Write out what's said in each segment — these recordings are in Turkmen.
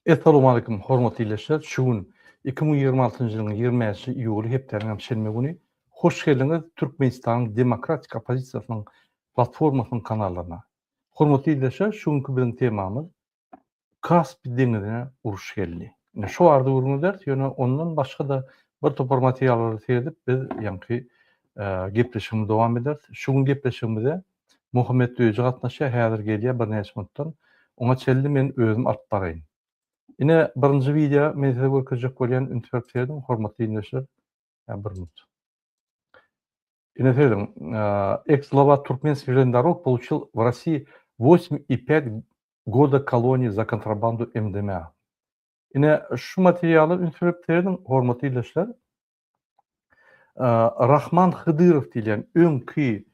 Essalowmalikim hormatly ildeşler şu gün 2026-njy ýylyň 25-nji iýuly hepdäniň hem şenbe güni hoş geldiňiz Türkmenistanyň demokratik oppozisiýasynyň platformasynyň kanallaryna. Hormatly ildeşler şu günki biziň temamyz Kaspi deňizine uruş geldi. Ine şu barada gürrüň ederis ýöne ondan başga-da bir topar materiallara seredip biz ýaňky gepleşigimizi dowam ederis. Şu gün gepleşigimize Muhammet Düýeji gatnaşýar, häzir gelýär birnäçe minutdan. Oňa çenli men özüm alyp baraýyn. Ine, birinji wideo men size görkezjek bolýan, üns berip serediň, hormatly ildeşler. Ýa bir minut. Ine serediň, Ex-glava Turkmenskih železных получил в России 8,5 года koloniýi za kontrabandu MDMA. Ine, şu materiala üns berip serediň, hormatly ildeşler. Rahman Hydyrow diýlen öňki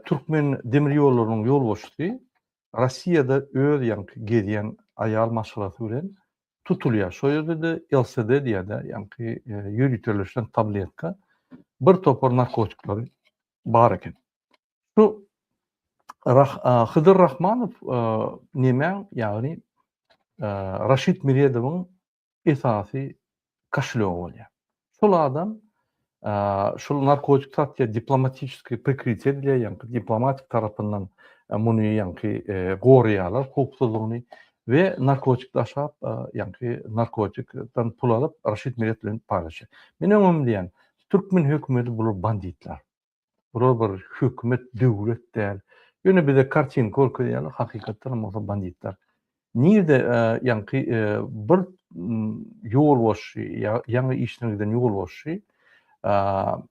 türkmen demir ýollarynyň ýolbaşçysy Rossiýada öz ýaňky gezýän aýal maşgalasy bilen tutulýar. Şo ýerde-de LSD diýýär-de, ýaňky ýöriteleşen tabletka bir topar narkotikleri bar eken. Şu Hydyr Rahmanow nemäň, ýagny Raşid Meredowyň esasy koşelýogy bolýar. Şol adam şol narkotik satýar, diplomatiçeskiý prikrytiýe edilýär, ýaňky diplomatik tarapyndan muny ýaňky goraýarlar howpsuzlygyny we narkotik daşap, ýaňky narkotikden pul alyp Raşid Meredow bilen paýlaşýar. Men öňem diýýän, türkmen hökümeti bular banditler. Bular bir hökümet, döwlet däl. Ýöne bize kartinka görkezýärler, hakykatdan hem bolsa banditler. Nirde ýaňky bir ýolbaşçy, ýaňy işden giden ýolbaşçy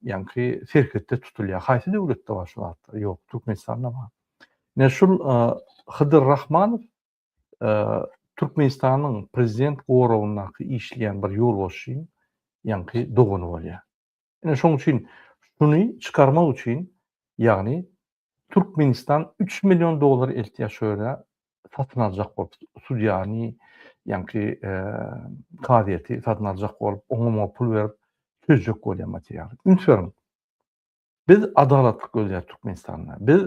ýaňky serhetde tutulýar. Haýsy döwletde bar şu zatlar? Ýok, Türkmenistanda bar. Ine şul Hydyr Rahmanow Türkmenistanyň prezident goragyndaky işleýän bir ýolbaşçyň ýaňky dogany bolýar. Ine şoň üçin şuny çykarmak üçin ýagny Türkmenistan 3 million dollar eltýär şu ýere satyn aljak bolup sudýany ýaňky kazyýeti satyn aljak bolup oňa muňa pul berip çözjek bolýar materialy. Üns beriň. Biz adalatlyk gözleýäris Türkmenistanda. Biz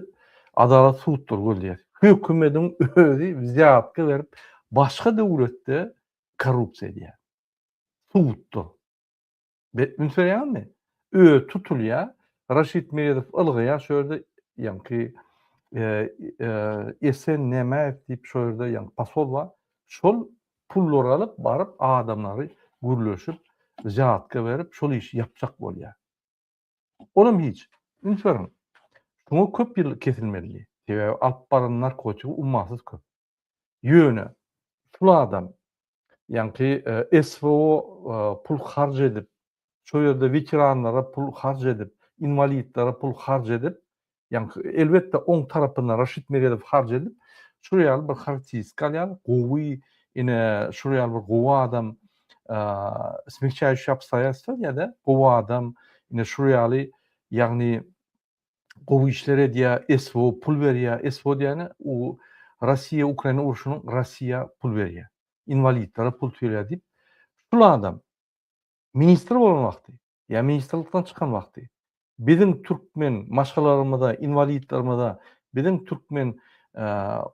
adalat sudlary gözleýäris. Hökümediň özi wzýatka berip başga döwletde korrupsiýa edýär. Sudda. Be, üns berýäňizmi? Özi tutulýar, Raşid Meredow ylgaýar şo ýerde ýaňky Esen Nämäýew diýip şo ýerde ýaňky posol bar. Şol pullary alyp baryp adamlary gürleşip, wzýatka berip şol işi ýapjak bolýar. Olam hiç. Üns beriň. Şuňa köp ýyl kesilmelidi. Sebäbi alyp baran narkotigi ummasyz köp. Ýöne şul adam ýaňky SWO pul harç edip, şo ýerde weteranlara pul harç edip, inwalidlere pul harç edip, ýaňky elbetde oň tarapyndan Raşid Meredow harç edip, şul ýaly bir harakteristika alýar, gowy, ine şul ýaly bir gowy adam, smягчающие обстоятельства diýýär-de, gowy adam, ine şul ýaly, ýagny gowy işler edýär, SWO pul berýär. SWO diýýäni u Rossiýa Ukraina urşunyň Rossiýa pul berýär. Inwalidlere pul töleýär diýip. Şul adam ministr bolan wagty ýa ministrlikden çykan wagty biziň türkmen maşgalalarymyza, inwalidlerimize, biziň türkmen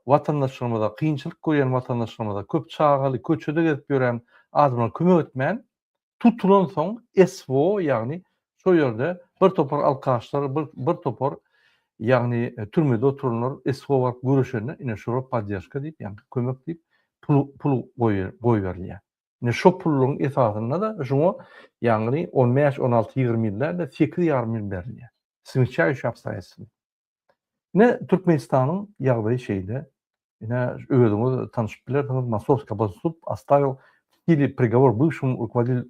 watandaşlarymyza, kynçylyk görýän watandaşlarymyza, köp çagaly, köçede gezip ýören adamlara kömek etmän, Tutulansoň SWO ýagny şo ýerde bir topar alkaşlar bir bir topar ýagny türmede oturanlar SWO baryp görüşende ine şolar podderžka diýip ýagny kömek diýip pul pul goýberilýär. Ine şo pullaryň esasynda-da şuňa ýagny 15, 16, 20 ýyl däl-de 8 ýarym ýyl berilýär. Smягчающие обстоятельства. Ine Türkmenistanyň ýagdaýy şeýle. Ine özüňiz tanşyp bilersiňiz Mosowskiý oblastnoý sud ostavil w sile prigovor bywşemu rukovoditelю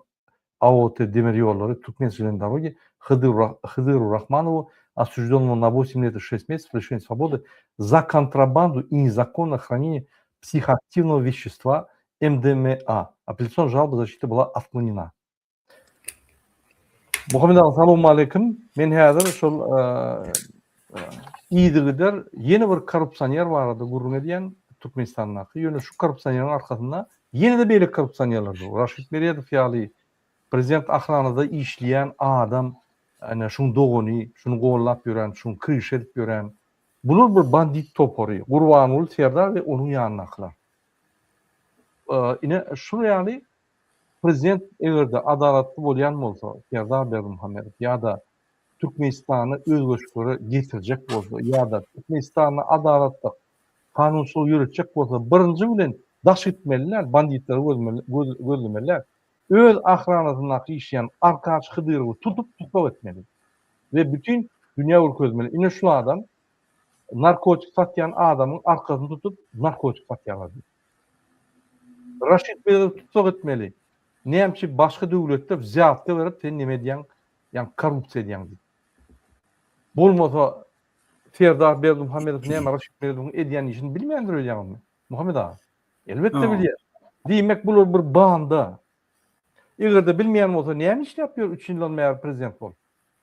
AOT Demir ýollary Türkmenskiý železnyý dorogi Hydyru Rahmanowu osужденному на 8 лет и 6 месяцев лишения свободы за контрабанду и незаконное хранение психоактивного вещества MDMA. Апелляционная жалоба защиты была отклонена. Muhammet aga salowmaleýkim. Men häzir şol e, e, Yzygider ýene bir korrupsioner barada gürrüň edýän Türkmenistandaky, ýöne şu korrupsioneriň arkasynda ýene-de beýleki korrupsionerler dur. Raşid Meredow ýaly prezident ahranada işleýän adam, ine şuň dogany, şuny gollap ýören, şuň kryşa edip ýören. Bular bir bandit topary, Gurbanguly Serdar we onuň ýanyndakylar. Ine şul ýaly prezident eger-de adalatly bolýan bolsa Serdar Berdimuhamedow ýa-da Türkmenistany özgerişliklere getirjek bolsa ýa-da Türkmenistanda adalatlyk, kanunçylygy ýöretjek bolsa birinji bilen daş gitmeli däl, banditleri gözlemeli däl. Öz ahranasyndaky işleýän Arkaç Hydyrowy tutup tussag etmeli we bütin dünýä görkezmeli. Ine şul adam narkotik satýan adamyň arkasyny tutup narkotik satýarlar diýip. Raşid Meredowy tussag etmeli. Näme üçin başga döwletde wzýatka berip sen neme edýäň ýagny korrupsiýa edýäň diýip. Bolmasa Serdar Berdimuhamedow näme Raşid Meredowyň edýän işini bilmeýändir öýdýäňizmi? Muhammet aga. Elbetde bilýär. Diýmek bular bir banda. Eger-de bilmeýän bolsa näme işläp ýör üç ýyldan bäri prezident bolup?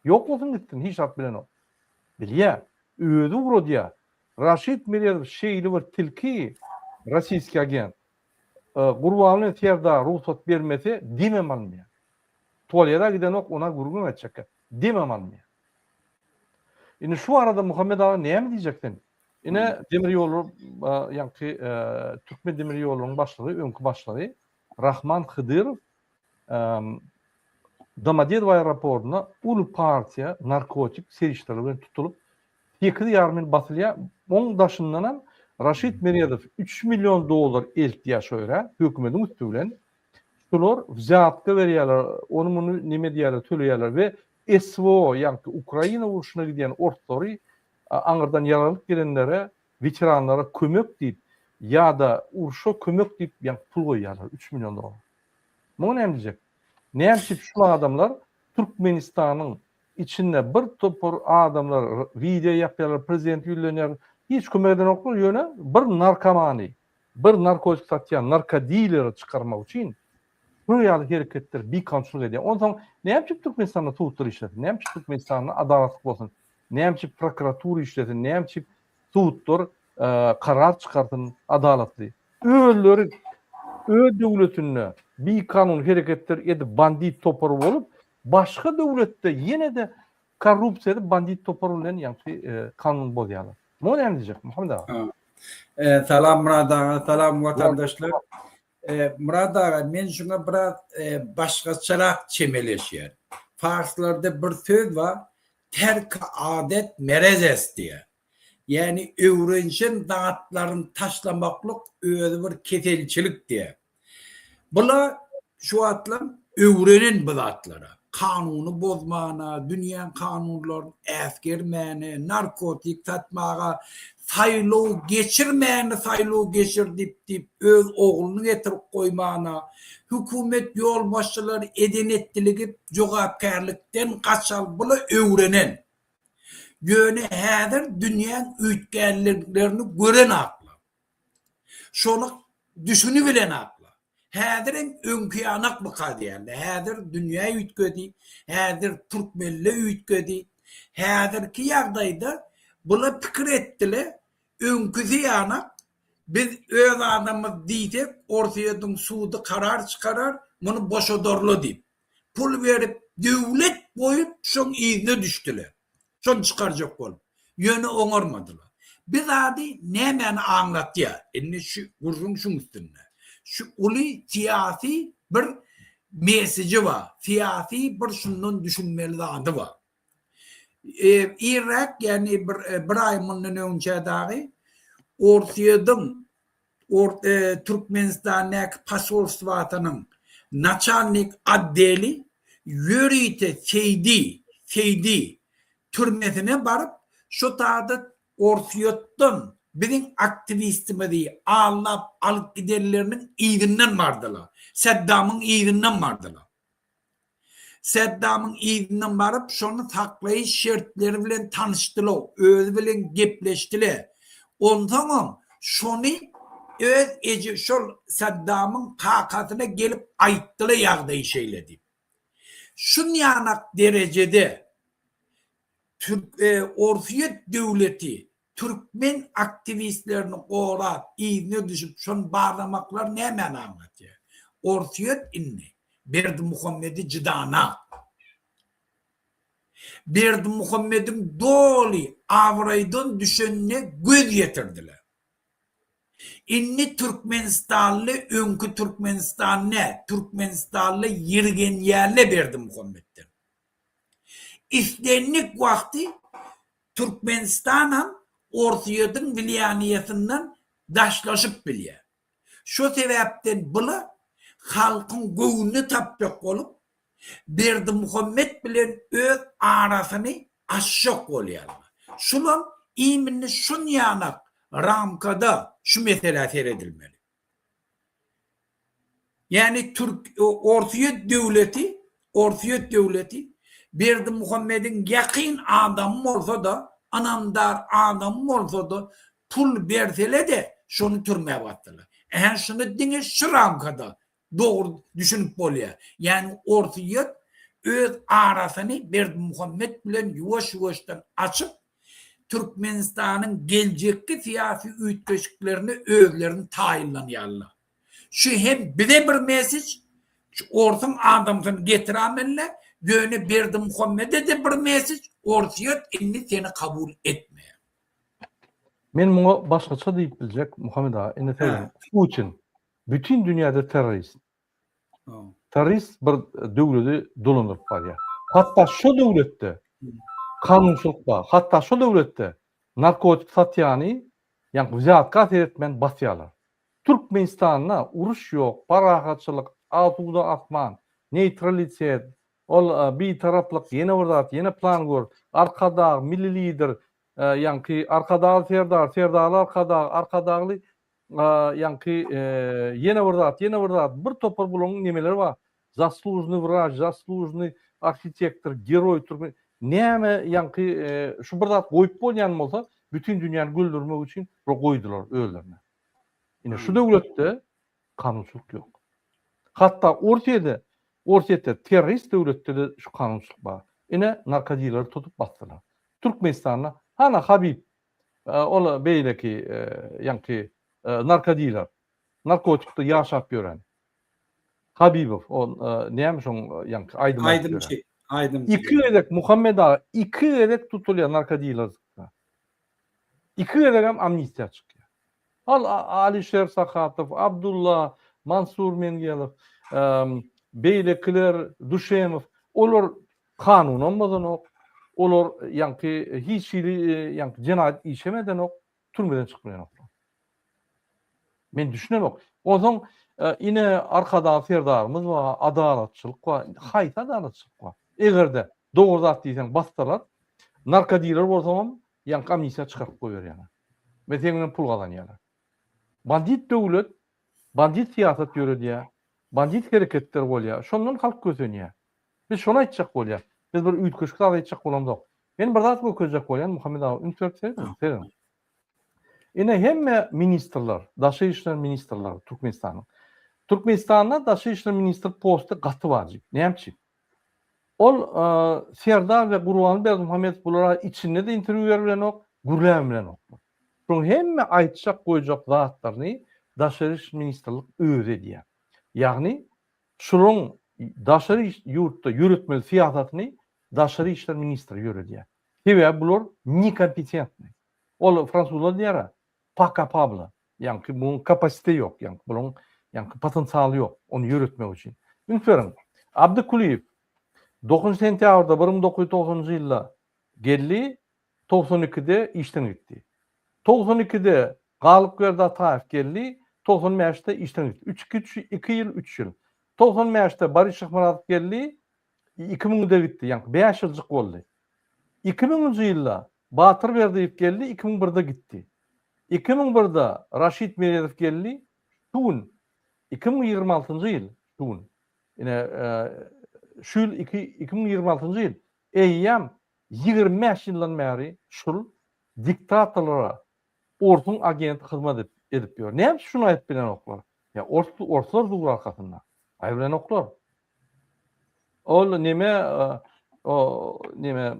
Ýok bolsun gitsin hiç zat bilenok. Bilýär. Özi ugradýar. Raşid Meredow şeýle bir tilki rossiýski agent. Gurbanguly Serdar rugsat bermese demem alynmaýar. Tualeda gidenok ona gürrüňem etjekkä. Demem alynmaýar. Indi şu barada Muhammet aga näme diýjek sen? Ine demir ýollar ýaňky Türkmen demir ýollarynyň başlygy, öňki başlygy Rahman Hydyrow Domodedowo aeroportunda uly partiýa narkotik serişdeler bilen tutulyp, sekiz ýarym ýyl basylýar. Oň daşyndanam Raşid Meredow üç million dollar eltýär şo ýere, hökümediň üsti bilen. Şular wzýatka berýärler, ony-muny neme edýärler, töleýärler we SWO, ýagny Ukraina urşuna gidýän orslary aňyrdan ýaralyp gelenlere, weteranlara kömek diýip ýa-da urşa kömek diýip ýagny pul goýýarlar, üç million dollar. Muňa näme diýjek? Näme üçin şul adamlar Türkmenistanyň içinde bir topar adamlar wideo ýapýarlar, prezidente ýüzlenýär, hiç kömek edenoklar, ýöne bir narkomany, bir narkotik satýan narkodileri çykarmak üçin şular ýaly hereketler bikanunçylyk edýär. Onsoň näme üçin Türkmenistanda sudlar işlesin? Näme üçin Türkmenistanda adalatlyk bolsun? Näme üçin prokuratura işlesin? Näme üçin sudlar karar çykarsyn adalatly? Özleri öz döwletinde bikanun hereketler edip bandit topary bolup, başga döwletde ýene-de korrupsiýa edip bandit topary bilen ýaňky kanun bozýarlar. Muňa näme diýjek Muhammet aga? Salam Myrat aga, salam watandaşlar. Myrat aga, men şuňa biraz başgaçarak çemeleşýän. Parslarda bir söz bar, terk adet merez est diýýär. Ýagny öwrenişen zatlaryny taşlamaklyk özi bir keselçilik diýýär. Bula şu wagtlam öwrenen bu zatlara. Kanuny bozmana, dünýäň kanunlaryny äsgermäne, narkotik satmaga, saýlaw geçirmäni saýlaw geçir diýip diýip öz ogluny getirip goýmana, hökümet ýolbaşçylary eden-etdiligi jogapkärlikden gaçal bula öwrenen. Ýöne häzir dünýäň üýtgänliklerini görenaklar. Şony düşünibilenaklar. Häzirem öňki ýanakmyka diýýärler. Häzir dünýä üýtgedi, häzir türkmenler üýtgedi. Häzirki ýagdaýda bular pikir etdiler, öňküsi ýanak biz öz adamymyz diýsek Orsýetiň sudy karar çykarar, muny boşadarlar diýip. Pul berip, döwlet goýup şoň yzyna düşdüler. Şony çykarjak bolup. Ýöne oňarmadylar. Bi zady nämäni aňlatýar? Indi şu gürrüň şuň üstünde. Şu uly syýasy bir mesiji bar. Syýasy bir şundan düşünmeli zady bar. Irräk, ýagny bir bir aý mundan öňçä dagy Orsýetiň Türkmenistandaky posolstwasynyň naçalnik otdeli ýörite Seýdi, Seýdi, türmesine baryp, şo taýda Orsýetden biziň aktiwistimizi aldap alyp gidenleriniň yzyndan bardylar. Saddamyň yzyndan bardylar. Saddamyň yzyndan baryp, şony saklaýyş şertleri bilen tanyşdylar, özi bilen gepleşdiler. Onsoňam şony öz eje şol Saddamyň kakasyna gelip aýtdylar ýagdaýy şeýle diýip. Şunýanak derejede. Türk e, Orsýet döwleti türkmen aktiwistlerini gorap, yzyna düşüp şony barlamaklar nämäni aňlatýar? Orsýet indi Berdimuhamedi jydanak. Berdimuhamediň doly abraýdan düşenine göz ýetirdiler. Indi türkmenistanly öňki Türkmenistan nä, türkmenistanly ýirgenýärle Berdimuhametden. Islendik wagty Türkmenistanam Orsýetiň wliýaniýasyndan daşlaşyp bilýär. Şo sebäpden bula halkyň göwnüni tapjak bolup, Berdimuhamet bilen öz arasyny açjak bolýarlar. Şulam imini şunýanak ramkada şu meselä seredilmeli. Ýagny türk Orsýet döwleti Orsýet döwleti Berdimuhamediň ýakyn adamy bolsa-da, ynamdar adamy bolsa-da pul bersele-de şony türmä basdylar. Ähä şuny diňe şu ramkada dogry düşünip bolýar. Ýagny Orsýet öz arasyny Berdimuhamet bilen ýuwaş-ýuwaşdan açyp, Türkmenistanyň geljekki syýasy üýtgeşiklerine özlerini taýynlanýarlar. Şu hem bize bir message, şu orsuň adamsyny getirämelle, ýöne Berdimuhamede-de bir message, Orsýet indi seni kabul etmeýär. Men muňa başgaça diýip biljek, Muhammet aga, indi sen Putin bütin dünýäde terrorist. Terrorist bir döwleti dolandyryp barýar. Hatda şo döwletde kanunçylyk bar. Hatda şo döwletde narkotik satýany, ýagny wzýatka seretmän basýarlar. Türkmenistanda uruş ýok, parahatçylyk, asuda asman, neýtralitet, ol bitaraplyk, ýene bir zat, ýene plan gör, Arkadag, Milli Lider, ýaňky Arkadagly Serdar, Serdarly Arkadag, Arkadagly ýaňky ýene bir zat, ýene bir zat, bir topar bularyň nemeleri bar. Zaslužnyý wraç, zaslužnyý arhitektor, geroý türkmen. Näme ýaňky şu bir zat goýup bolýan bolsa, bütin dünýäni güldürmek üçin bular goýdular özlerine. Ine şu döwletde kanunçylyk ýok. Hatda Orsýede, Orsýetde terrorist döwletde-de şu kanunçylyk bar. Ine narkodileri tutup basdylar. Türkmenistanda hana Habib Ol beýleki ýaňky narkodiler, narkotikde ýaşap ýören Habibow, ol näme şoň ýaňky aýdym aýdyp ýören. Aýdymçy, aýdymçy. Iki gezek Muhammet aga iki gezek tutulýar narkodilerlikde. Iki gezegem amnistiýa çykýar. Al Alişer Sahatow, Abdulla, Mansur Mengelow, beýlekiler, Duşemow, olar Kanunam bozanok, olar ýaňky hiç hili ýaňky jenaýat işem edenok, türmeden çykyp bilenoklar. Men düşünemok. Onsoň ine Arkadag Serdarymyz bar, adalatçylyk bar. Haýsy adalatçylyk bar? Eger-de dogry zat diýseň bassalar, narkodiler bolsaňam ýaňky amnistiýa çykaryp goýberýärler. We seň bilen pul gazanýarlar. Bandit döwlet, bandit syýasat ýöredýär, bandit hereketler bolýar. Şondan halk kösenýär. Biz şony aýtjak bolýas. Biz bir üýtgeşik zat aýtjak bolamzok. Men bir zat görkezjek bolýan, Muhammet aga üns berip serediň, serediň. Ine hemme ministrler, daşary işler ministrleri Türkmenistanyň. Türkmenistanda daşary işler ministri posty gaty wajyp. Näme üçin? Ol Serdar we Gurbanguly Berdimuhamedow bulara içinde-de interwýu berip bilenok, gürläbem bilenoklar. Şoň hemme aýtjak goýjak zatlaryny daşary iş ministrlik özi edýär. Ýagny Şularyň daşary ýurtda ýöretmeli syýasatyny daşary işler ministri ýöredýär. Sebäbi bular nekompetentnyý. Ol fransuzlar diýýär-ä, pas capable, ýaňky munuň kapasite ýok, ýaňky bularyň ýaňky potensialy ýok ony ýöretmek üçin. Üns beriň, Abdy Kulyýew dokuzynjy sentýabrda 1990-njy ýylda geldi, 92-de işden gitdi. 92-de Galypberdi Ataýew geldi, 95-de işden gitdi. Üç, iki, üç, iki ýyl, üç ýyl. 95-de Boris Şyhmyradow geldi, 2000-de gitdi, ýaňky bäş ýyljyk boldy. 2000-nji ýylda Batyr Berdiýew geldi, 2001-de gitdi. 2001-de Raşid Meredow geldi, şu gün, 2026-njy ýyl, şu gün, ine, şu ýyl iki, 2026-njy ýyl, eýýäm 25 ýyldan bäri şul diktatorlara orsuň agenti hyzmat edip ýör. Näme üçin şuny aýdyp bilenoklar? Ýa ors orslar dur arkasynda. Aýy bilenoklar. Ol neme o neme.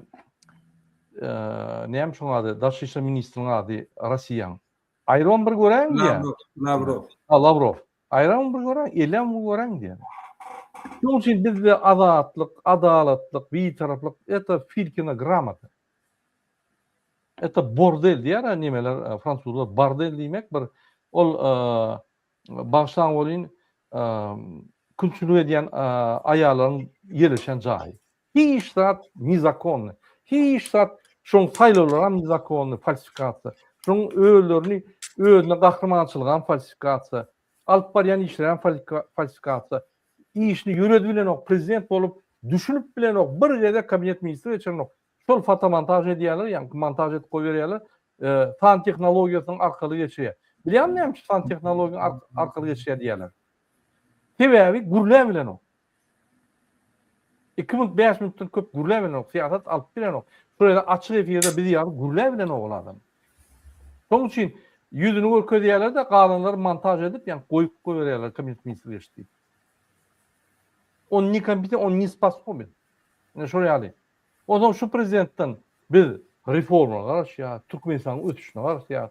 näme şoň ady, daşary işler ministriniň ady Rossiýaň. Aýrybam bir göräýiň diýýär. Lawrow, Lawrow. Ha, Lawrow. Aýrybam bir göräýiň, elem bir göräýiň diýýär. Şonuň üçin bizde azatlyk, adalatlyk, bitaraplyk это Filkina gramota. Это bordel diýýär nemeler, fransuzlar bordel diýmek bir ol bagyşlaň welin külçülik edýän aýallaryň ýerleşen jaýy. Hiç zat nezakonny. Hiç zat şoň saýlawlaram nezakonny, falsifikasiýa. Şoň özlerini özüne gahrymançylygam falsifikasiýa. Alyp barýan işlerem falsifikasiýa. Işini ýöredip bilenok, prezident bolup düşünip bilenok, bir gezek kabinet ministri geçirenok. Şol fotomontaž edýärler, ýaňky montaž edip goýberýärler. San tehnologiýasynyň arkaly geçirýär. Bilýäňmi näme üçin san tehnologiýanyň arkaly geçirýär diýýärler? Sebäbi gürläp bilenok. 2 minut, 5 minutdan köp gürläp bilenok, syýasat alyp bilenok. Şol ýerde açyk efirde biz ýaly gürläp bilenok ol adam. Şonuň üçin ýüzüni görkezýärler-de, galanlary montaž edip, ýaňky goýup goýberýärler kabinet ministri geçdi diýip. On ne kompetent, on ne sposoben. Ine şol ýaly. Onsoň şu prezidentden biz reforma garaşýas, Türkmenistanyň ösüşine garaşýas.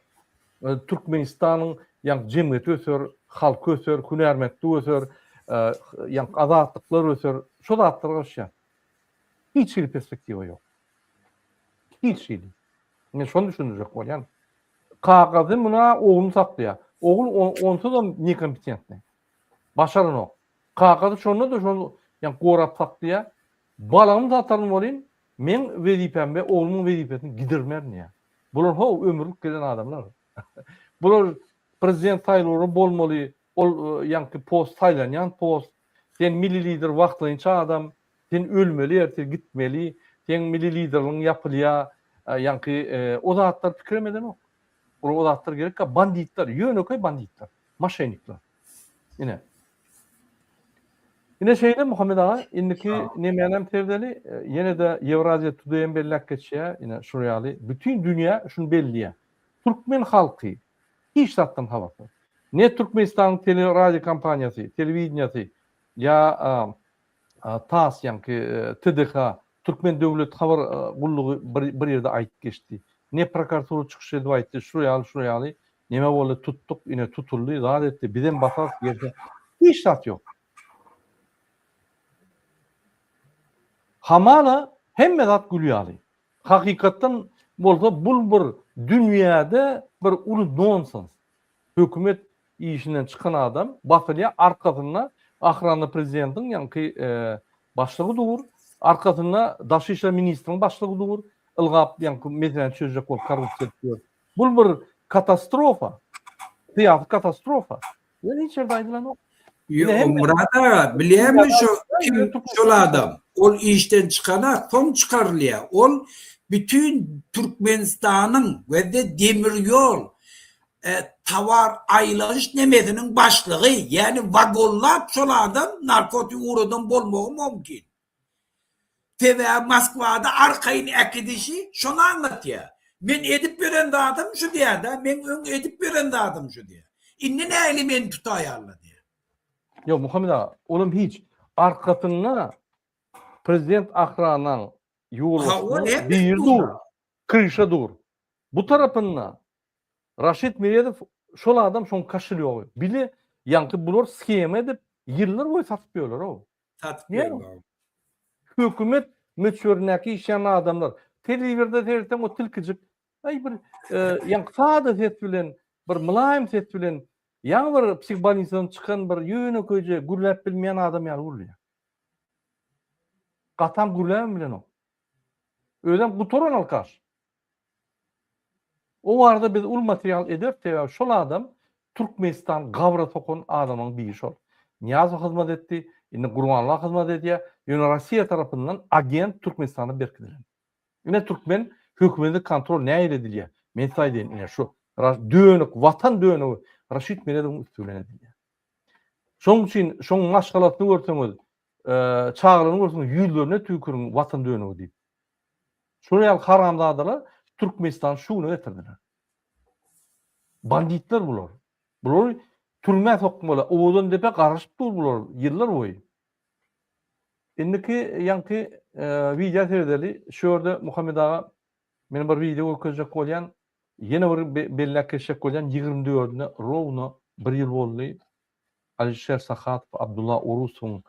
Türkmenistanyň ýaňky jemgyýeti öser, halky öser, hünärmentlik öser, ýaňky azatlyklar öser. Şo zatlara garaşýas. Hiç hili perspektiwa ýok. Hiç hili. Men şony düşündirjek bolýan. Kakasy muna ogluny saklaýar. Ogul onsuzam nekompetentnyý. Başaranok. Kakasy şonda-da şony ýaňky gorap saklaýar. Balamy sataryn welin, meň wezipämi we oglumyň wezipesini gidirmerin diýýär. Bular ho ömürlik gelen adamlar. Bular prezident saýlawlary bolmaly, ol ýaňky post saýlanýan post. Sen milli lider wagtlaýynça adam, sen ölmeli ertir gitmeli, seň milli liderligiň ýapylýar, ýaňky o zatlary pikirem edenok. Olara o zatlar gerekkä banditler, ýönekeý banditler, moşennikler. Ine. Ine şeýle Muhammet aga, indiki nemänem serdeli, ýene-de Ýewraziýa Today-em belläp geçýär, ine şul ýaly, bütin dünýä şuny belleýär. Türkmen halky hiç zatdan habarsyz. Ne Türkmenistanyň teleradio kompaniýasy, telewideniýasy ýa TASS ýaňky TDH, Türkmen döwlet habar gullugy bir ýerde aýdyp geçdi. Ne prokuratura çykyş edip aýtdy, şul ýaly, şul ýaly neme boldy, tutduk, ine tutuldy, zat etdi, bizem basarys gelse. Hiç zat ýok. Hamala hemme zat gül ýaly. Hakykatdan bolsa bul bir dünýäde bir uly nonsens. Hökümet işinden çykan adam basylýar arkasynda ahrana prezidentiň ýaňky başlygy dur, arkasynda daşy işler ministriň başlygy dur, ylgap ýaňky meseläni çözjek bolup korrupsiýa edip ýör. Bul bir katastrofa. Syýasy katastrofa. Ýöne hiç ýerde aýdylanok. Ýok, Myrat aga, bilýäňmi şo kim şol adam? Ol işden çykanak, soň çykarylýar. Ol bütin Türkmenistanyň we-de demir ýol towar aýlanyş nemesiniň başlygy, ýagny wagonlap şol adam narkotik ugradan bolmagy mümkin. Sebäbi Moskwada arkaýyn äkidişi şony aňlatýar. Men edip ýören zadym şu diýýär-dä, meň öň edip ýören zadym şu diýýär. Indi nähili meni tutaýarlar diýýär. Ýok, Muhammet aga, olam hiç. Arkasynda prezident ahranaň ýolbaşçysynyň biri dur, kryşa dur. Bu tarapynda Raşid Meredow şol adam şoň koşelýogy. Bile ýaňky bular shema edip ýyllar boýy satyp ýörler-ow. Satyp ýörler. Hökümet möçberindäki işleýän adamlar. Telewizorda seretseň o tilkijik aý bir ýaňky sada ses bilen bir mylaýym ses bilen ýaňy bir psihbolnisadan çykan bir ýönekeýje gürläp bilmeýän adam ýaly gürleýär. Gatam gürläbem bilenok. Özem gutaran alkaş. O barada biz uly material ederis, sebäbi şol adam Türkmenistany gabra sokan adamlaryň biri şol. Nyýazow hyzmat etdi, indi Gurbanguly hyzmat edýär, ýöne Rossiýa tarapyndan agent Türkmenistana berkidilen. Ine türkmen hökümeti kontrol nähili edilýär? Men size aýdaýyn, ine şu dönük, watan dönügi Raşid Meredowyň üsti bilen edilýär. Şonuň üçin şoň maşgalasyny görseňiz, çagalaryny görseňiz ýüzlerine tüýküriň watan dönügi diýip. Şular ýaly haramzadalar Türkmenistany şu güne getirdiler. Banditler bular. Bulary türmä sokmaly. Owadan depe garaşyp dur bular ýyllar boýy. Indiki ýaňky wideo seredeli. Şu ýerde Muhammet aga. Men bir wideo görkezjek bolýan. Ýene bir belläp geçjek bolýan, 24-üne rowno bir ýyl boldy. Alişer Sahatow Abdulla Orusowyň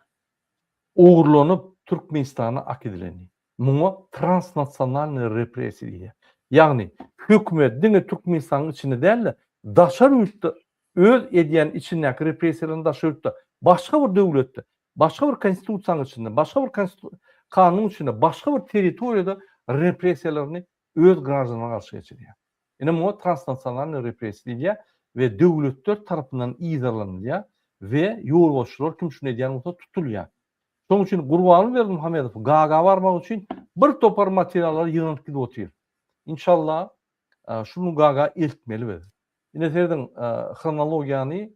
ogurlanyp Türkmenistana akidileni. Muňa transnasionalnyý repressiýa diýilýär. Ýagny hökümet diňe Türkmenistanyň içinde däl-de, daşary ýurtda öz edýän içindäki repressiýalaryny daşary ýurtda, başga bir döwletde, başga bir konstitusiýanyň içinde, başga bir kanunyň içinde, başga bir territoriýada repressiýalaryny öz graždanlaryna garşy geçirýär. Ine muňa transnasionalnyý repressiýa diýilýär we döwletler tarapyndan yzarlanylýar we ýolbaşçylar kim şuny edýän bolsa tutulýar. Şonuň üçin Gurbanguly Berdimuhamedow Gaga barmak üçin bir topar materiallary ýygnanyp gidip otyr. Inşallah şuny Gaga eltmeli biz. Ine serediň hronologiýany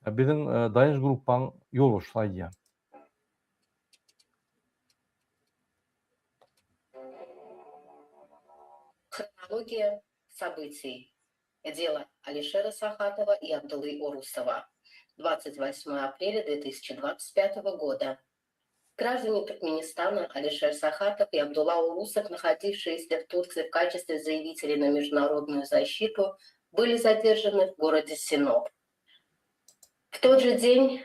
biziň Daýanç gruppaň ýolbaşçysy aýdýar. Hronologiýa событий. Дело Алишера Сахатова и Абдуллы Орусова. 28 апреля 2025 года. Граждане Туркменистана Алишер Сахатов и Абдулла Урусов, находившиеся в Турции в качестве заявителей на международную защиту, были задержаны в городе Синоп. В тот же день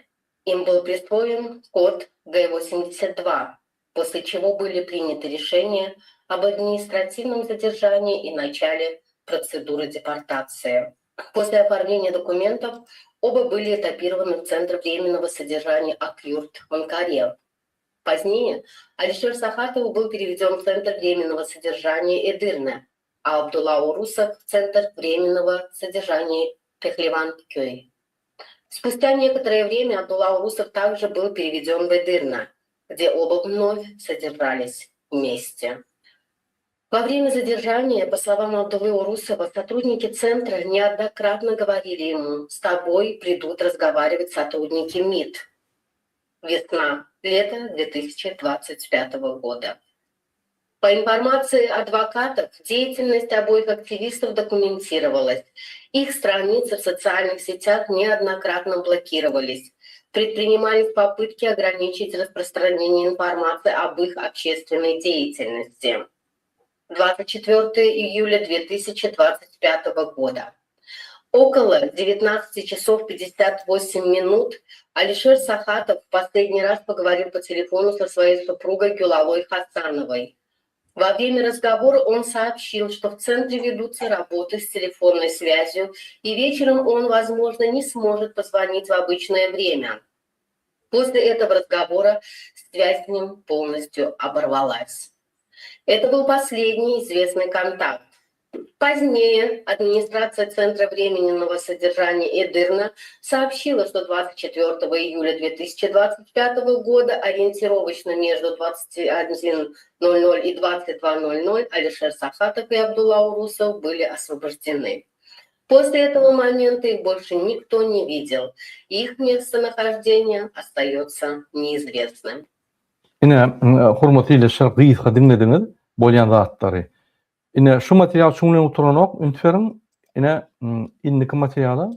им был присвоен код Г-82, после чего были приняты решения об административном задержании и начале процедуры депортации. После оформления документов оба были этапированы в Центр временного содержания Акюрт в Анкаре. Позднее Алишер Сахатов был переведен в Центр временного содержания Эдырне, а Абдулла Урусов в Центр временного содержания Пехлеван-Кёй. Спустя некоторое время Абдулла Урусов также был переведен в Эдырна, где оба вновь содержались вместе. Во время задержания, по словам Абдуллы Урусова, сотрудники центра неоднократно говорили ему, с тобой придут разговаривать сотрудники МИД. Весна, лето 2025 года. По информации адвокатов, деятельность обоих активистов документировалась. Их страницы в социальных сетях неоднократно блокировались. Предпринимались попытки ограничить распространение информации об их общественной деятельности. 24 июля 2025 года. Около 19 часов 58 минут Алишер Сахатов в последний раз поговорил по телефону со своей супругой Гюлалой Хасановой. Во время разговора он сообщил, что в центре ведутся работы с телефонной связью, и вечером он, возможно, не сможет позвонить в обычное время. После этого разговора связь с ним полностью оборвалась. Это был последний известный контакт. Позднее администрация Центра временного содержания Эдырна сообщила, что 24 июля 2025 года ориентировочно между 21.00 и 22.00 Алишер Сахатов и Абдулла Урусов были освобождены. После этого момента их больше никто не видел. Их местонахождение остается неизвестным. Ine, hormatly ildeşler, gysga diňlediňiz bolýan zatlary. Ine, şu material şuň bilen gutaranok, üns beriň. Ine, indiki materiala.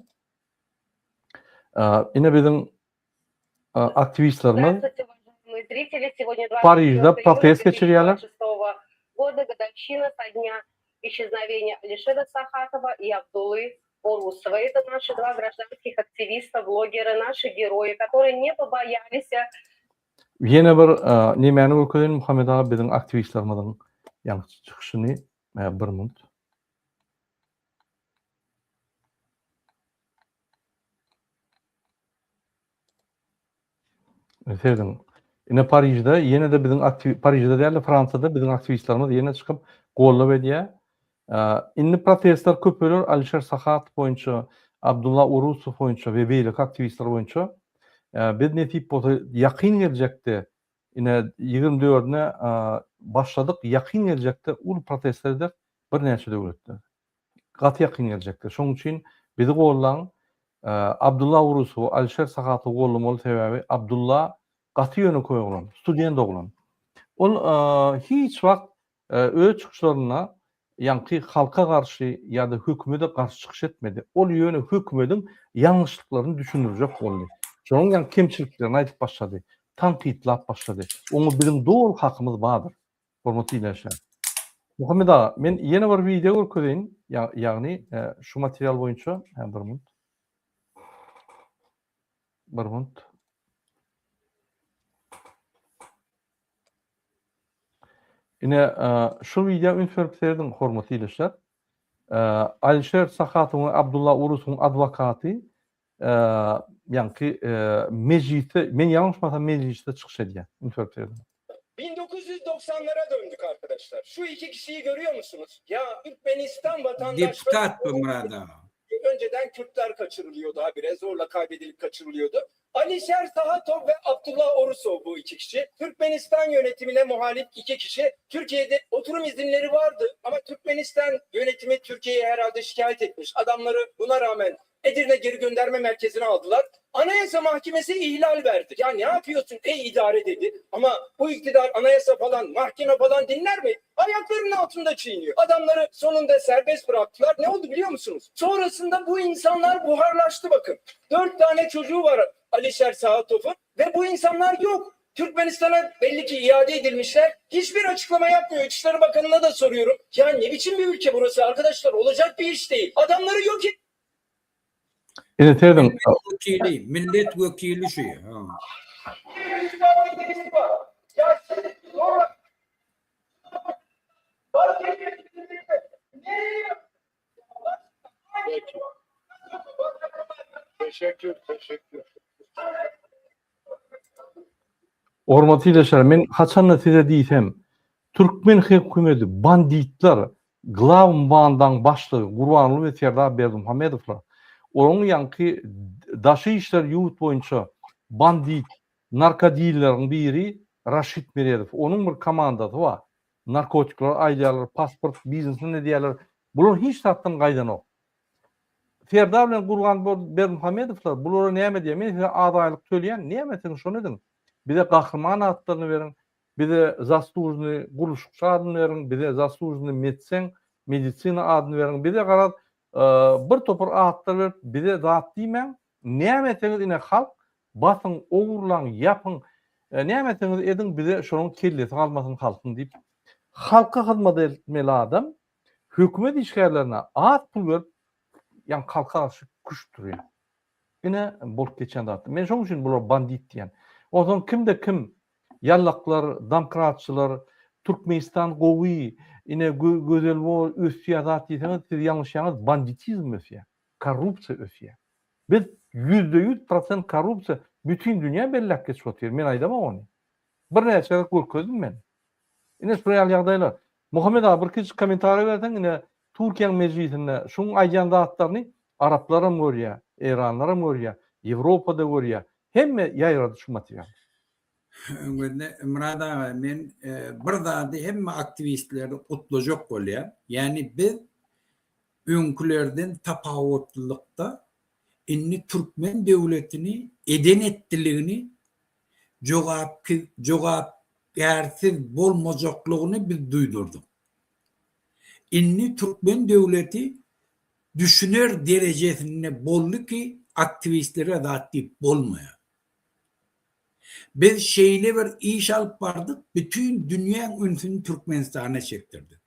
Ine biziň aktiwistlerimiz Parižde protest geçirýärler. Года годовщина со дня исчезновения Алишера Сахатова и Абдуллы Орусова. Это наши два гражданских активиста, блогеры, наши герои, которые не побоялись Ýene bir nemäni görkezeýin Muhammet aga biziň aktiwistlerimiziň ýaňky çykyşyny bir minut. Serediň. Ine Parižde ýene-de biziň aktiw Parižde däl-de Fransiýada biziň aktiwistlerimiz ýene çykyp goldaw edýär. Indi protestler köpeler Alişer Sahatow boýunça, Abdulla Urusow boýunça we beýleki aktiwistler boýunça. Biz nesip bolsa ýakyn geljekde ine 24-üne başladyk, ýakyn geljekde uly protestler ederis birnäçe döwletde. Gaty ýakyn geljekde. Şonuň üçin bizi gollaň. Abdulla Urusowy, Alişer Sahatowy gollamaly sebäbi Abdulla gaty ýönekeý oglan, student oglan. Ol hiç wagt Öz çykyşlarynda ýaňky halka garşy ýa-da hökümede garşy çykyş etmedi. Ol ýöne hökümediň ýalňyşlyklaryny düşündirjek boldy. Şonuň ýaňky kemçiliklerini aýdyp başlady. Tankytlap başlady. Oňa biziň doly hakymyz bardyr. Hormatly ildeşler. Muhammet aga, men ýene bir wideo görkezeýin, ýagny şu material boýunça, hä bir minut. Bir minut. Ine, şu wideo üns berip serediň, hormatly ildeşler. Alişer Sahatowyň we Abdulla Urusowyň adwokaty ýaňky mejlisde, men ýalňyşmasam mejlisde çykyş edýär. Üns berip serediň. 1990'lara döndük arkadaşlar. Şu iki kişiyi görüyor musunuz? Ya Türkmenistan vatandaşları Deputat bu Murad aga. Önceden Kürtler kaçırılıyordu habire zorla kaybedilip kaçırılıyordu. Alişer Sahatov ve Abdullah Orusov bu iki kişi. Türkmenistan yönetimine muhalif iki kişi. Türkiye'de oturum izinleri vardı ama Türkmenistan yönetimi Türkiye'ye herhalde şikayet etmiş. Adamları buna rağmen Edirne geri gönderme merkezine aldılar. Anayasa Mahkemesi ihlal verdi. Ya ne yapıyorsun ey idare dedi. Ama bu iktidar anayasa falan mahkeme falan dinler mi? Ayaklarının altında çiğniyor. Adamları sonunda serbest bıraktılar. Ne oldu biliyor musunuz? Sonrasında bu insanlar buharlaştı bakın. Dört tane çocuğu var Alişer Sahatov'un ve bu insanlar yok. Türkmenistan'a belli ki iade edilmişler. Hiçbir açıklama yapmıyor. İçişleri Bakanı'na da soruyorum. Ya ne biçim bir ülke burası arkadaşlar? Olacak bir iş değil. Adamları yok et. Ine serediň. Millet wekili, millet wekili şu. Ha. Peki. Teşekkür, teşekkür. Hormatly ildeşler, men haçanda size diýsem, türkmen hökümeti banditler, glawn bandaň başlygy Gurbanguly we Serdar Berdimuhamedowlar, olaryň ýaňky daşy işler ýurt boýunça bandit, narkodilleriň biri Raşid Meredow, onuň bir komandasy bar, narkotikleri aýdýarlar, pasport biznesini edýärler, bular hiç zatdan gaýdanok. Serdar bilen Gurban Berdimuhamedowlar bulara näme diýýär, men size az aýlyk töleýän, näme etseňiz şony ediň, bize gahryman atlaryny beriň, bize zaslužnyý gurluşykçy adyny beriň, bize zaslužnyý medsen, medisina adyny beriň, bize garaz bir topar atlar berip bize zat diýmäň, näme etseňiz ine halk basyň, ogurlaň, ýapyň, näme etseňiz ediň bize şonuň kellesi galmasyn halkyň diýip halka hyzmat etmeli adam hökümet işgärlerine az pul berip ýaňky halka garşy küştdürýär. Ine bolup geçýän zat. Men şonuň üçin bular bandit diýýän. Onsoň kimde kim ýallaklar, domkratçylar, Türkmenistan gowy, ine gözel bor, ösýär zat diýseňiz siz ýalňyşýaňyz, banditizm ösýär, korrupsiýa ösýär. Biz 100% prosent korrupsiýa bütin dünýä belläp geçip otyr. Men aýdamok ony. Birnäçe gezek görkezdim men. Ine şular ýaly ýagdaýlar. Muhammet aga bir kiçijik kommentariý berseň ine Türkiýäň mejlisinde şuň aýdýan zatlaryny araplaram görýär, eýranlaram görýär, Ýewropada görýär. Hemme ýaýrady şu material. Öňünde Myrat aga men bir zady hemme aktiwistleri gutlajak bolýan. Ýagny biz öňkülerden tapawutlylykda indi türkmen döwletini eden etdiligini jogapkärsiz bolmajaklygyny biz duýdurdyk. Indi türkmen döwleti düşüner derejesinde boldy ki, aktiwistlere zat diýip bolmaýar. Biz şeýle bir iş alyp bardyk, bütin dünýäň ünsüni Türkmenistana çekdirdik.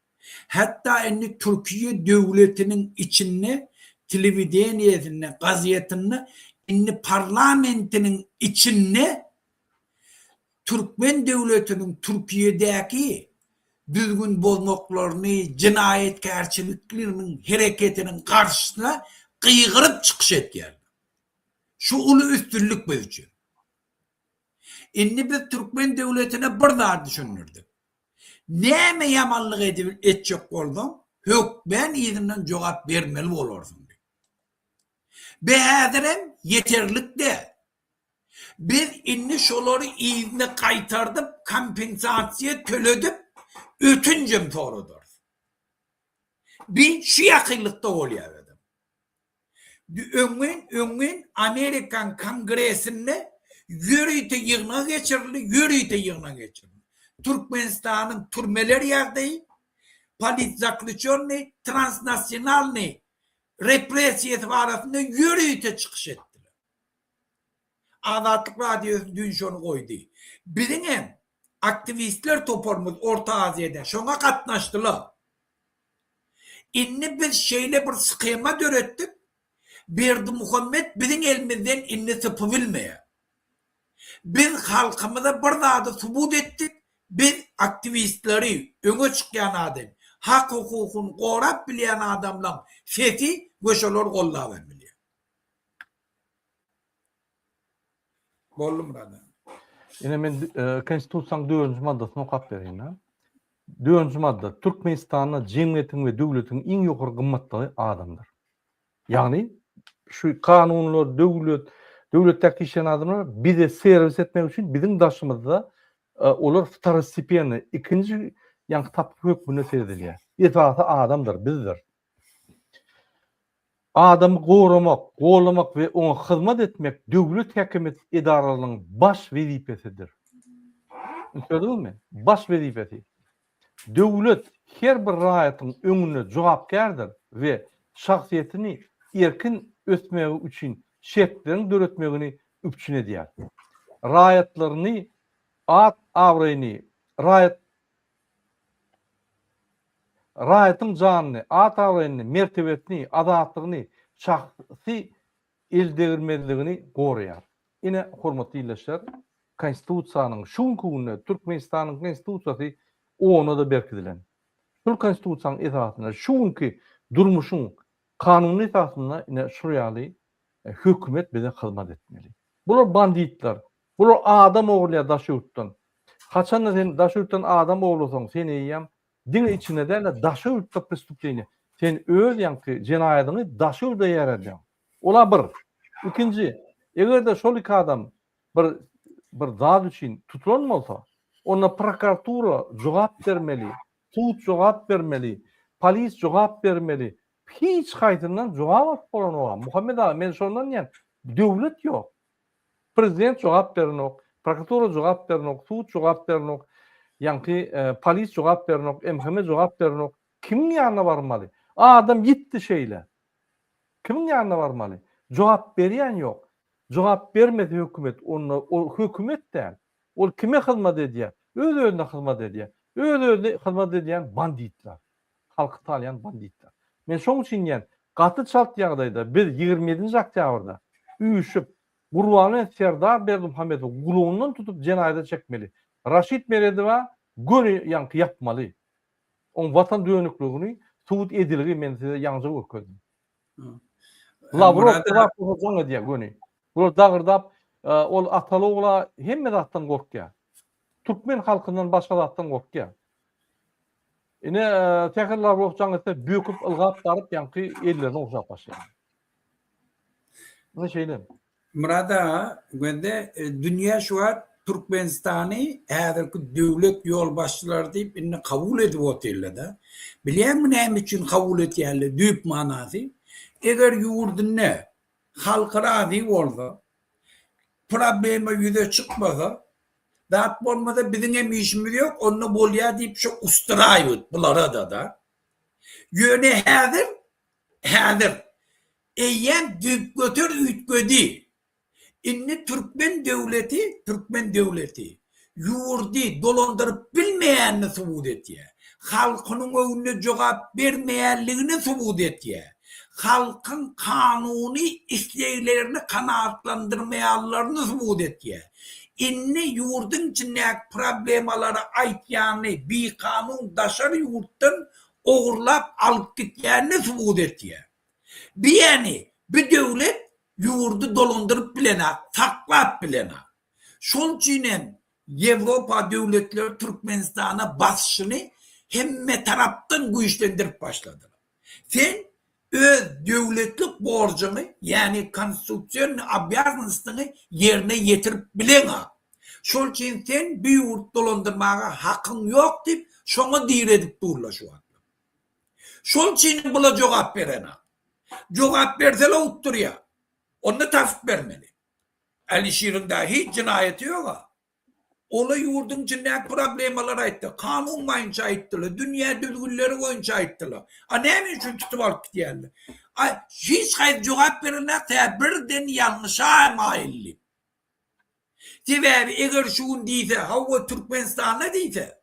Hatda indi Türkiýe döwletiniň içinde telewideniýesinde, gazetinde indi parlamentiniň içinde türkmen döwletiniň Türkiýedäki düzgün bozmaklaryny, jenaýatkärçilikleriniň hereketiniň garşysyna gygyryp çykyş etýärler. Şu uly üstünlik biz üçin. Indi biz türkmen döwletine bir zat düşündirdik. Näme ýamanlyk edip etjek bolsaň, hökmän yzyndan jogap bermeli bolarsyň diýip. Be häzirem ýeterlik däl. Biz indi şolary yzyna gaýtardyp, kompensasiýa töledip, ötünjem soradarys. Bi şu ýakynlykda bolýar özem. Öňňin, öňňin Amerikan Kongresinde ýörite ýygnak geçirildi, ýörite ýygnak geçirildi. Türkmenistanyň türmeler ýagdaýy, politzaklýuçennyý, transnasionalnyý repressiýasy barasynda ýörite çykyş etdiler. Azatlyk Radiosy düýn şony goýdy. Biziň hem aktiwistler toparymyz Orta Aziýada şoňa gatnaşdylar. Indi biz şeýle bir shema döretdik, Berdimuhamet biziň elimizden indi sypybilmeýär. Biz halkymyza bir zady subut etdik, biz aktiwistleri, öňe çykýan adam, hak-hukukyny gorap bilýän adamlaň sesi we şolar goldabam bilýär. Boldy Myrat aga. Ine men Konstitusiýanyň dördünji maddasyny okap bereýin. Dördünji madda, Türkmenistanda jemgyýetiň we döwletiň iň ýokary gymmatlygy adamdyr. Ýagny şu kanunlar, döwlet, döwletdäki işleýän adamlar bize serwis etmek üçin biziň daşymyzda olar wtorostepennyi, ikinji ýaňky tapgy hökmünde seredilýär. Esasy adamdyr, bizdir. Adamy goramak, gollamak we oňa hyzmat etmek döwlet häkimiýet edaralarynyň baş wezipesidir. Üns berdiňizmi? Baş wezipesi. Döwlet her bir raýatyň öňünde jogapkärdir we şahsyýetini erkin ösmegi üçin şertleriň döretmegini üpjün edýär. Raýatlaryny at-abraýyny, raýat Raýatyň janyny, at-abraýyny, mertebesini, azatlygyny, şahsy eldegrilmezligini goraýar. Ine, hormatly ildeşler, Konstitusiýanyň şu günki günde Türkmenistanyň Konstitusiýasy ona-da berkidilen. Şol Konstitusiýanyň esasynda şu günki durmuşyň kanuny esasynda ine şul ýaly hökümet bize hyzmat etmeli. Bular banditler. Bular adam ogurlaýar daş ýurtdan. Haçanda sen daş ýurtdan adam ogurlasaň sen eýýäm diňe içinde däl-de daşy ýurtda prestuplenýe. Sen öz ýaňky jenaýadyňy daşy ýurda ýaradýaň. Ola bir. Ikinji, eger-de şol iki adam bir bir zat üçin tutulan bolsa, onda prokuratura jogap bermeli, sud jogap bermeli, polis jogap bermeli. Hiç haýsyndan jogap alyp bolanok. Muhammet aga, men şondan diýýän, döwlet ýok. Prezident jogap berenok, prokuratura jogap berenok, sud jogap berenok, ýaňky polis jogap berenok, MHM jogap berenok. Kimiň ýanyna barmaly? Adam ýitdi şeýle. Kimiň ýanyna barmaly? Jogap berýän ýok. Jogap bermese hökümet, onda ol hökümet däl. Ol kime hyzmat edýär? Öz-özüne hyzmat edýär. Öz-özüne hyzmat edýän banditler. Halky talaýan banditler. Men şoň üçin diýýän, gaty çalt ýagdaýda biz 27-nji oktýabrda üýşüp, Gurbanguly Serdar Berdimuhamedowy gulagyndan tutup jenaýata çekmeli. Raşid Meredowa göni ýaňky ýapmaly. Oň watan dönükligini subut edilgi men size ýaňja görkezdim. Lawrow Trakowa jaň edýär göni. Bular dagyrdap ol ataly ogla hemme zatdan gorkýar. Türkmen halkyndan başga zatdan gorkýar. Ine sähel Lawrow jaň etse böküp ylgap baryp ýaňky ellerini ogşap başlaýar. Ine şeýle. Myrat aga, gözde dünýä şu wagt Türkmenistany häzirki döwlet ýolbaşçylary diýip indi kabul edip otyrlar-da. Bilýäňmi näme üçin kabul etýärler düýp manasy? Eger ýurdunda halky razy bolsa, problema ýüze çykmasa, zat bolmasa biziň hem işimiz ýok, onda bolýar diýip şu ustraýwat bulara-da-da. Ýöne häzir, häzir Eýýäm düýpgöter üýtgedi. Indi türkmen döwleti, türkmen döwleti ýurdy dolandyryp bilmeýänini subut etýär. Halkynyň öňünde jogap bermeýänligini subut etýär. Halkyň kanuny isleglerini kanagatlandyrmaýanlaryny subut etýär. Indi ýurduň içindäki problemalary aýtýany bikanun daşary ýurtdan ogurlap alyp gitýänini subut etýär. Bi ýäni bi döwlet ýurdy dolandyryp bilenak, saklap bilenak. Şol üçin hem Ýewropa döwletleri Türkmenistana basyşyny hemme tarapdan güýçlendirip başladylar. Sen öz döwletlik borjuňy, ýäni konstitusionnyý obýaznostyňy ýerine ýetirip bileňak. Şol üçin sen bi ýurt dolandyrmaga hakyň ýok diýip, şoňa diredip durlar şu wagtlar. Şol üçinem bula jogap berenak. Jogap berseler utdurýar. Onda tapyp bermeli. Alişiriň dagy hiç jenaýaty ýoga. Ola ýurduň içindäki problemalary aýtdy. Kanun boýunça aýtdylar. Dünýä düzgünleri boýunça aýtdylar. A näme üçin tutup alyp gidýärler? A hiç haýsy jogap berenak tä birden ýalňyşa maýyl diýip. Sebäbi eger şu gün diýse, hawa Türkmenistanda diýse.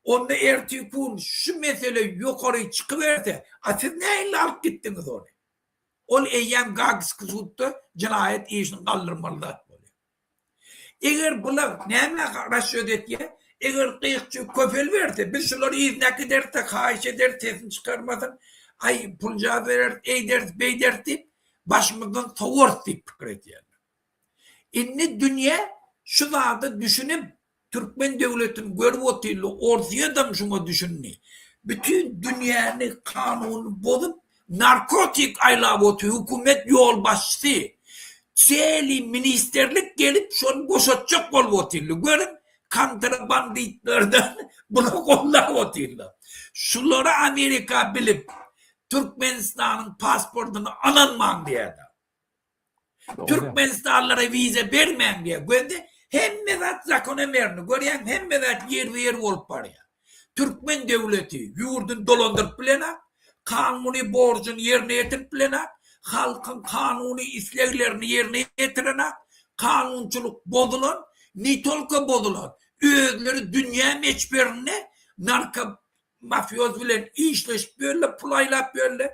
Onda ertir-gün şu mesele ýokary çykyberse, a siz nähili alyp gitdiňiz ony? Ol eýýäm Gaagski sudda jenaýat işini galdyrmaly zat bolýar. Eger bular nämä rasçýot etýär? Eger gyýykçy köpeliberse, biz şulary yzyna äkideris-de, haýyş ederis, sesini çykarmasyn, aý, puljaz bereris, eýderis, beýderis diýip, başymyzdan sowarys diýip pikir edýärler. Indi dünýä şu zada düşünip, türkmen döwletini görüp otyrlar, Orsýetem şuňa düşündi. Bütin dünýäni kanuny bozup, narkotik aýlap otyr hökümet ýolbaşçysy. Çeli ministrlik gelip şony boşatjak bolup otyrlar. Görüň, kontrabanditlerden bular gollap otyrlar. Şulary Amerika bilip, Türkmenistanyň pasportyny alanmaň diýýärler. Türkmenistanlylara wiza bermäň diýýär. Gözde hemme zat zakonomerny. Görýäň hemme zat ýerbe-ýer bolup barýar. Türkmen döwleti ýurduny dolandyryp bilenak, kanuny borjuny ýerine ýetirip bilenak, halkyň kanuny isleglerini ýerine ýetirenak, kanunçylyk bozulan, ne tolko bozulan, özleri dünýä meçberinde narko mafioz bilen işleşip ýörler, pul aýlap ýörler.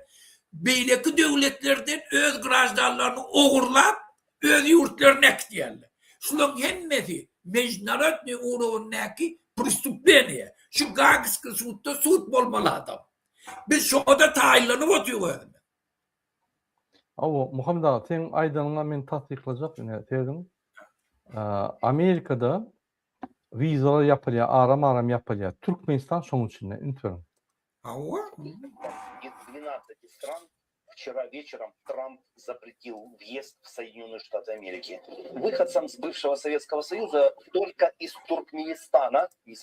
Beýleki döwletlerden öz graždanlaryny ogurlap, öz ýurtlaryna äkidýärler. Şularyň hemmesi mejdunarodnyý urowendäki prestupleniýe. Şu Gaagskiý sudda sud bolmaly adam. Biz şoňa-da taýynlanyp otyk özümiz. Hawa, Muhammet aga, seň aýdanyňa men tassyklajak ine sözüň. Amerikada Wizalar ýapylýar, aram-aram ýapylýar. Türkmenistan şoň içinde, üns beriň. Hawa. Из 12 стран вчера вечером Трамп запретил въезд в Соединенные Штаты Америки. Выходцам с бывшего Советского Союза только из Туркменистана не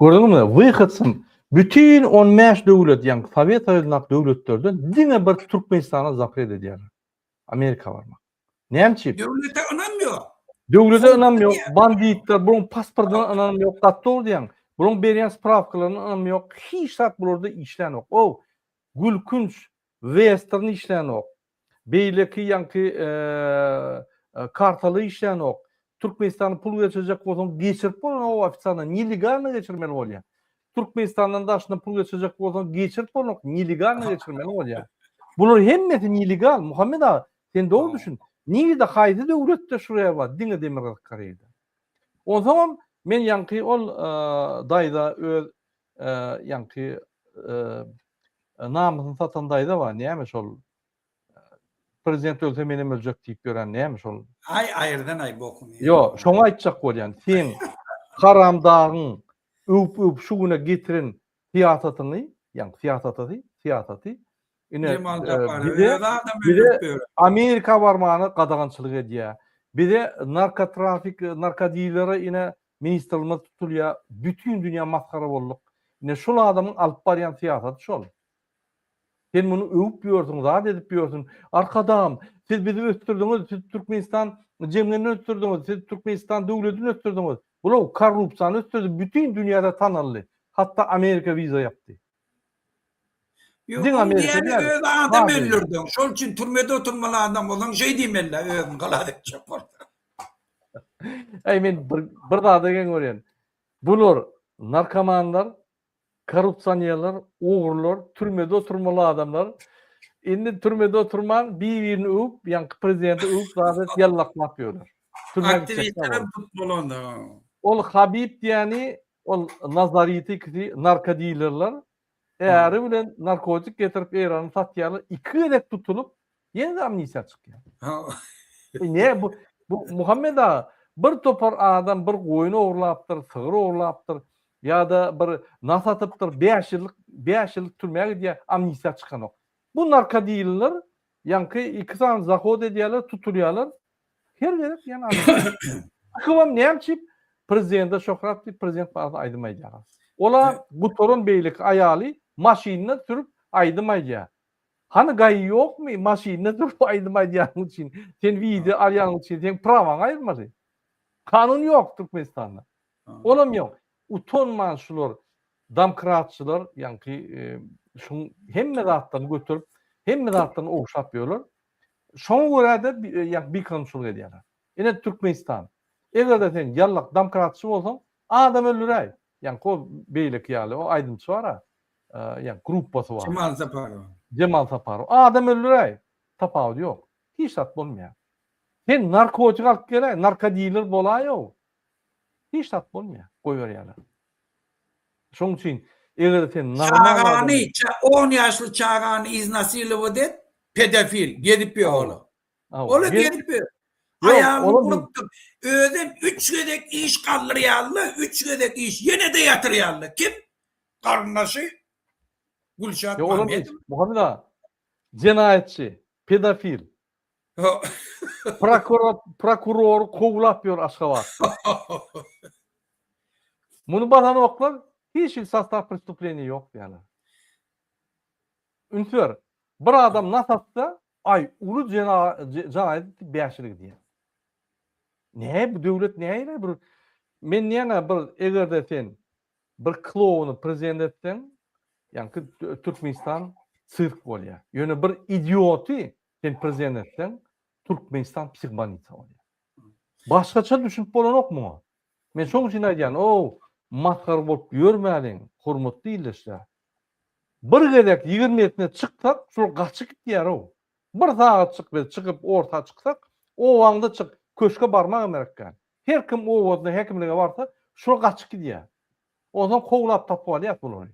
Gördüňizmi? Wyhodcam bütin 15 döwlet, ýagny Sowet Soýuzyndaky döwletlerden diňe bir Türkmenistana zapret edýärler. Amerika barmak. Näme üçin? Döwlete ynam ýok. Döwlete ynam ýok, banditler, bularyň pasportyna ynam ýok, gaty dogry diýýäň. Bularyň berýän sprawkalaryna ynam ýok, hiç zat bularda işlänok. O gülkünç western işlänok. Beýleki ýaňky kartaly işlänok. Türkmenistana pul geçirjek bolsaň geçirip bolanok ofitsialno, nelegalno geçirmeli bolýar. Türkmenistandan daşyna pul geçirjek bolsaň geçirip bolanok, nelegalno geçirmeli bolýar. Bular hemmesi nelegal, Muhammet aga, sen dogry düşün. Nirede haýsy döwletde şuraya bar, diňe Demirgazyk Koreýada. Onsoňam men ýaňky ol daýza öz ýaňky namysyny satan daýza bar, näme şol Prezident ölse menem öljek diýip ýören näme şol? Aý aýyrdan aý bokuny. Ýo, şoňa aýtjak bolýan. Seň haramdagyň öwüp öwüp şu güne getiren syýasatyňy, ýagny syýasatasy, syýasaty ine bize bize Amerika barmana gadagançylyk edýär. Bize narkotrafik, narkodilere ine ministrimiz tutulýar. Bütin dünýä masgara bolduk. Ine şol adamyň alyp barýan syýasaty şol. Sen muny öwüp ýörsüň, zat edip ýörsüň. Arkadagym, siz bizi ösdürdiňiz, siz Türkmenistan jemgyýetini ösdürdiňiz, siz Türkmenistan döwletini ösdürdiňiz. Bular korrupsiýany ösdürdi, bütin dünýäde tanaldy. Hatda Amerika wiza ýapdy. Ýok, Diňe Amerika däl. Öz adam öldürdiň. Şol üçin türmede oturmaly adam bolsaň şeý diýmeli-dä, özüňi halas etjek bolsaň. Äý men bir bir zada geň görýän. Bular narkomanlar, Korrupsionerler, ogrular, türmede oturmaly adamlar. Indi türmede oturman bir-birini öwüp, ýaňky prezidenti öwüp zat edip ýallaklap ýörler. Türmä Aktiwistlerem tutmaly onda. Ol Habib diýeni, ol Nazariti ikisi narkodilerler. Äri bilen narkotik getirip Eýrana satýarlar. Iki gezek tutulyp, Ýene-de amnistiýa çykýar. E, ne bu bu Muhammed aga bir topar adam bir goýun ogurlapdyr, sygyr ogurlapdyr ýa-da bir nas atypdyr, 5 ýyllyk 5 ýyllyk türmä gidýär, amnistiýa çykanok. Bu narkodiller ýaňky iki sany zahod edýärler, tutulýarlar. Her gezek ýene amnistiýa. Çykybam näme üçin prezidente şöhrat diýip prezident barada aýdym aýdýarlar. Ola gutaran beýleki aýaly maşynda sürüp aýdym aýdýar. Hany gaýy ýokmy maşynda durup aýdym aýdýanyň üçin sen wideo alýanyň üçin seň prawaňy aýyrmaly. Kanun ýok Türkmenistanda. Olam ýok. Utanman şular domkratçylar ýaňky şuň hemme zatlaryny göterip hemme zatlaryny ogşap ýörler. Şoňa görä-de ýaňky bikanunçylyk edýärler. Ine Türkmenistan. Eger-de sen ýallak domkratçy bolsaň adam öldüräý. Ýaňky o beýleki ýaly o aýdymçy bar-a. Ýaňky gruppasy bar. Jemal Saparow. Jemal Saparow. Adam öldüräý. Tapawudy ýok. Hiç zat bolmaýar. Sen narkotik alyp geläý, narkodiler bolaý-ow. Hiç zat bolmaýar. Goýberýärler. Şonuň üçin eger sen normal Çagany, on ýaşly çagany iznasilować et, pedofil, gezip ýör ol. Ol gezip ýör. Aýalyny urupdyr. Özem üç gezek iş galdyrýarlar, üç gezek iş, ýene-de ýatyrýarlar. Kim? Garyndaşy Gülşat Mamedowa. Muhammet aga, jenaýatçy, pedofil. Prokurory kowlap ýör Aşgabatda. Muny basanoklar, hiç hili sostaw prestupleniýa ýok diýýärler. Üns ber, bir adam nas atsa, aý uly jenaýat etdi bäş ýyl gidýär. Nä bu döwlet nähili bir men diýýän-ä bir eger-de sen bir klowny prezident etseň, ýaňky Türkmenistan sirk bolýar. Ýöne bir idioty sen prezident etseň, Türkmenistan psihbolnitsa bolýar. Başgaça düşünip bolanok muňa. Men şoň üçin aýdýan, ow, masgara bolup ýörmäliň, hormatly ildeşler. Bir gezek ýigirmesine çyksak, şol gaçyp gitýär-ow. Bir sagatjyk biz çykyp orta çyksak, obaňda çyk, köşge barmagam gerek däl. Her kim obasyna häkimlige barsa, şol gaçyp gidýär. Onsoň kowlap tapyp alýas bulary.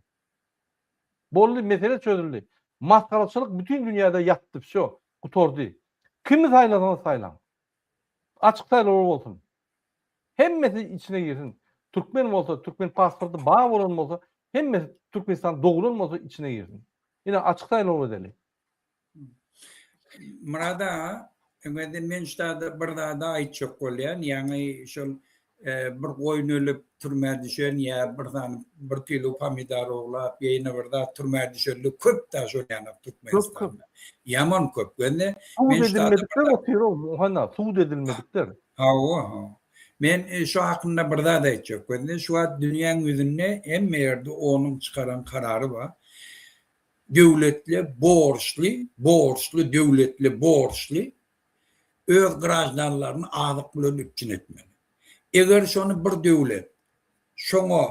Boldy, mesele çözüldi. Masgaraçylyk bütin dünýäde ýatdy, wsýo, gutardy. Kimi saýlasaňyz saýlaň. Açyk saýlawlar bolsun. Hemmesi içine girsin. Türkmen bolsa, türkmen pasporty bar bolan bolsa, hemmesi Türkmenistanda doglan bolsa içine girsin. Ine açyk saýlaw edeli. Myrat aga, öňede men ştada bir zady aýtjak bolýan, ýaňy şol bir goýun ölüp türmä düşen ýa bir sany bir kilo pomidor oglap ýa ýene bir zat türmä düşenler köp da şol ýanak Türkmenistanda. Ýaman köp. Göni men ştada edilmedikler otyr o Muhanna, sud edilmedikler. Hawa, hawa. Men şu hakynda bir zat aýtjak. Göni şu wagt dünýäň ýüzünde hemme ýerde onuň çykaran karary bar. Döwletli borçly, borçly, döwletli borçly öz graždanlaryny azyk bilen üpjün etmeli. Eger şony bir döwlet şoňa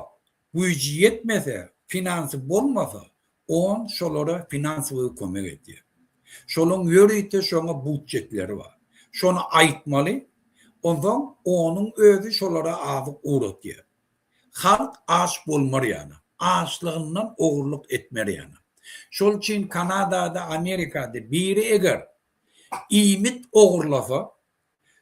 güýji ýetmese, finansy bolmasa, on şolara finansowy kömek edýär. Şolaň ýörite şoňa budjetleri bar. Şony aýtmaly, onsoň onuň özi şolara azyk ugratýar. Halk aç bolmar ýaly. Açlygyndan ogurlyk etmer ýaly. Şol üçin Kanadada, Amerikada biri eger iýmit ogurlasa,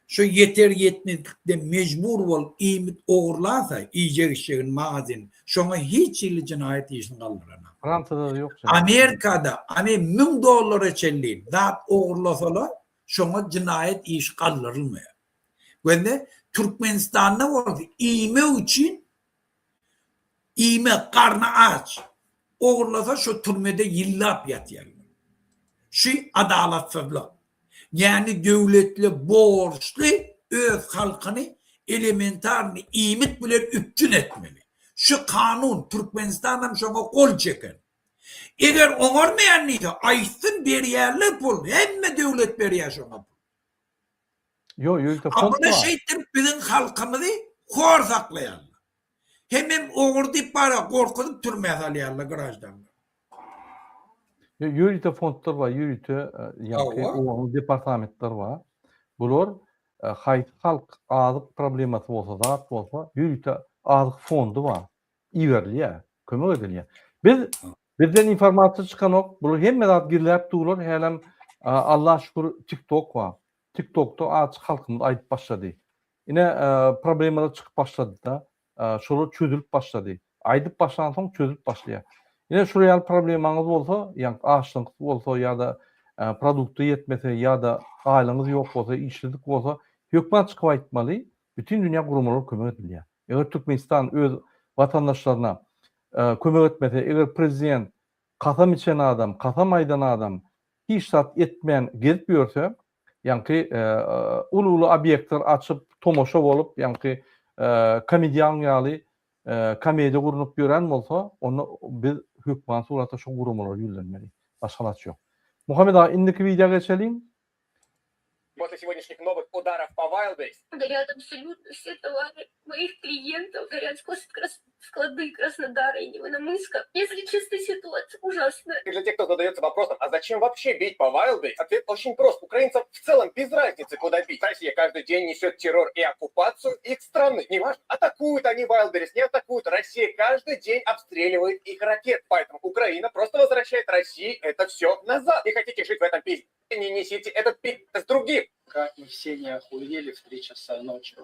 şo ýeter-ýetmezlikden mejbur bolup iýmit ogurlasa, iýjek-içjegini magazin, şoňa hiç hili jenaýat işini galdyranok. Fransiýada-da ýok jenaýat. Amerikada ane müň dollara çenli zat ogurlasalar, şoňa jenaýat işi galdyrylmaýar. Gözle, Türkmenistanda bolsa iýmek üçin iýmek, garny aç, ogurlasa şo türmede ýyllap ýatýarlar. Şu adalatsyzlyk. Ýagny döwletli borçly öz halkyny elementarny iýmit bilen üpjün etmeli. Şu kanun Türkmenistanam şoňa gol çeken. Eger oňarmaýan diýse aýtsyn berýärler pul hemme döwlet berýär şoňa pul. Ýok, ýörite fond bar. Şeýtdirip biziň halkymyzy hor saklaýarlar. Hemem ogur diýip bara gorkuzyp türmä salýarlar graždanlary. Ýok, ýörite fondlar bar, ýörite ýaňky onuň departamentleri bar. Bular haýsy halk azyk problemasy bolsa, zat bolsa, ýörite azyk fondy bar. Iberilýär, kömek edilýär. Biz bizden informasiýa çykanok, bular hemme zat gizläp durlar, hälem Alla şükür TikTok bar. TikTokda azajyk halkymyz aýdyp başlady. Ine problemalar çykyp başlady-da, şolar çözülip başlady. Aýdyp başlansoň çözülip başlaýar. Ine şular ýaly problemaňyz bolsa, ýa açlygyňyz bolsa ýa-da produkta ýetmese ýa-da aýlygyňyz ýok bolsa, işsizlik bolsa, hökman çykyp aýtmaly, bütin dünýä guramalar kömek edilýär. Eger Türkmenistan öz watandaşlaryna kömek etmese, eger prezident kasam içen adam, kasam aýdan adam hiç zat etmän gezip ýörse, ýaňky uly-uly obýektler açyp, tomaşa bolup, ýaňky komedian ýaly komediýa gurnup ýören bolsa, onda biz hökman suratda şo guramalara ýüzlenmeli. Başga alaç ýok. Muhammet aga, indiki wideo geçeliň. После сегодняшних новых ударов по Wildberries. Горят абсолютно все товары моих клиентов, горят склады Краснодара и Невинномысска. Если честно, ситуация ужасная. И для тех, кто задается вопросом, а зачем вообще бить по Wildberries, ответ очень прост. Украинцам в целом без разницы, куда бить. Россия каждый день несет террор и оккупацию их страны. Неважно, атакуют они Wildberries, не атакуют. Россия каждый день обстреливает их ракет. Поэтому Украина просто возвращает России это все назад. Не хотите жить в этом пизде, не несите этот пиздец другим. Как мы все не охуели в 3 часа ночи.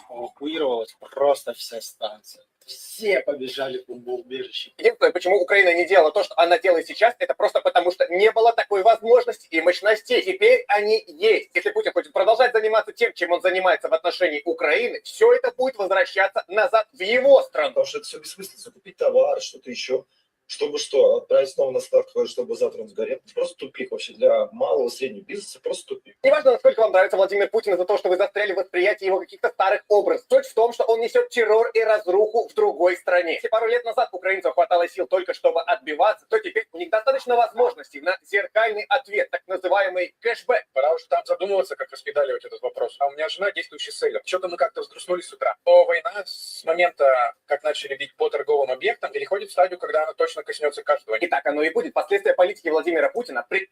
Эвакуировалась просто вся станция. Все побежали в бомбоубежище. Единственное, почему Украина не делала то, что она делает сейчас, это просто потому, что не было такой возможности и мощностей. Теперь они есть. Если Путин хочет продолжать заниматься тем, чем он занимается в отношении Украины, все это будет возвращаться назад в его страну. Потому что это все бессмысленно. Купить товар, что-то еще. Чтобы что? Отправить снова на склад, чтобы завтра он сгорел. Это просто тупик вообще для малого и среднего бизнеса. Просто тупик. Неважно, насколько вам нравится Владимир Путин за то, что вы застряли в восприятии его каких-то старых образов. Суть в том, что он несет террор и разруху в другой стране. Если пару лет назад украинцам хватало сил только чтобы отбиваться, то теперь у них достаточно возможностей на зеркальный ответ, так называемый кэшбэк. Пора уже там задумываться, как распедаливать этот вопрос. А у меня жена действующий селлер. Чё-то мы как-то взгрустнули с утра. Но война с момента, как начали бить по торговым объектам, переходит в стадию, когда она точно коснется каждого. И так оно и будет. Последствия политики Владимира Путина при...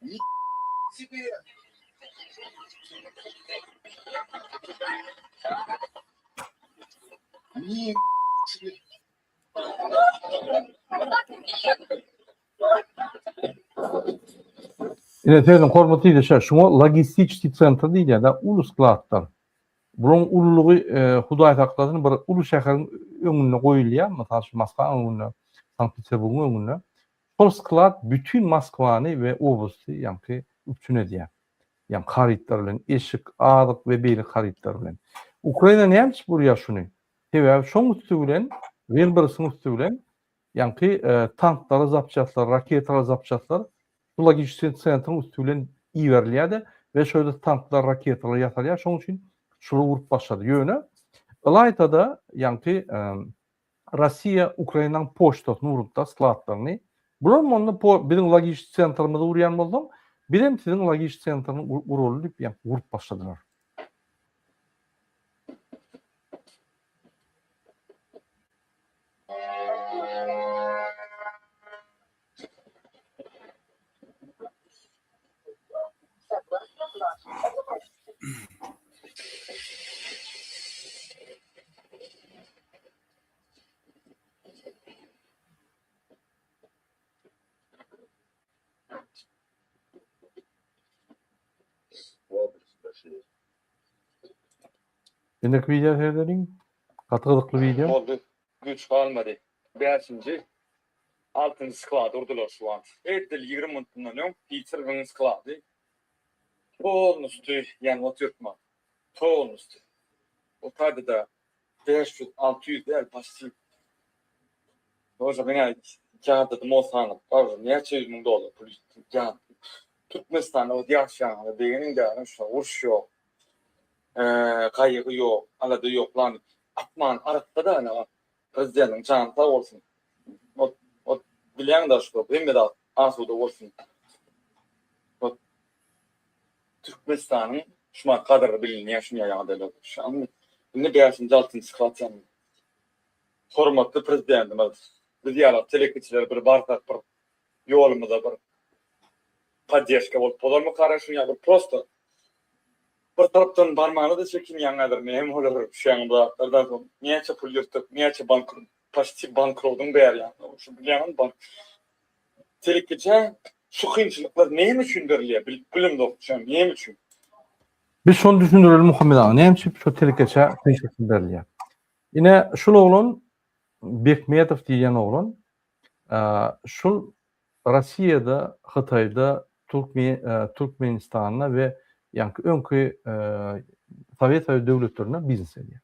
Ни себе! Ни себе! Ine sezin hormatly ildeşler, şuňa logistiçki sentr diýilýär-de, uly skladlar. Bularyň ululygy Hudaý saklasyn bir uly şäheriň öňünde goýulýar, mysal üçin Moskwanyň öňünde, Sankt-Peterburgyň öňünde. Şol sklad bütin Moskwany we oblasty ýaňky üpjün edýär. Ýagny harytlar bilen, eşik, azyk we beýleki harytlar bilen. Ukraina näme üçin urýar şuny? Sebäbi şoň üsti bilen, Wildberriesiň üsti bilen ýaňky tanklara zapçastlar, raketalara zapçastlar şu logistik sentriň üsti bilen iberilýärdi we şo ýerde tanklar, raketalar ýasalýar. Şoň üçin şular urup başlady. Ýöne ylaýta-da ýaňky Russiýa Ukrainanyň poçtasyny urupda, skladlaryny. Bular onda biziň logistik sentrimizi urýan bolsaň, bizem siziň logistik sentrini uraly diýip ýaňky urup başladylar. Indiki wideo seredeliň. Gaty gyzykly wideo. Boldy. Güýç galmady. Bäşinji, altynjy sklady urdular şu wagt. Edil 20 minut mundan öň Peterbiň sklady polnusty ýanyp otyrtma. Polnusty. O taýda-da 500, 600 däl, почти. Bože, men ýadadym o sany. Bože, näçe ýüz müň dollar pul ýa. Türkmenistanda o ýaşaýan begeniň däli şu uruş ýok. Eee, gaýgy ýok, alada ýok lan. Atman arassa da ana prezidentiň jany sag bolsun. Ot, ot bilýäň da şu hemme zat asuda bolsun. Ot Türkmenistanyň şumat gadyry bilinýär şunýa ýagdaýlarda. Şu indi bäşinji altynjy sklad ýanynda. Hormatly Prezidentimiz, biz ýaly telekeçiler bir barsak bir ýolumyza bir poddeşka bolup bolarmykara şuny ýaly bir prosto bir tarapdan barmana-da çekinýäň häzir näme bolar şu ýaňy bu zatlardan soň näçe pul ýyrtdyk näçe bank paçti bankrodyň bäri ýaňy şu bilýäňmi bank telekeçä şu kynçylyklar näme üçin berilýär bilip bilemzok şu näme üçin. Biz şony düşündireli Muhammet aga näme üçin şu telekeçä kynçylyklar berilýär. Ine şul oglan Bekmetow diýen oglan şul Rossiýada, Hytaýda, Türkmenistanda we ýaňky öňki Sowet Soýuzy döwletlerinde biznes edýär.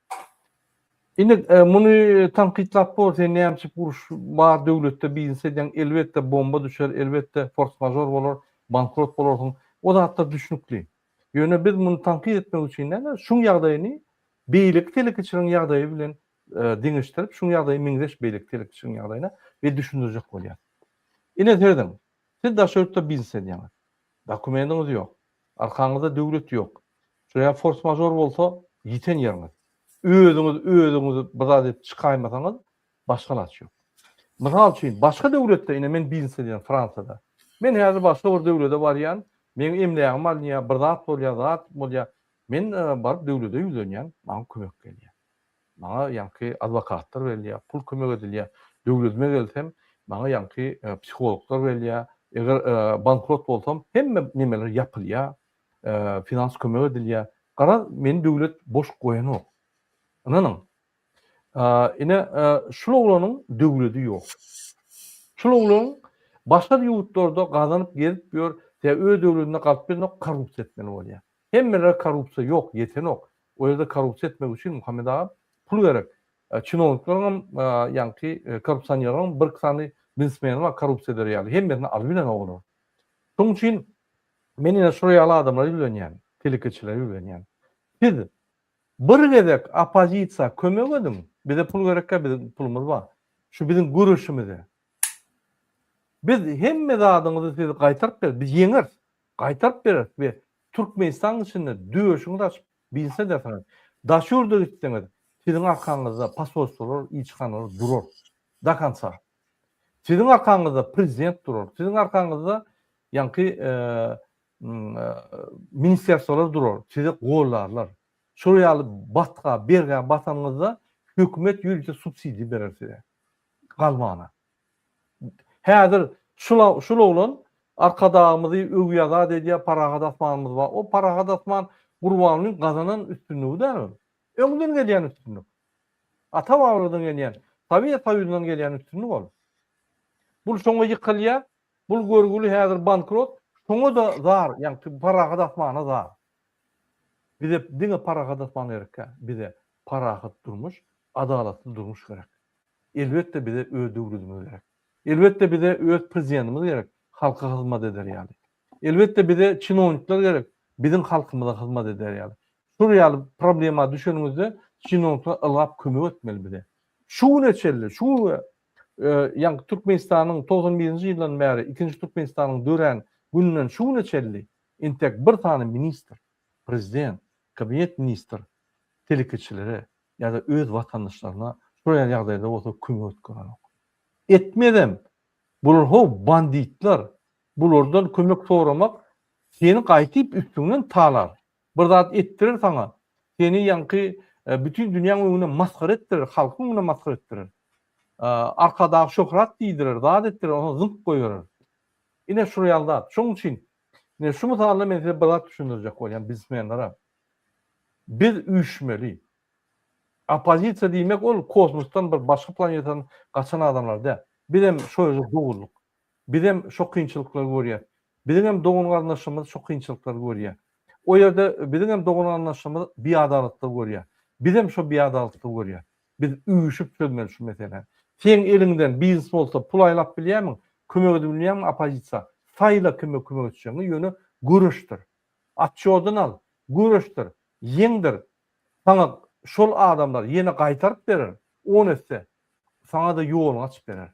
Indi muny tankytlap bor, sen näme üçin uruş bar döwletde biznes edýäň, elbetde bomba düşer, elbetde fors-mažor bolar, bankrot bolarsyň. O zatlar düşnükli. Ýöne biz muny tankyt etmek üçin däl-de, şuň ýagdaýyny beýleki telekeçileriň ýagdaýy bilen deňeşdirip, şuň ýagdaýy meňzeş beýleki telekeçileriň ýagdaýyna we düşündirjek bolýas. Ine serediň, siz daşary ýurtda biznes edýäňiz. Dokumendiňiz ýok. Arkaňyzda döwlet ýok. Şuraya fors-mažor bolsa ýiten ýeriňiz. Özüňiz özüňizi bir zat edip çykaýmasaňyz başga alaç ýok. Mysal üçin, başga döwletde, ine men biznes edýän Fransiýada. Men häzir başga bir döwlete barýan, meň emlägim alynýar, bir zat bolýar, zat bolýar. Men baryp döwlete ýüzlenýän, maňa kömek gelýär. Maňa ýaňky adwokatlar berilýär, pul kömek edilýär. Döwletime gelsem, maňa ýaňky psihologlar berilýär. Eger bankrot bolsam, hemme nemeler ýapylýar, finans kömek edilýär. Garaz, meni döwlet boş goýanok. Ynanyň. Ine, şul oglanyň döwledi ýok. Şul oglan başga ýurtlarda gazanyp gezip ýör, sebäbi öz döwledinde galyp bilenok, korrupsiýa etmeli bolýar. Hemmelere korrupsiýa ýok, ýetenok. O ýerde korrupsiýa etmek üçin Muhammet aga pul gerek. Çinownikleriňem ýaňky korrupsionerleriň bir iki sany biznesmeni bar korrupsiýa eder ýaly. Hemmesini alyp bilenok olar. Şonuň üçin men ine şular ýaly adamlara ýüzlenýän, telekeçilere ýüzlenýän. Siz bir gezek oppozisiýa kömek ediň, bize pul gerekkä biziň pulumyz bar. Şu biziň göreşimize. Biz hemme zadyňyzy size gaýtaryp bereris, biz ýeňeris. Gaýtaryp bereris we Türkmenistanyň içinde döşüňizi açyp biznes edersiňiz. Daşy ýurda gitseňiz, siziň arkaňyzda posolstwolar, ilçihanalar durar. Do konca. Siziň arkaňyzda prezident durar. Siziň arkaňyzda ýaňky ministerstwolar durar. Sizi gollarlar. Şol ýaly batga, bergä batanyňyzda hökümet ýörite subsidiýa berer size. Galmana. Häzir şul şul oglan Arkadagymyzy öwýä zat edýä parahat asmanymyz bar. O parahat asman Gurbangulyň gazanan üstünligi däl ol. Öňden gelýän üstünlik. Ata babalardan gelýän, Sowet Soýuzyndan gelýän üstünlik ol. Bul şoňa ýykylýa, bul görgüli häzir bankrot, şoňa-da zar, ýagny parahat asmana zar. Bize diňe parahat asman gerekkä, bize parahat durmuş, adalatly durmuş gerek. Elbetde bize öz döwletimiz gerek. Elbetde bize öz prezidentimiz gerek, halka hyzmat eder ýaly. Elbetde bize çinownikler gerek, biziň halkymyza hyzmat eder ýaly. Şul ýaly problema düşeniňizde çinownikler ylgap kömek etmeli bize. Şu güne çenli, şu ýaňky Türkmenistanyň 91-nji ýyldan bäri ikinji Türkmenistanyň dörän gününden şu güne çenli entek bir sany ministr, prezident, kabinet ministr telekeçilere ýa-da öz watandaşlaryna şol ýaly ýagdaýda bolsa kömek edip görenok. Etmezem. Bular how banditler. Bulardan kömek soramak seni gaýtyp üstüňden talar. Bir zat etdirer saňa. Seni ýaňky bütin dünýäň öňünde masgara etdirer, halkyň öňünde masgara etdirer. Arkadag şöhrat diýdirer, zat etdirer, onsoň zyňyp goýberer. Ine şul ýaly zat. Şonuň üçin ine şu mysalda men size bir zat düşündirjek bolýan biznesmenlere. Biz üýşmeli. Oppozisiýa diýmek ol kosmosdan bir başga planetadan gaçan adamlar däl. Bizem şo ýerde doguldyk. Bizem şo kynçylyklary görýäs. Biziňem dogan-garyndaşlarymyz şo kynçylyklary görýär. O ýerde biziňem dogan-garyndaşlarymyz biadalatlygy görýär. Bizem şo biadalatlygy görýäs. Biz üýşüp çözmeli şu meseläni. Seň eliňden biznes bolsa pul aýlap bilýärmiň? Kömek edip bilýärmiň oppozisiýa? Saýla kime kömek etjegiňi, ýöne göreşdir. Otçýodyny al, göreşdir, ýeňdir. Saňa şol adamlar ýene gaýtaryp berer, on esse. Saňa-da ýoluny açyp berer.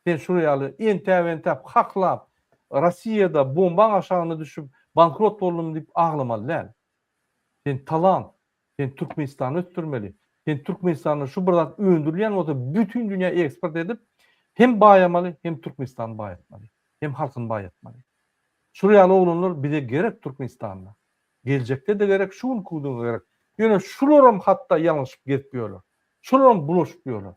Sen şular ýaly entäp-entäp haklap, Rossiýada bombaň aşagyna düşüp bankrot boldum diýip aglamaly däl. Sen talant, sen Türkmenistany ösdürmeli. Sen Türkmenistanda şu bir zat öndürilýän bolsa bütin dünýä eksport edip hem baýamaly, hem Türkmenistany baýatmaly, hem halkyny baýatmaly. Şular ýaly oglanlar bize gerek Türkmenistanda. Geljekde-de gerek, şu günki günde gerek. Ýöne şularam hatda ýalňyşyp gezip ýörler. Şularam bulaşyp ýörler.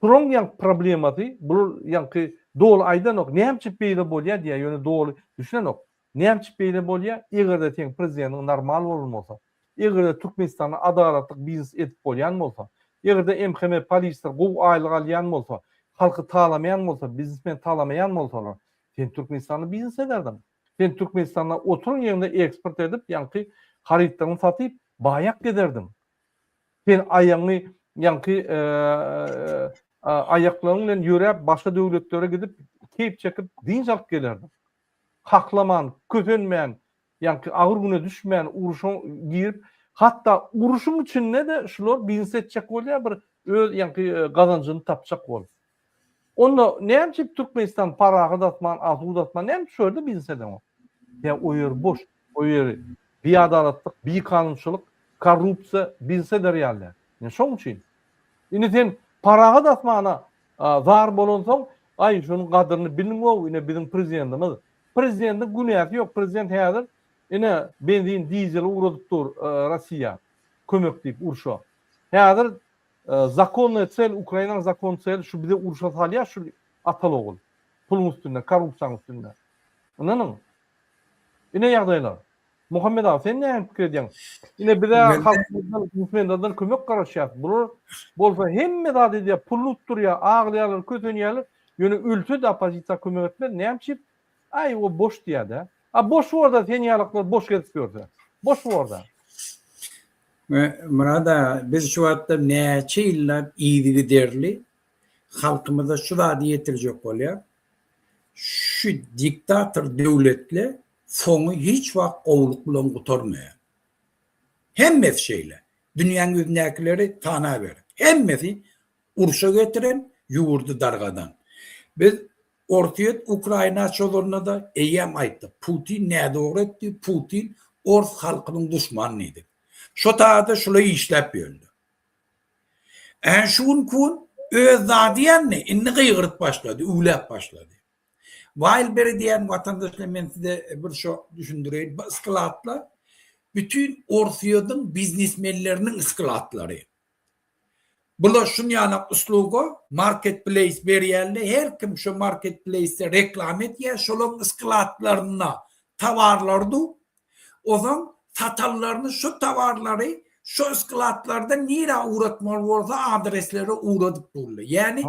Şularyň ýaňky problemasy, bular ýaňky doly aýdanok, näme üçin beýle bolýar diýýär, ýöne doly düşünenok. Näme üçin beýle bolýar? Eger-de seň prezidentiň normal bolan bolsa, eger-de Türkmenistanda adalatlyk biznes edip bolýan bolsa, eger-de MHM polisler gowy aýlyk alýan bolsa, halky talamaýan bolsa, biznesmen talamaýan bolsalar, sen Türkmenistanda biznes ederdiň. Sen Türkmenistanda oturan ýeriňde eksport edip, ýaňky harytlaryňy satyp, baýap gezerdiň. Sen aýagyňy ýaňky aýaklaryň bilen ýöräp başga döwletlere gidip, keýp çekip, dynç alyp gelerdiň. Haklaman, kösenmän. Ýaňky agyr güne düşmän urşa girip, hatda urşuň içinde-de şular biznes etjek bolýar bir öz ýaňky gazanjyny tapjak bolup. Onda näme üçin Türkmenistan parahat asman, asuda asman näme üçin şu ýerde biznes edeňok? Ýa o ýer boş, o ýeri biadalatlyk, bikanunçylyk, korrupsiýa biznes eder ýaly däl. Ine şoň üçin. Indi sen parahat asmana zar bolansoň, aý şunuň gadyryny biliň-ow, ine biziň prezidentimiz. Prezidentiň günäsi ýok, prezident häzir ine benzin, dizel ugradyp dur Rossiýa kömek diýip urşa. Häzir zakonnyý sel, Ukrainanyň zakon seli şu bize urşa salýar şu ataly ogul. Puluň üstünde, korrupsiýanyň üstünde. Ynanyň. Ine ýagdaýlar. Muhammet aga sen näme pikir edýäň? Ine bize halkymyzdan, biznesmenlerden kömek garaşýas. Bular bolsa hemme zat edýär, puluny utdurýar, aglaýarlar, kösenýärler. Ýöne ölse-de oppozisiýa kömek etmez. Näme üçin? Aý o boş diýýär-dä. A boş borda sen ýalaklar boş gezip ýörse. Boş borda. Myrat aga biz şu wagtda näçe ýyllap yzygiderli halkymyza şu zady ýetirjek bolýar. Şu diktator döwletle soňy hiç wagt gowulyk bilen gutarmaýar. Hemmesi şeýle. Dünýäň ýüzündäkileri sanaber. Hemmesi urşa getiren, ýurdy dargadan. Biz Orsýet Ukraina çozanda-da eýýäm aýtdyk. Putin nädogry etdi, Putin ors halkynyň duşmany diýdik. Şo taýda şula işläp ýördi. Ä şu günki gün öz zady ýandy, indi gygyryp başlady, üwläp başlady. Wildberry diýen watandaşlar men size bir şo düşündireýin. Bu skladlar bütin Orsýetiň biznesmenleriniň skladlary. Bular şun ýanak usluga marketplace berýärler. Her kim şo marketplace-de reklama edýär, şolaryň skladlarynda towarlary dur. Ozaň satanlaryny şo towarlary şo skladlardan nirä ugratmaly bolsa adreslere ugradyp durlar. Ýagny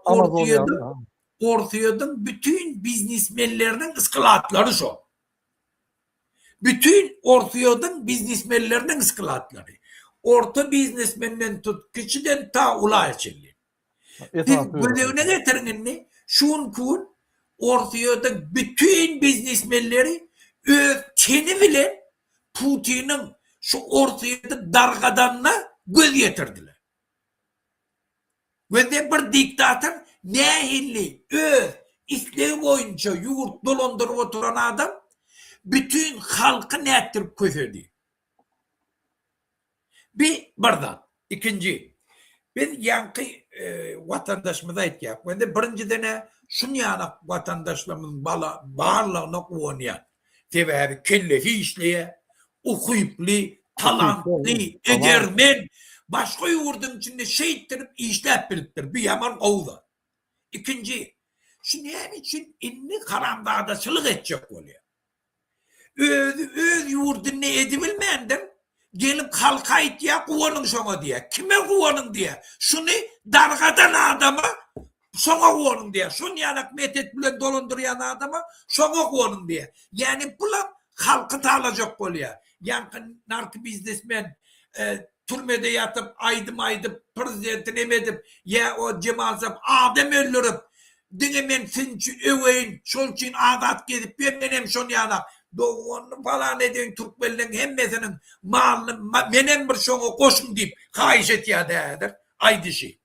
Orsýetiň Orsýetiň bütin biznesmenleriniň skladlary şo. Bütin Orsýetiň biznesmenleriniň skladlary. Orta biznesmenden tut, kiçiden ta ula çenli. Siz göz öňüne getiriň indi, şu günki gün Orsýetiň bütin biznesmenleri öz teni bilen Putiniň şu Orsýeti dargadanyna göz ýetirdiler. Gözde bir diktator nähili öz islegi boýunça ýurt dolandyryp oturan adam bütin halky nätdirip kösedi. Bi bir zat. Ikinji, biz ýaňky watandaşymyza aýtýak. Mende birinjiden-ä şunýanak watandaşlarymyzyň bala barlygyna guwanýan. Sebäbi kellesi işleýär, ukyply, talantly, edermen, başga ýurduň içinde şeýtdirip işläp bilipdir. Bu ýaman gowy zat. Ikinji, şu näme üçin indi haramzadaçylyk etjek bolýar? Özi öz ýurdunda edibilmändir, gelip halka aýtýar, guwanyň şoňa diýýär. Kime guwanyň diýýär. Şuny dargadan adama şoňa guwanyň diýýär. Şun ýalak metet bilen dolandyrýan adama şoňa guwanyň diýýär. Ýagny bulam halky talajak bolýar. Ýaňky narkobiznesmen türmede ýatyp aýdym aýdyp prezidenti neme edip ýa o Jemal Sap adam öldürip diňe men synçy öweýin şol üçin azat gezip ýör menem şon ýalak doganyny falan edeýin türkmenleň hemmesiniň malyny menem bir şoňa goşuň diýip haýyş etýärdi häzir aýdyşy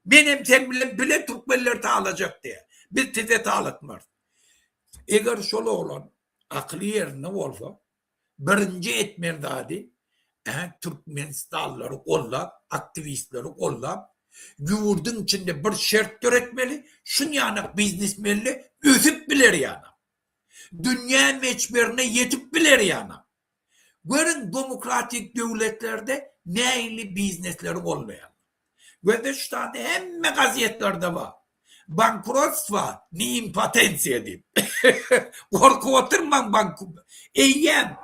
menem sen bilen bile türkmenleri talajak diýýär biz size talatmarys eger şol oglan akyly ýerinde bolsa Birinji etmeli zady türkmenistanlylary goldap, aktiwistleri goldap, ýurduň içinde bir şert döretmeli, şunýanak biznesmenler ösüp biler ýanak. Dünýä meçberine ýetip biler ýanak. Görüň demokratik döwletlerde nähili biznesleri goldaýarlar. Gözde şu zady hemme gazetlerde bar. Bankrotstwo ne impotensiýa diýip. Gorkup oturmaň bank eýýäm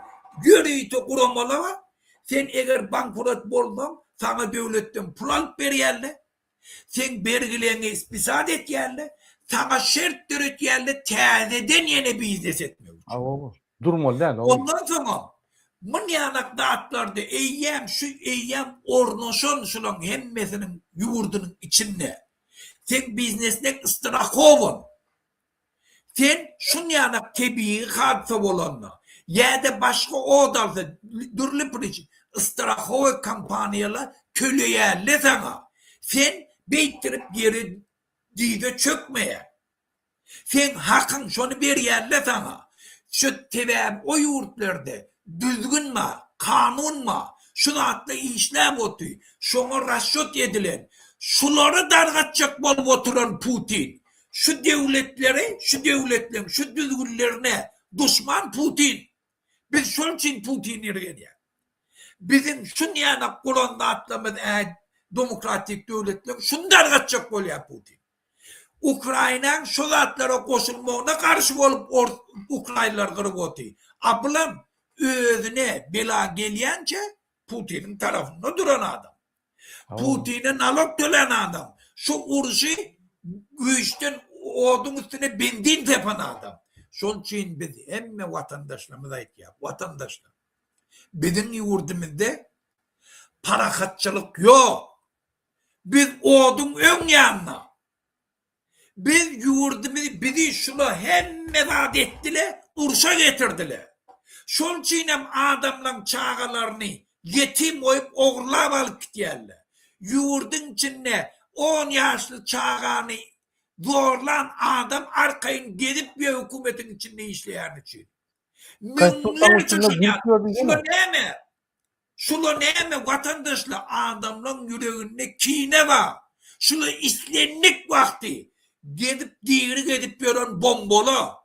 ýörite guramalar bar. Sen eger bankrot bolsaň saňa döwletden pul alyp berýärler. Seň bergileňi spisat etýärler. Saňa şert döretýärler täzeden ýene biznes etmek üçin. Durmaly däl ol. Ondan soňam munýanak zatlarda eýýäm şu eýýäm ornaşan şulaň hemmesiniň ýurdunyň içinde. Seň biznesleň strahowan. Sen şunýanak tebigy hadysa bolanda. Ýa-da başga ot alsa, dürli priçin, strahowoý kompaniýalar töleýärler saňa. Sen beýtdirip ýere dyza çökmeýäň. Seň hakyň şony berýärler saňa. Şu sebäbi o ýurtlarda düzgün bar, kanun bar. Şu zatlar işläp otyr. Şoňa rasçot edilen. Şulary dargatjak bolup oturan Putin. Şu döwletleri, şu döwletleň şu düzgünlerine duşman Putin. Biz şol üçin Putini ýergenýäs. Biziň şunýanak guran zatlarymyz ä demokratik döwletleň şuny dargatjak bolýar Putin. Ukrainaň şo zatlara goşulmagyna garşy bolup ors ukrainlary gyryp oty. A bulam özüne bela gelýänçä Putiniň tarapynda duran adam. Putine nalog tölän adam. Şu urşy güýçden oduň üstüne benzin sepen adam. Şol üçin biz hemme watandaşlarymyza aýtýas, watandaşlar biziň ýurdumyzda parahatçylyk ýok. Biz oduň öň ýanynda. Biz ýurdumyzy bizi şula hemme zat etdile urşa getirdiler. Şol üçinem adamlaň çagalaryny ýetim goýup ogurlap alyp gitýärler. Ýurduň içinde on ýaşly çagany zorlan adam arkaýyn gezip ýör hökümetiň içinde işleýäni üçin. Müňlerçe şular şular näme? Şula näme watandaşlar adamlaň ýüreginde kine bar. Şula islendik wagty gezip diri gezip ýören bombola.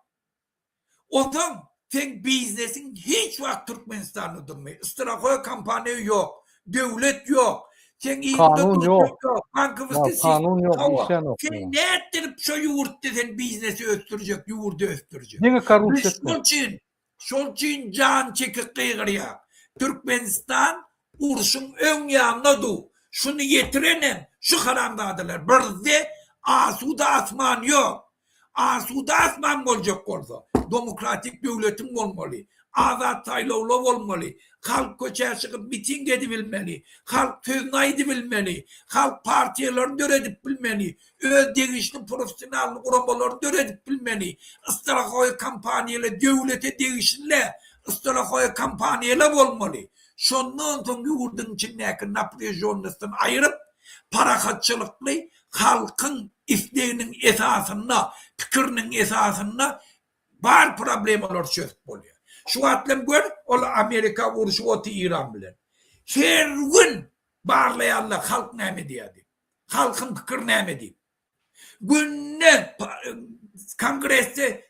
Onsoň seň biznesiň hiç wagt Türkmenistanda durmaý. Strahoý kompaniýa ýok. Döwlet ýok. Seň yzyňda Kanun durjak ýok. ýok. Bankowskiý Ýa kanun ýok, Hawa. işleýän ýok. Sen nätdirip şo ýurtda sen biznesi ösdürjek, ýurdy ösdürjek. Diňe korrupsiýa Biz şol üçin Şol üçin jan çekip gygyrýar. Türkmenistan urşuň öň ýanynda dur. Şuny ýetirenem şu haramzadalar. Birde asuda asman ýok. Asuda asman boljak bolsa, domokratik döwletiň bolmaly. Azat saýlawlar bolmaly. Halk köçä çykyp miting edibilmeli. Halk sözüni aýdybilmeli. Halk partiýalaryny döredip bilmeli. öz degişli professional guramalaryny döredip bilmeli. Strahoý kompaniýalar döwlete degişli strahoý kompaniýalar bolmaly. Şondan soň ýurduň içindäki naprýažonnosdyny aýryp, parahatçylykly halkyň isleginiň esasynda, pikiriniň esasynda bar problemalary çözüp bolýar. Şu wagtlam gör, ol Amerika urşup otyr Eýran bilen. Her gün barlaýarlar halk näme diýýär diýip. Halkyň pikiri näme diýip. Günde kongresde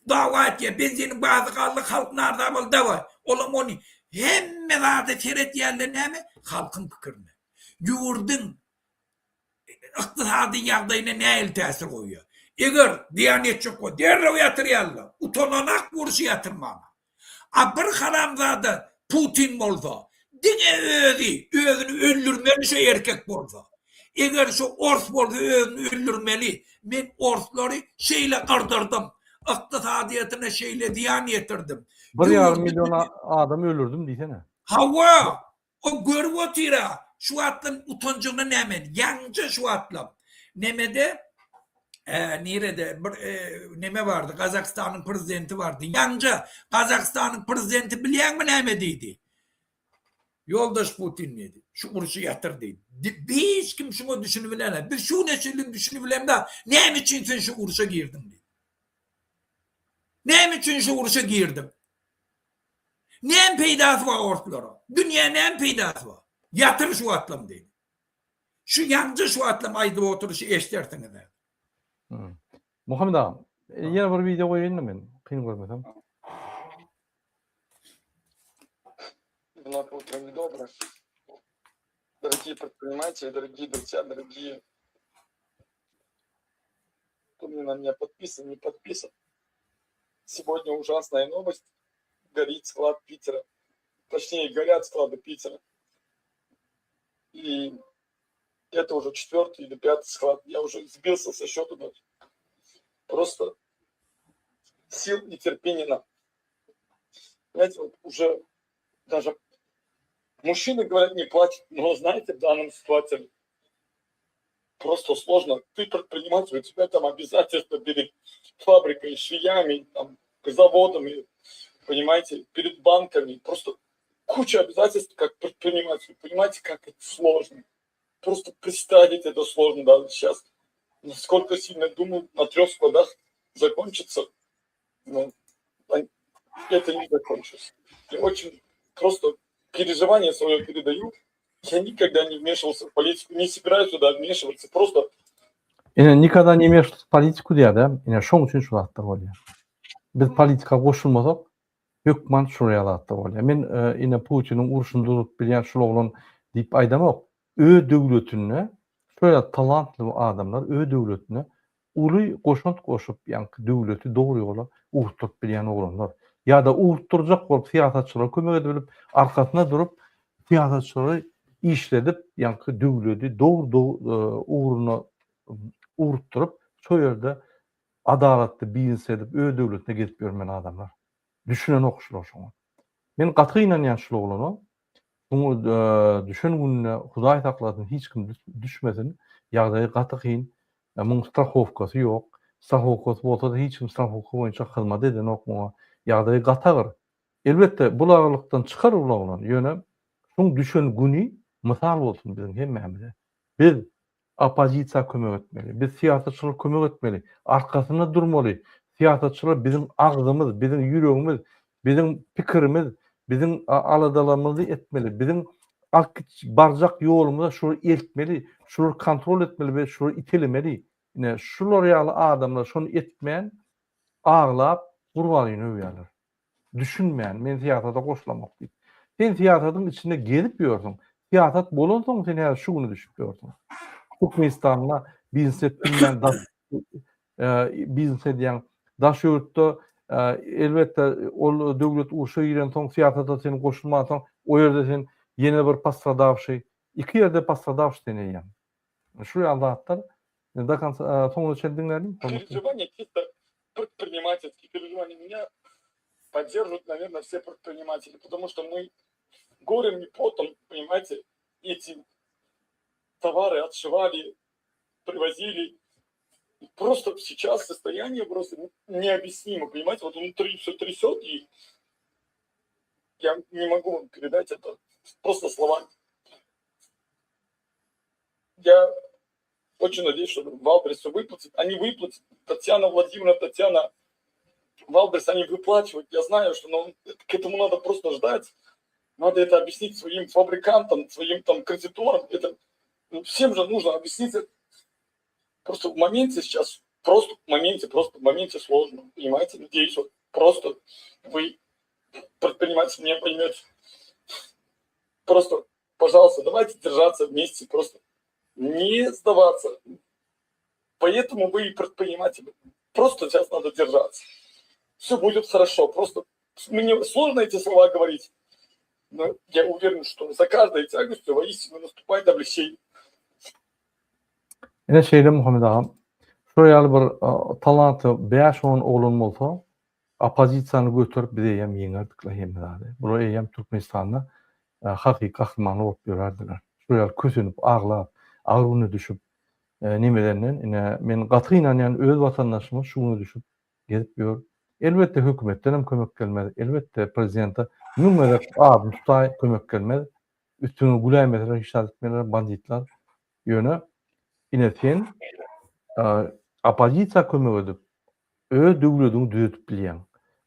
dawa etýär. Benziniň bahasy galdy, halk narza boldy dawa. Olam ony hemme zada seretýärler näme? Halkyň pikirine. Ýurduň ykdysady ýagdaýyna nähili täsir goýýar? Eger zyýan etjek bolsa derrew ýatyrýarlar. Utananak urşy ýatyrmana. A bir haramzada Putin bolsa diňe özi özüni öldürmeli şo erkek bolsa. Eger şo ors bolsa özüni öldürmeli. Men orslary şeýle gyrdyrdım. Ykdysadyýetine şeýle zyýan ýetirdim. Bir ýarym million adam öldürdim diýsene. Hawa, O görüp otyra şu wagtlam utanjygyna näme ýaňja şu wagtlam nemede nirede bir neme bardy Gazagystanyň prezidenti bardy ýaňja Gazagystanyň prezidenti bilýäňmi näme diýdi Ýoldaş Putin diýdi şu urşy ýatyr diýdi hiç kim şuňa düşünip bilenok biz şu güne çenli düşünip bilemzok näme üçin sen şu urşa girdiň diýdi näme üçin şu urşa girdiň Näme peýdasy bar orslara? Dünýä näme peýdasy bar? Ýatyr şu wagtlam diýdi. Şu ýaňja şu wagtlam aýdyp oturyşy eşdersiňiz häzir. Muhammet agam, ýene bir wideo goýaýyn-da men, kyn görmeseň. Вновь утро недоброе. Дорогие предприниматели, дорогие друзья, дорогие, кто мне на меня подписан, не подписан. Сегодня ужасная новость. Горит склад Питера. Точнее, горят склады Питера. И это уже четвертый или пятый склад. Я уже сбился со счета. Но просто сил и терпения нам. Знаете, вот уже даже мужчины говорят, не платят, но знаете, в данном ситуации просто сложно. Ты предприниматель, у тебя там обязательства перед фабрикой, швеями, там, заводами. понимаете, перед банками. Просто куча обязательств как предпринимателю. Понимаете, как это сложно. Просто представить это сложно даже сейчас. Насколько сильно думал, на трех складах закончится, но это не закончится. Я очень просто переживание свое передаю. Я никогда не вмешивался в политику, не собираюсь туда вмешиваться. Просто Ine nikada ne wmešиваться w politiku diýýär-dä. Ine şoň üçin şu zatlar bolýar. Biz politika goşulmasak hökman şular ýaly zatlar bolýar. Men ine Putiniň urşuny durzup bilýän şul oglan diýip aýdamok. Öz döwletinde şol ýaly talantly adamlar öz döwletine uly goşant goşup ýaňky döwleti dogry ýola ugrukdyryp bilýän oglanlar. Ýa-da ugrukdyrjak bolup syýasatçylara kömek edip bilip arkasynda durup syýasatçylary işledip ýaňky döwledi dogry ugruna ugrukdyryp şo ýerde adalatly biznes edip öz döwletine gezip ýörmeli adamlar. Düşünenok şular şoňa. Men gaty gynanýan şul oglana. Şuňa düşen gününe Hudaý saklasyn hiç kim düşmesin. Ýagdaýy gaty kyn. Muň strahowkasy ýok. Strahowkasy bolsa-da hiç kim strahowka boýunça hyzmat edenok muňa. Ýagdaýy gaty agyr. Elbetde bul agyrlykdan çykar bul oglan. Ýöne şuň düşen güni mysal bolsun biziň hemmämize. Biz Oppozisiýa kömek etmeli. Biz syýasatçylara kömek etmeli. Arkasynda durmaly. Syýasatçylar biziň agzymyz, biziň ýüregimiz, biziň pikirimiz, biziň aladalarymyzy etmeli. Biziň alyp barjak ýolumyza şulary eltmeli, şulary kontrol etmeli we şulary itelemeli. Ine, şular ýaly adamlar şony etmän, aglap, Gurbangulyny öwýärler. Düşünmän, men syýasata goşulamok diýip. Sen syýasatyň içinde gezip ýörsüň. Syýasat bolansoň sen häzir şu güne düşüp ýörsüň. Türkmenistanda biznes edip bilmän daş biznes edýäň. Daş ýurtda elbetde ol döwlet urşa girensoň syýasata sen goşulmansoň o ýerde sen ýene bir postradawşy, iki ýerde postradawşy sen eýýäm. Şu ýaly zatlar do konca soňuna çenli diňläliň. Переживания чисто предпринимательские переживания. Меня поддерживают, наверное, все предприниматели, потому что мы горем и потом, понимаете, эти товары отшивали, привозили. Просто сейчас состояние просто необъяснимо, понимаете, вот внутри все трясет, и я не могу вам передать это просто словами. Я очень надеюсь, что Валберес все выплатит. Они выплатят. Татьяна Владимировна, Татьяна Валберес, они выплачивают. Я знаю, что но к этому надо просто ждать. Надо это объяснить своим фабрикантам, своим там кредиторам. Это ну, всем же нужно объяснить. Просто в моменте сейчас, просто в моменте, просто в моменте сложно. Понимаете? Надеюсь, вот просто вы, предприниматель, меня поймете. Просто, пожалуйста, давайте держаться вместе, просто не сдаваться. Поэтому вы и предприниматели. Просто сейчас надо держаться. Все будет хорошо. Просто мне сложно эти слова говорить, но я уверен, что за каждой тягостью воистину наступает облегчение. Ine şeýle Muhammet agam, şular ýaly bir talantly bäş-on oglan bolsa, oppozisiýany göterip biz eýýäm ýeňerdik-le hemme zady. Bular eýýäm Türkmenistanda hakyky gahrymanlar bolup ýörärdiler. Şular ýaly kösenip, aglap, agyr güne düşüp nemedenden, ine men gaty gynanýan öz watandaşymyz şu güne düşüp gezip ýör. Elbetde hökümetden hem kömek gelmez, elbetde prezidente müň gezek adyny tutaý kömek gelmez. Üstüňe güläýmeseler hiç zat etmezler banditler. Ýöne ine sen oppozisiýa kömek edip öz döwlediňi düzedip bilýäň.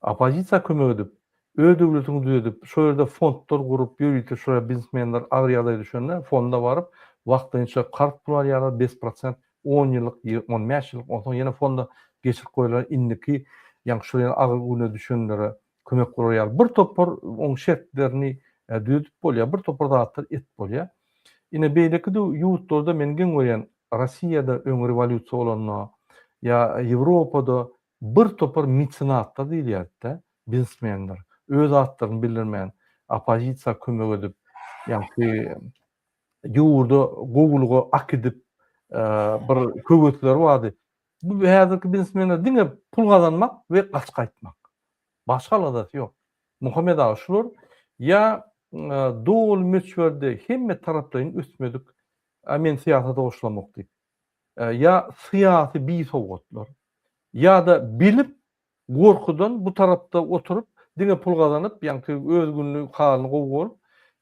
Oppozisiýa kömek edip öz döwletiňi düzedip şo ýerde fondlar gurup ýörite şo biznesmenler agyr ýagdaýa düşende fonda baryp wagtlaýynça karz pul alýarlar bes prosent on ýyllyk on bäş ýyllyk onsoň ýene fonda geçirip goýarlar indiki ýaňky şol ýaly agyr güne düşenlere kömek bolar ýaly bir topar oň şertlerini düzedip bolýar, bir topar zatlar edip bolýar. Ine beýleki ýurtlarda men geň görýän Rossiýada öň rewolýusiýa bolanda ýa Ýewropada bir topar metsenatlar diýilýärdi-de, biznesmenler öz atlaryny bildirmän oppozisiýa kömek edip, ýaňky ýurda gowulyga akidip bir höwesleri bardy. Bu häzirki biznesmenler diňe pul gazanmak we gaçyp gaýtmak. Başga aladasy ýok. Muhammet aga şular ýa doly möçberde hemme taraplaýyn ösmedik, a men syýasata goşulamok diýip, ýa syýasy bisowatlar, ýa-da bilip gorkudan bu tarapda oturyp Diňe pul gazanyp, ýaňky öz gününi, halyny gowy görüp,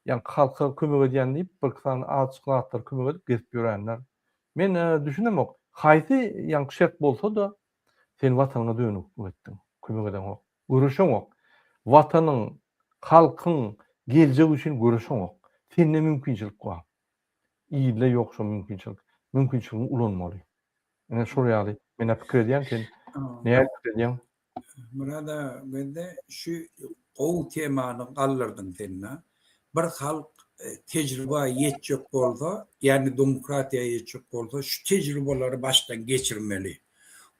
ýaňky halka kömek edýän diýip, birki sany azajyk zatlar kömek edip gezip ýörenler. Men düşünemok. Haýsy ýaňky şert bolsa-da, sen watanyňa dönüklik etdiň, kömek edeňok, göreşeňok. Watanyň, halkyň geljegi üçin göreşeňok. Sende mümkinçilik bar. Ilde ýok şo mümkinçilik. Mümkinçiligiňi ulanmaly. Ine şol ýaly menä pikir edýän sen nähili pikir edýäň? Myrat aga mende şu gowy temany galdyrdyň sen-de. Bir halk tejriba ýetjek bolsa, ýagny demokratiýa ýetjek bolsa şu tejribalary başdan geçirmeli.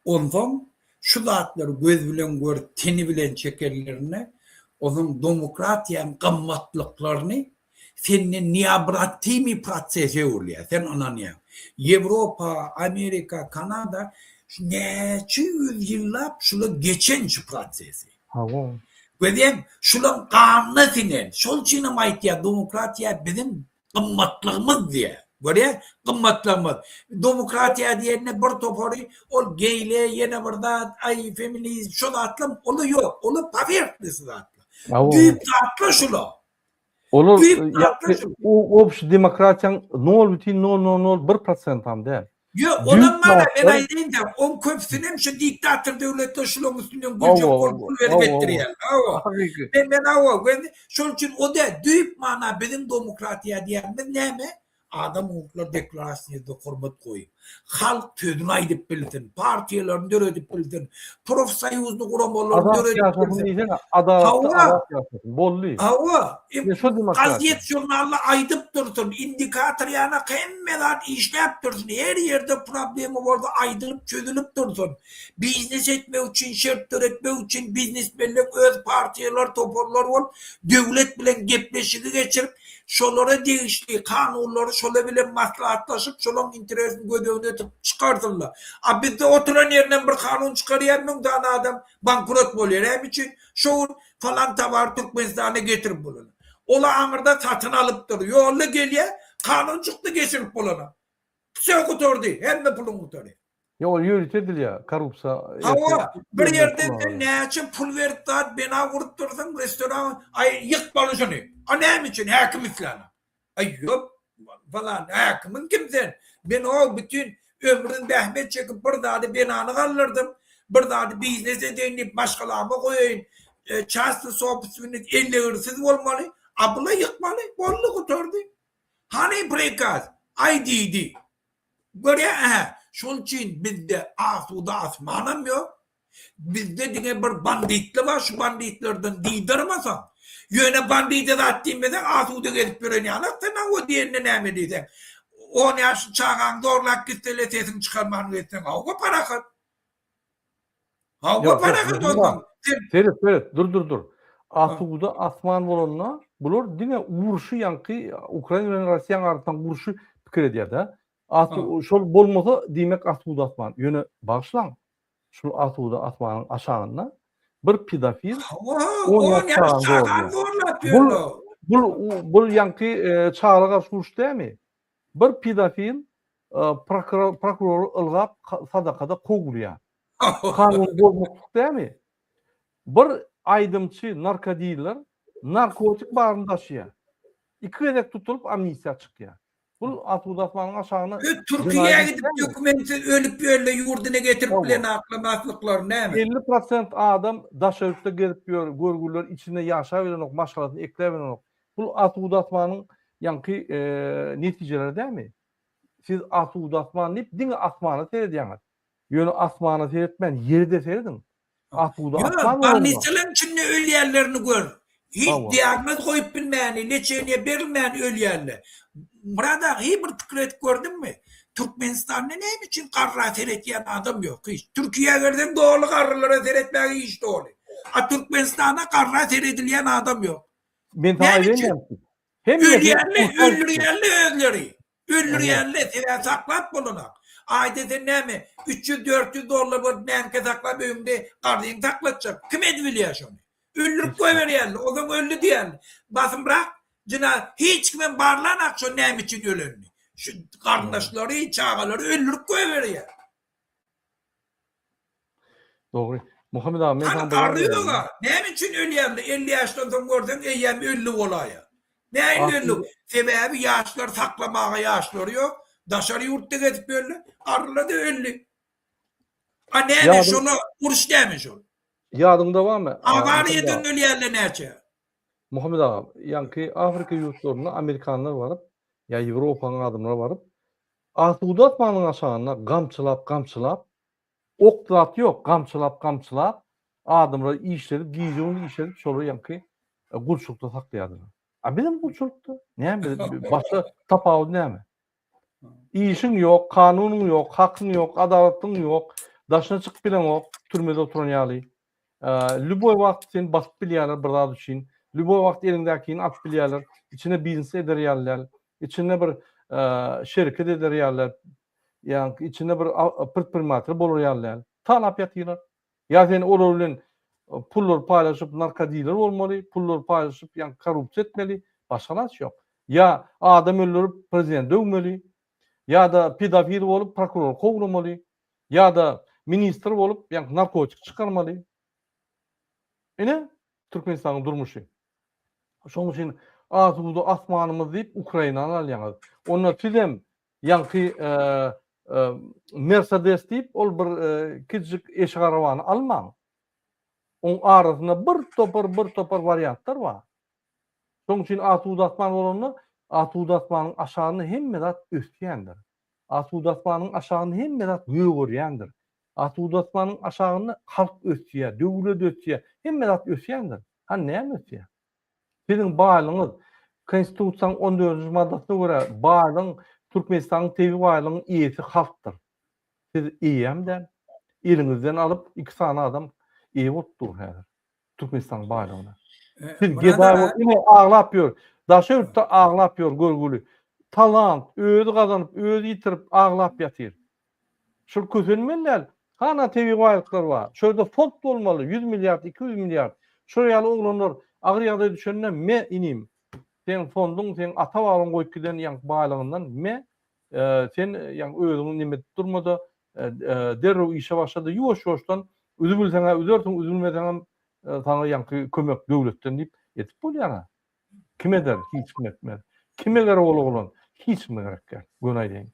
Onsoň şu zatlary göz bilen görüp, teni bilen çekenlerinde onuň demokratiýaň gymmatlyklaryny Sende neobratimi proses öwrülýär. Sen ynanýaň. Ýewropa, Amerika, Kanada şu näçe ýüz ýyllap şular geçen şu prosesi. Hawa. Görýäň, şulaň ganyna siňen. Şol üçinem aýtýar, demokratiýa biziň gymmatlygymyz diýýär. Görýäň, gymmatlygymyz. Demokratiýa diýende bir topary ol geýle, ýene bir zat, aý feminizm, şo zatlar ola ýok. Ola powerhnosty zatlar. Düýp zatlar şular. Olar obşi demokratiýaň nol bütin nol nol nol bir prosentam däl. Ýok, onam bar, men aýdaýyn-da, oň köpüsinem şu diktator döwletler şulaň üstünden güljek bolup pul berip etdirýärler. Hawa. Men men hawa, men şol üçin o däl, düýp mana biziň demokratiýa diýýänimiz näme? Adam hukuklary deklarasiýasyna hormat goýup, halk sözüni aýdyp bilsin, partiýalaryny döredip bilsin, profsoýuzny guramalaryny döredip bilsin. Adalatda azat ýaşasyn. Boldy. Hawa. Gazet žurnalda aýdyp dursun, indikator ýanak hemme zat işläp dursun, her ýerde problema bolsa aýdylyp çözülip dursun. Biznes etmek üçin şert döretmek üçin biznesmenler öz partiýalar, toparlar bolup döwlet bilen gepleşigi geçirip, Şolara degişli kanunlary şolar bilen maslahatlaşyp, şolaň interesini göz öňünde tutup çykarsynlar. A bizde oturan ýerinden bir kanun çykarýar, müň sany adam bankrot bolýar. Näme üçin? Şo gün falan towary Türkmenistana getirip bolany. Ola aňyrda satyn alypdyr. Ýolda gelýär, kanun çykdy geçirip bolana. Wsё gutardy, hemme puluň gutarýar. Ýok, ol ýörite edilýär, korrupsiýa. Hawa, bir ýerde sen näçe pul berip zat bina gurup dursuň, restoran, aý ýykmaly şuny. A näme üçin? Häkim islänok. Aý ýok, falan, häkimiň kim sen? Men o bütin ömrüm zähmet çekip bir zady binany galdyrdym, bir zady biznes edeýin diýip maşgalama goýaýyn, çastny sobstwennik ellegirsiz bolmaly, a bula ýykmaly, boldy gutardy. Hany prikaz? Aý diýdi. Görýä-ä, şol üçin bizde asuda asmanam ýok. Bizde diňe bir banditler bar, şu banditlerden dyndarmasaň, ýöne bandide zat diýmeseň asuda gezip ýören ýalak sen hawa diýende näme diýseň, on ýaşly çagaňy zorlap gitseler sesiňi çykarman gezseň hawa parahat. Hawa parahat onsoň. Seret, seret, dur, dur, dur. Asuda asman bolanda bular diňe urşy ýaňky Ukraina bilen Russiýanyň arasyndaky urşy pikir edýär-de. Asu şol bolmasa diýmek asuda asman. Ýöne bagyşlaň, şul asuda asmanyň aşagynda bir pedofil on ýaş çagany zorlap ýör. Bul bul ýaňky çaga garşy uruş dälmi? Bir pedofil prokurory ylgap sadakada kowulýar. Kanuny bozmaklyk dälmi? Bir aýdymçy narkodiller narkotik baryny daşaýar. Iki gezek tutulyp amnistiýa çykýar. Bul asuda asmanyň aşagyna Türkiýä gidip dokumentsiz ölüp ýörle ýurdyna getirip bilen aklamaslyklary näme? 50 prosent adam daşary ýurtda gezip ýör, görgüliler içinde ýaşabilenok, maşgalasyny ekläbilenok. Bul asuda asmanyň ýaňky netijeleri dälmi? Siz asuda asman diýip diňe asmana seredýäňiz. Ýöne asmana seretmän ýere-de serediň. Asuda Ýok, asman bolanda. bolnisalaryň içinde ölýänlerini gör. Hiç Hawa. diagnoz goýup bilmäni, leçeniýe berilmän ölýänler. Myrat aga, hiý bir pikir edip gördüňmi? Türkmenistanda näme üçin garra seretýän adam ýok hiç? Türkiýä gelseň doly garrylara seretmäge iş doly. A Türkmenistanda garra seredilýän adam ýok. Men saňa Näme aýdaýyn üçin? näme üçin? Hemmesi Ölýänler, puldan öldürýänler özleri. Öldürýänler, sebäbi saklap bolanok. Aýda sen näme, 300-400 dollar berip mäňke saklap öýüňde garryňy saklatjak. Kim edibilýär şony? Öldürip goýberýärler, onsoň öldi diýýärler. Basymrak jyna hiç kimem barlanak şo näme üçin ölenini. Şu garyndaşlary, çagalary öldürip goýberýär. Dogry. Muhammet aga men Hany saňa bir zat garry aýdaýyn. ýoga. Näme üçin ölýärler? 50 ýaşdan soň görseň eýýäm öldi bolaýa. Nähili öldi? Asuda Sebäbi ýaşlar saklamaga ýaşlary ýok. Daşary ýurtda gezip ýörler. Garrylar-da öldi. A näme Ýadyň şola uruş näme şol? Ýadyňda barmy? Muhammet Awariýadan aga. ölýärler näçe? Muhammet aga, ýaňky Afrika ýurtlaryna amerikanlar baryp, ýa Ýewropanyň adamlary baryp, asuda asmanyň aşagynda gamçylap, gamçylap, ok zat ýok, gamçylap, gamçylap, adamlary işledip, gije-gündiz işledip, şolary ýaňky gulçulykda saklaýardylar. A bizem gulçulykda. Näme, başga tapawudy näme? Işiň ýok, kanunyň ýok, hakyň ýok, adalatyň ýok, daşyna çykyp bileňok, türmede oturan ýaly. Lýuboý wagt seni basyp bilýärler bir zat üçin. Lýuboý wagt eliňdäkini alyp bilýärler. Içinde biznes eder ýaly däl. Içinde bir şereket eder ýaly däl. Ýa içinde bir predprimatel bolar ýaly däl. Talap ýatyrlar. Ýa sen olar bilen pullary paýlaşyp narkodiler bolmaly, pullary paýlaşyp ýa korrupsiýa etmeli, başga alaç ýok. Ýa adam öldürip prezidenti döwmeli, ýa-da pedofil bolup prokurory kowlamaly, ýa-da ministr bolup ýa narkotik çykarmaly. Ine Türkmenistanyň durmuşy. Şonuň üçin asuda asmanymyz diýip Ukrainany alýaňyz. Onda sizem Ýaňky Mersedes diýip ol bir kiçijik eşek arabany almaň. Oň arasynda bir topar bir topar wariantlar bar. Şoň üçin asuda asman bolanda asuda asmanyň aşagynda hemme zat ösýändir. Asuda asmanyň aşagynda hemme zat gögerýändir. Asuda asmanyň aşagynda halk ösýär, döwlet ösýär, hemme zat ösýändir. Hany näme ösýär? Siziň baýlygyňyz, Konstitusiýanyň on dördünji maddasyna görä, baýlygyň, Türkmenistanyň tebigy baýlygynyň eýesi halkdyr. Siz eýem däl. Eliňizden alyp, iki sany adam eýe bolup dur häzir Türkmenistanyň baýlygyna. Siz gedaý bolup, ine aglap ýör. Daşary ýurtda aglap ýör görgüli. Talant, özi gazanyp, özi ýitirip aglap ýatyr. Şol kösenmeli däl. Hana tebigy baýlyklar bar. Şo ýerde fond bolmaly, 100 milliard, 200 milliard. Şol ýaly oglanlar agyr ýagdaýa düşende me inim, seň fonduň, seň ata-babaň goýup giden ýaňky baýlygyndan me, sen ýaňky özüňi neme edip durma-da, derrew işe başla-da, ýuwaş-ýuwaşdan üzübilseň-ä üzersiň, üzülmeseňem saňa ýaňky kömek döwletden diýip edip bolýar-a. Kim eder? Hiç kim etmez. Kime gerek ol oglan? Hiç kime gerek däl. Göni aýdaýyn.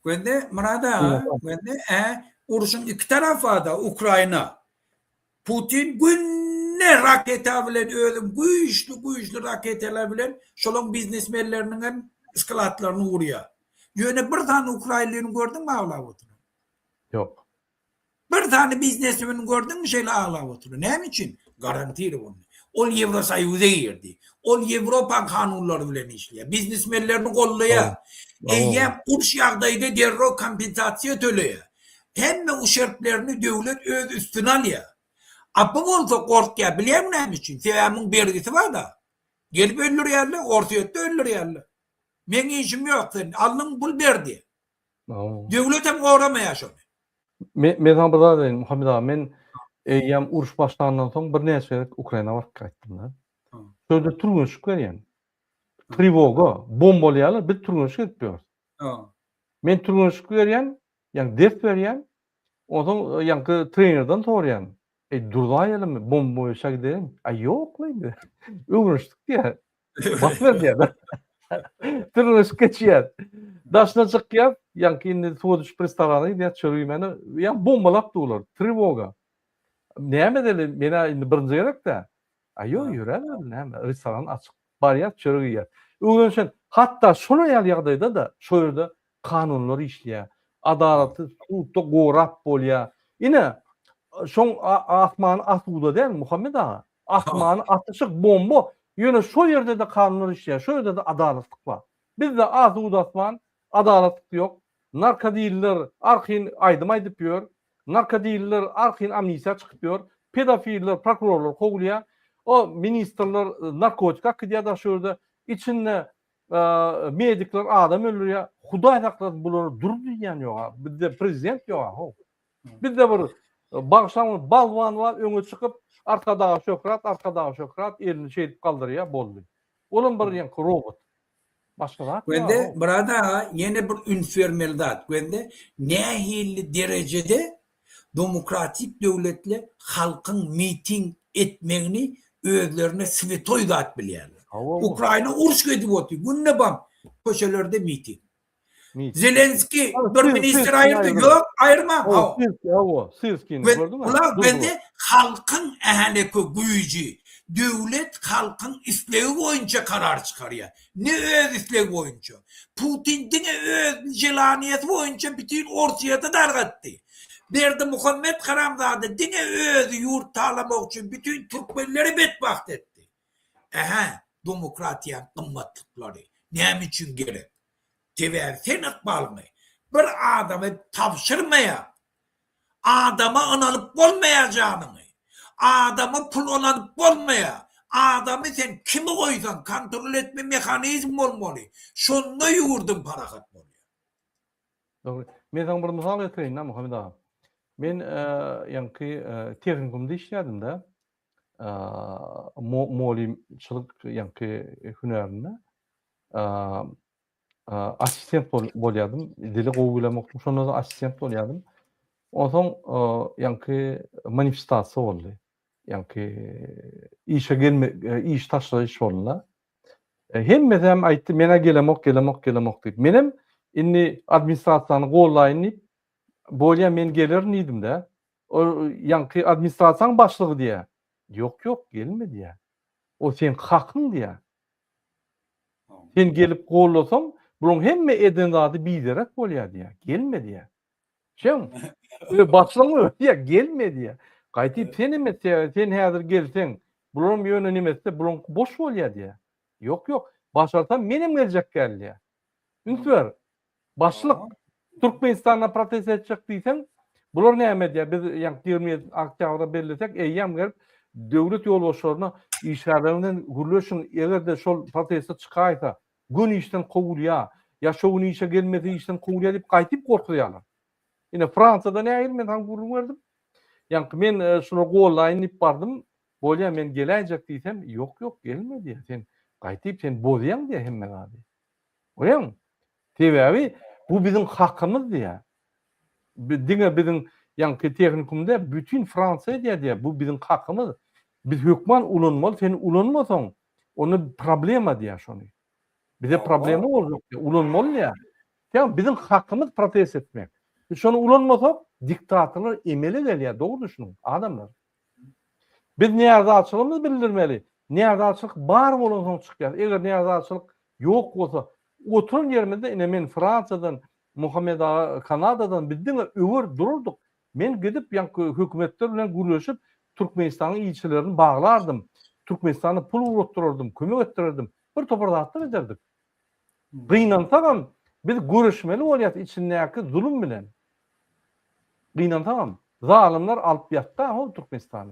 Göndi Myrat aga, göndi ä urşuň iki tarapy barda Ukraina. Putin günde raketa bilen özüň güýçli güýçli raketalar bilen şolaň biznesmenleriniň hem skladlaryny urýar. Ýöne bir sany ukrainlini gördüňmi aglap oturan? Ýok. Bir sany biznesmeni gördüňmi şeýle aglap oturan? Näme üçin? Garantirowany. Ol Ýewrosoýuza girdi. Ol Ýewropaň kanunlary bilen işleýär. Biznesmenlerini goldaýar. Eýýäm uruş ýagdaýda derrew kompensasiýa töleýär. Hemme uşerblerini döwlet öz üstüne alýar. A bu bolsa gorkýar. Bilýäňmi näme üçin? Sebäbi muň bergisi bar-da. Gelip öldürýärler, Orsýetde öldürýärler. Meň işim ýok, sen alnyň pul ber diýýär. Döwlet hem goramaýar şony. Men, men saňa bir zat aýdaýyn, Muhammet aga, men eýýäm uruş başlandan soň birnäçe gezek Ukraina baryp gaýtdym-da. Şo ýerde türgenşik berýän. Trewoga, bombalaýarlar, biz türgenşik edip ýörüs. Men türgenşik berýän, ýagny ders berýän, onsoň ýaňky trenerden soraýan, Eý, durzaýalymy, bomba goýuşa gidelim? Aý, ýok-la indi. Öwrenişdik diýýär. Basber diýýär. Türgenleşik geçýär. Daşyna çykýar, ýaňky indi suwa düşüp restorana gidýär, çörek iýmäne. Ýa bombalap durlar, trewoga. Näme edeli, men-ä indi birinji gezek-dä. Aý, ýok, ýöräbereli, näme, restoran açyk. Barýas, çörek iýýäs. Öwrenişen, hatda şolar ýaly ýagdaýda-da şo ýerde kanunlar işleýär. Adalaty sudda gorap bolýar. Ine, şoň asmany asuda däl, Muhammet aga. Asmany atyşyk, bomba. Ýöne şo ýerde-de kanunlar işleýär, şo ýerde-de adalatlyk bar. Bizde asuda asman, adalatlyk ýok. Narkodiller arkaýyn aýdym aýdyp ýör. Narkodiller arkaýyn amnistiýa çykyp ýör. Pedofiller, prokurorlar kowulýar. O ministrler narkotik akydýar daş ýerde. Içinde medikler adam öldürýär. Hudaý saklasyn bulary dur diýýän ýok-a. Bizde prezident ýok-a how. Bizde bir bagyşlaň balwan bar öňe çykyp Arkadaga şöhrat, Arkadaga şöhrat elini şeýdip galdyrýar boldy. Olam bir ýaňky robot. Başga zat ýok. Wende Myrat aga ýene bir üns bermeli zat wende nähili derejede. Demokratik döwletler halkyň miting etmegini özlerine swetoý zat bilýärler. Ukraina uruş edip otyr, günde bam köçelerde miting. Zelenskiý bir ministr aýyrdy, ýok aýyrmaň. Hawa, Sirskini gördüňmi? Bular bizde halkyň ähleki güýji, döwlet halkyň islegi boýunça karar çykarýar. Ne öz islegi boýunça. Putin diňe öz jelaniýesi boýunça bütin Orsýeti dargatdy. Berdimuhamet haramzada diňe özi ýurt talamak üçin bütin türkmenleri betbagt etdi. Ähä, demokratiýaň gymmatlyklary näme üçin gerek? Sebäbi sen ykbalyňy bir adama tabşyrmaýaň. Adama ynanyp bolmaýar janyňy. Adama pul ynanyp bolmaýar. Adamy sen kimi goýsaň kontrol etme mehanizm bolmaly. Şonda ýurduň parahat bolýar. Dogry. Men saňa bir mysal getireýin-dä Muhammet aga. Men ýaňky tehnikumda işleýärdim-de. Mugallymçylyk ýaňky hünärinde. Assistent bolýardym. Dili gowy bilemokdym. Şonda-da assistent bolýardym. Onsoň ýaňky manifestasiýa boldy. Ýaňky işe gelme, iş taşlaýyş boldy-da. Hemmesi hem aýtdy, men-ä gelemok, gelemok, gelemok diýip. Menem indi administrasiýany gollaýyn diýip, bolýa men gelerin diýdim-de. Ol ýaňky administrasiýanyň başlygy diýýär. Ýok, ýok, gelme diýýär. O seň hakyň diýýär. Sen gelip gollasaň, bulaň hemme eden zady biderek bolýar diýýär. Gelme diýýär. Şeň, ö başlygyň özi diýýär, gelme diýýär. Gaýdyp sen hem etseň, sen häzir gelseň, bularam ýöne neme etse, bulaňky boş bolýar diýýär. Ýok, ýok, başarsam menem geljek däl diýýär. Üns ber. Başlyk, Türkmenistanda protest etjek diýseň, bular näme edýär? Biz ýaňky 27 oktýabra bellesek, eýýäm gelip döwlet ýolbaşçylaryna işgärler bilen gürleşiň, eger-de şol proteste çykaýsa, göni işden kowulýar, ýa şo gün işe gelmese işden kowulýar diýip gaýtyp gorkuzýarlar. Ine Fransiýada nähili men saňa gürrüň berdim. Ýaňky men e, şulary gollaýyn diýip bardym. Bolýa men geläýjek diýsem, ýok ýok gelme diýýär. Sen gaýtyp sen bozýaň diýýär hemme zady. Görýäňmi? Sebäbi bu biziň hakymyz diýýär. Diňe biziň ýaňky tehnikumda bütin Fransiýa edýär diýýär. Bu biziň hakymyz. Biz hökman ulanmaly, sen ulanmasaň, onda problema diýýär şony. Bize problema boljak diýýär. Ulanmaly diýýär. Ýa biziň hakymyz protest etmek. Biz şony ulanmasak, diktatorlar emele gelýär. Dogry düşüniň, adamlar. Biz närazyçylygymyzy bildirmeli. Närazyçylyk bar bolansoň çykýar. Eger närazyçylyk ýok bolsa, oturan ýerimizde ine men Fransiýadan, Muhammet aga Kanadadan biz diňe öwer durardyk. Men gidip ýaňky hökümetler bilen gürleşip Türkmenistanyň ilçilerini baglardym. Türkmenistana pul ugratdyrardym, kömek etdirerdim. Bir topar zatlar ederdik. Gynansagam biz göreşmeli bolýas içindäki zulum bilen. Gynansagam zalymlar alyp ýatda hol Türkmenistany.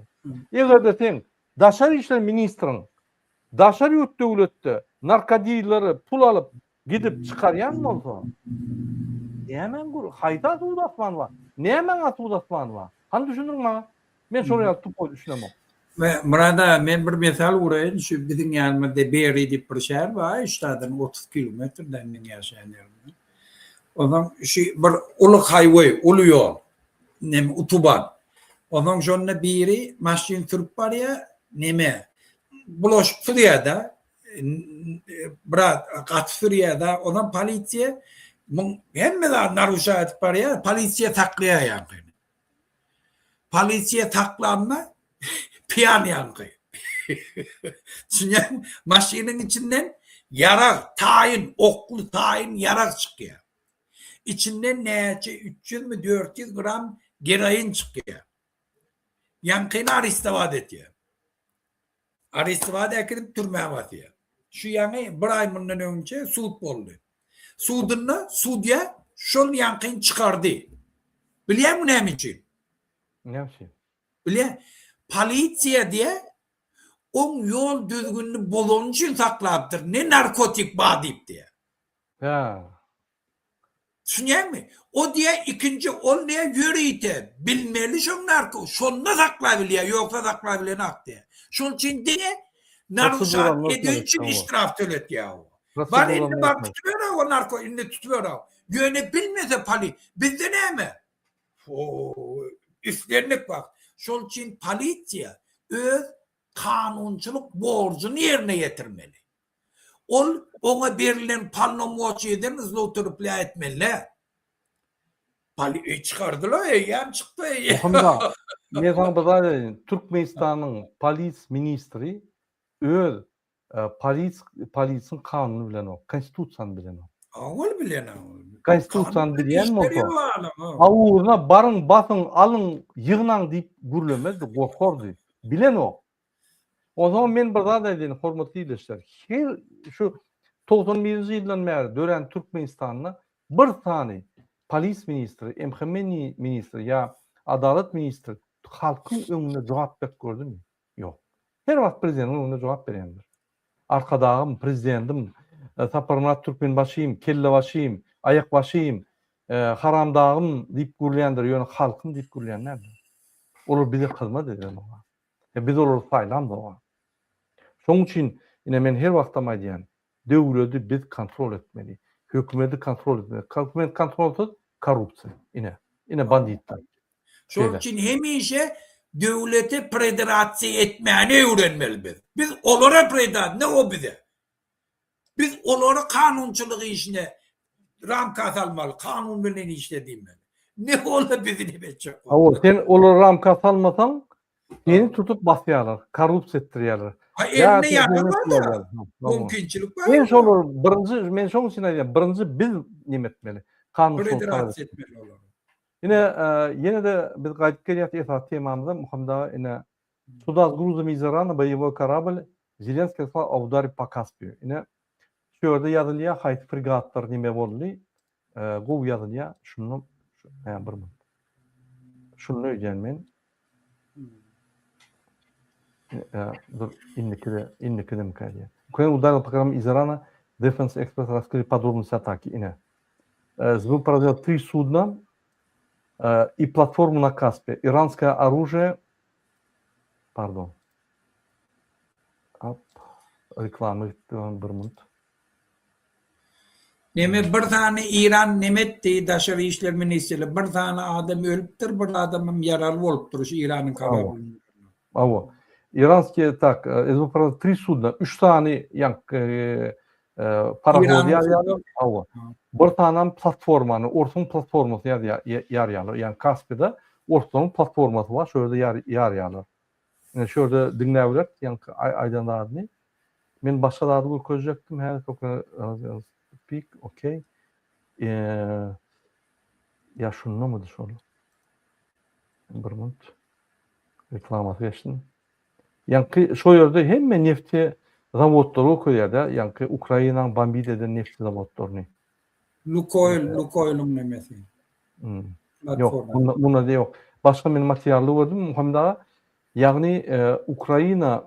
Eger-de seň daşary işler ministriň daşary ýurt döwletde narkodilleri pul alyp gidip çykarýan bolsa nämäň gür haýsy asuda asman bar? Nämäň asuda asmany bar? Hany düşündiriň maňa. Men şolar ýaly tupoý düşünemok. Myrat aga men bir mysal uraýyn şu biziň ýanymyzda Berry diýip bir şäher bar ştadan 30 kilometrde meň ýaşaýan ýerimden. Onsoň şu bir uly haýweý uly ýol neme utuban. Onsoň şonda biri maşyn sürüp barýar neme bulaşyp sürýär-de biraz gaty sürýär-de onsoň polisiýa muň hemme zady naruşa edip barýar polisiýa saklaýar ýaňkyny. Polisiýa saklanda piýan ýaňky. Düşünýäňmi? Maşynyň içinden ýarag, taýyn, okly taýyn ýarag çykýar. Içinden näçe 300-mi 400 gram geroin çykýar. Ýaňkyny arestowat etýär. Arestowat äkidip türmä basýar. Şu ýaňy bir aý mundan öňçe sud boldy. Sudunda sudýa şol ýaňkyny çykardy. Bilýäňmi näme üçin? Näme üçin? Bilýän. Polisiýa diýä oň ýol düzgünini bozany üçin saklapdyr. Ne narkotik bar diýip diýä. Hä. Düşünýäňmi? O diýä ikinji ol diýä ýörite bilmeli şoň narko şonda saklabilýä ýogsa saklabilenak diýä. Şoň üçin diňe naruşat eden üçin iştraf töletýä o. Bar indi bar tutuber o narko indi tutuber. Ýöne bilmese poli bizde näme? Islendik wagt. Şol üçin polisiýa öz kanunçylyk borjuny ýerine ýetirmeli. Ol oňa berlen polnomoçiýeden zloutrplýa etmeli däl. Poli çykardylar eýýäm çykdy eýýäm. Muhammet aga, men saňa bir zat aýdaýyn. Türkmenistanyň polis ministri öz polis polisiň kanunyny bilenok, konstitusiýany bilenok. Ol bilenok. Konstitusiýany bilýän bolsa, awuryna baryň, basyň, alyň, ýygnaň diýip gürlemezdi, gorkardy. Bilenok. Onsoňam men bir zat aýdaýyn, hormatly ildeşler. Her şu 91-nji ýyldan bäri dörän Türkmenistanda bir sany polis ministri, MHM ministri ýa adalat ministri halkyň öňünde jogap berip gördümi? Ýok. Her wagt prezidentiň öňünde jogap berýändir. Arkadagym, prezidentim, Saparmyrat Türkmenbaşym, kellebaşym, aýakbaşym, haramdagym diýip gürleýändir, ýöne halkym diýip gürleýän däldir. Olar bize hyzmat edenok. Biz olary saýlamzok. Şonuň üçin ine men her wagtam aýdýan, Döwledi biz kontrol etmeli. Hökümedi kontrol etmeli. Hökümet kontrolsyz korrupsiýa. Ine. Ine banditler. Şonuň üçin hemişe döwlete predirasiýa etmäni öwrenmeli biz. Biz olara preda, ne o bize. Biz olary kanunçylyk işine ramka salmaly, kanun bilen işle diýmeli. Ne olar bizi neme etjek. Hawa, sen olary ramka salmasaň, Seni tutup basýarlar, korrupsiýa etdirýärler. Ha elinde ýarag bar-da. Mümkinçilik bar. Men şolar birinji men şoň üçin aýdýan, birinji biz neme etmeli? Kanunçylyk etmeli olary. Ine, ýene-de biz gaýdyp gelýäs esasy temamyza, Muhammet aga, ine, Sуда с грузами из Ирана боевой корабль Zelenskiý сказал о ударе по Каспию. Ine, şu ýerde ýazylýar, haýsy fregatlar neme boldy, gowy ýazylýar. Şunda, hä, bir minut. Şunda öýdýän men. Dur, indiki-de, indiki-de diýýär. Ukraina ударила по кораблям из Ирана, Defense Express раскрыли подробности атаки. Ine. СБУ поразила три судна и платформу на Каспе. Иранское оружие, pardon, Ap, reklama gitdi bir minut. Neme bir sany Iran neme etdi daşary işler ministrligi bir sany adam ölüpdir bir adamam ýaraly bolupdyr şu Iranyň karablynda. Hawa. Iranskiý tak, SBPR tri sudna, üç sany ýaňky parahod ýarýarlar. Hawa. Bir sanam platformany, orsuň platformasyny ýarýarlar. Ýagny Kaspide orslaryň platformasy bar, şo ýerde ýarýarlar. Ine şu ýerde diňläbileris ýaňky aýdan zadyny. Men başga zady görkezjekdim häzir pik okey. Ýa şundamydy şol? Bir minut. Reklamasy geçsin. Ýaňky şo ýerde hemme nefti zawodlary görkezýär-de, ýaňky Ukrainanyň bombid eden nefti zawodlaryny. Lukoil, Lukoilyň nemesi. Ýok, bunda, bunda ýok. Başga men materialda gördüm, Muhammet aga. Ýagny Ukraina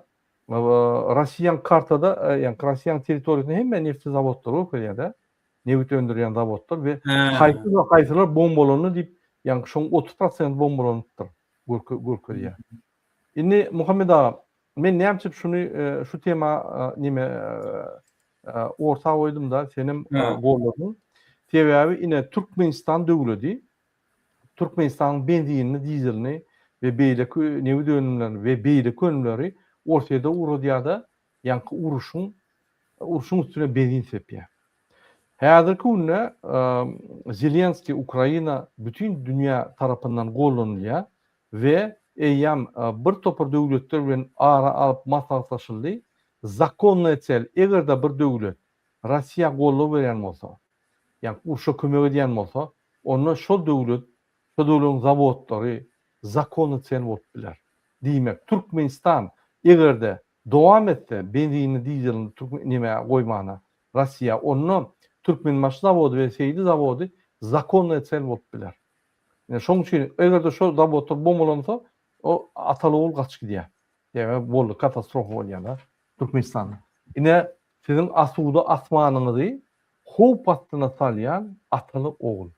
Russiýanyň kartada, ýagny Russiýanyň territoriýasynda hemme nefti zawodlary görkezýär-de. Nebit öndürýän zawodlar we haýsy haýsylar bombalandy diýip, ýagny şoň 30% bombalanypdyr görkezýär. Indi Muhammet aga, men näme üçin şuny şu tema neme orta goýdum-da, senem golladyň. Sebäbi ine Türkmenistan döwledi Türkmenistanyň benzinini, dizelini we beýleki nebit önümlerini we beýleki önümleri Orsýede ugradýar-da, ýaňky uruşyň urşuň üstüne benzin sepýär. Häzirki günde Zelenskiý Ukraina bütin dünýä tarapyndan gollanylýar we eýýäm bir topar döwletler bilen ara alyp maslahatlaşyldy. Zakonnaýa sel, eger-de bir döwlet Russiýa goldaw berýän bolsa, ýagny urşa kömek edýän bolsa, onda şol döwlet, şo döwletiň zawodlary zakonny sel bolup biler. Diýmek, Türkmenistan eger-de dowam etse benzinini, dizelini neme goýmana Russiýa, onda Türkmenbaşy zawody we Seýdi zawody zakonnaýa sel bolup biler. Ine şoň üçin eger-de şo zawodlar bombalansa, o ataly-ogul gaçyp gidýär. Sebäbi boldy, katastrofa bolýar-da Türkmenistanda. Ine siziň asuda asmanyňyzy howp astyna salýan ataly-ogul.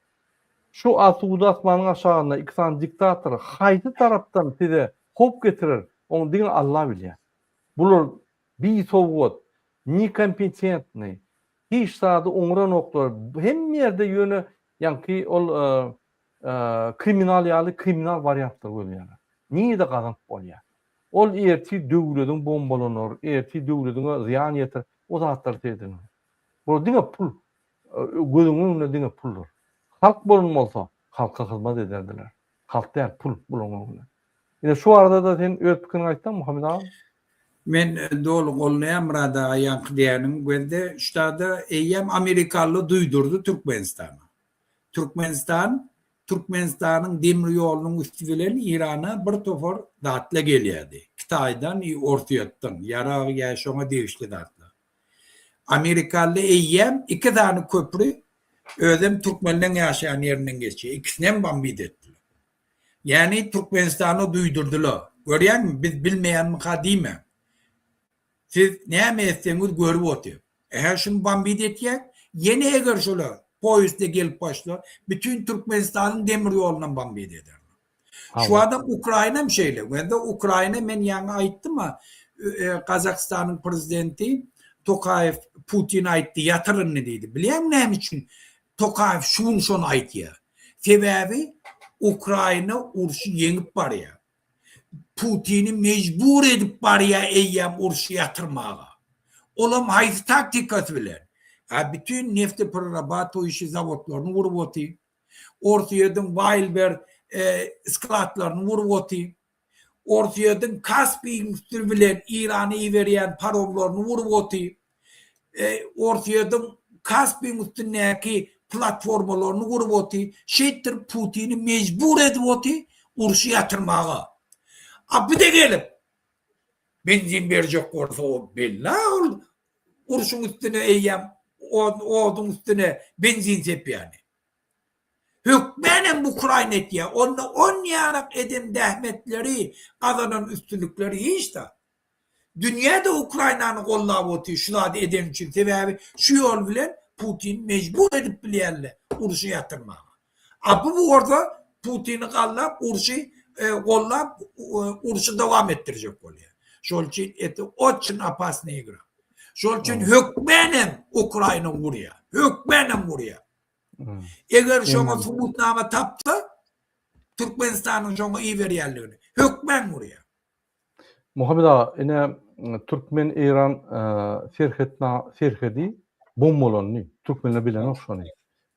Şu asuda asmanyň aşagynda iki sany diktator haýsy tarapdan size howp getirer, ony diňe Alla bilýär. Bular bisowat, nekompetentnyý, hiç zady oňranoklar, hemme ýerde ýöne ýaňky ol. kriminal ýaly kriminal wariantlar gözleýärler. Nirede gazanyp bolýar? Ol ertir döwlediň bombalanar, ertir döwlediňe zyýan ýetir, o zatlar seredilmeli. Bular diňe pul, gözüň öňünde diňe puldur. Halk bolan bolsa, halka hyzmat ederdiler. Halk däl, pul bularyň öňünde. Ine şu barada-da sen öz pikiriňi aýtsaň Muhammet agam. Men doly goldaýan Myrat aga ýaňky diýeniňi gözde ştada eýýäm amerikalylar duýdurdy Türkmenistana. Türkmenistan Türkmenistanyň demir ýolunyň üsti bilen Irana bir topar zatla gelýärdi. Kitaýdan i Orsýetden ýarag ýa şoňa degişli zatlar. Amerikaly eýýäm iki sany köpri özem türkmenleň ýaşaýan ýerinden geçýär. Ikisinem bombit etdiler. Ýani Türkmenistana duýdurdylar. Görýäňmi biz bilmeýänmika diýmäň. Siz näme etseňiz görüp otyr. Ähä şuny bombit etýäk. Ýene eger şolar poýezdde gelip başla bütin Türkmenistanyň demir ýolunam bombit ederler. Şu adam Ukrainam şeýle. Wende Ukraina men ýaňy aýtdym-a Gazagystanyň prezidenti Tokaýew Putine aýtdy ýatyr indi diýdi. Bilýäňmi näme üçin Tokaýew şu gün şony aýtýar. Sebäbi Ukraina urşy ýeňip barýar. Putini mejbur edip barýar eýýäm urşy ýatyrmaga. Olam haýsy taktikasy bilen? A bütin nefteprerabatoýuşi zawodlaryny gurup otyr. Orsýetiň Waýlber skladlaryny gurup otyr. Orsýetiň Kaspiýiň üsti bilen Irana iberýän paromlaryny urup otyr. Orsýetiň Kaspiýiň üstündäki platformalaryny gurup otyr. Şeýtdirip Putini mejbur edip otyr urşy ýatyrmaga. A bu-da gelip benzin berjek bolsa o belli ol urşuň üstüne eýýäm oduň üstüne benzin sepýäni. Hökmänem Ukraina etýär. Onda on ýarak eden zähmetleri, gazanan üstünlikleri hiç zat. Dünýä-de Ukrainany gollap otyr şu zady edeni üçin. Sebäbi şu ýol bilen Putini mejbur edip bilýärler urşy ýatyrmaga. A bu bolsa Putini gallap urşy gollap urşy dowam etdirjek bolýar. Şol üçin eti oçin opasnyý igra. Şol üçin hökmänem Ukraina urýar. Hökmänem urýar. Eger şoňa subutnama tapsa, Türkmenistanyň şoňa iberýänligini hökmän gurýar. Muhammet aga, ine türkmen-eýran serhedi bombalandy. Türkmenler bilenok şony.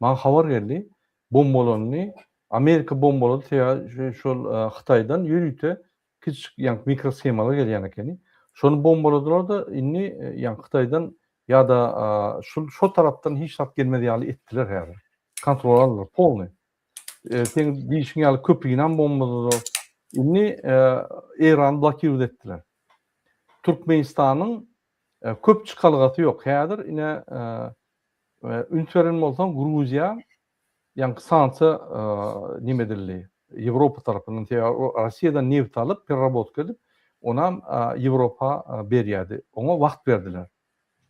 Maňa habar geldi, bombalandy. Amerika bombalady, sebäbi şol Hytaýdan ýörite kiçijik ýaňky mikroshemalar gelýän ekeni. Şony bombaladylar-da, indi ýaňky Hytaýdan ýa-da şul şo tarapdan hiç zat gelmez ýaly etdiler häzir. Kontrol aldylar polny. Seň diýşiň ýaly köprünam bombaladylar. Indi Eýrany blokirowat etdiler. Türkmenistanyň köp çykalgasy ýok. Häzir ine üns beren bolsaň Gruziýa Ýaňky sanksiýa neme edildi? Ýewropa tarapyndan sebäbi Rossiýadan nebit alyp, pererabotka edip, onam Ýewropa berýärdi. Oňa wagt berdiler.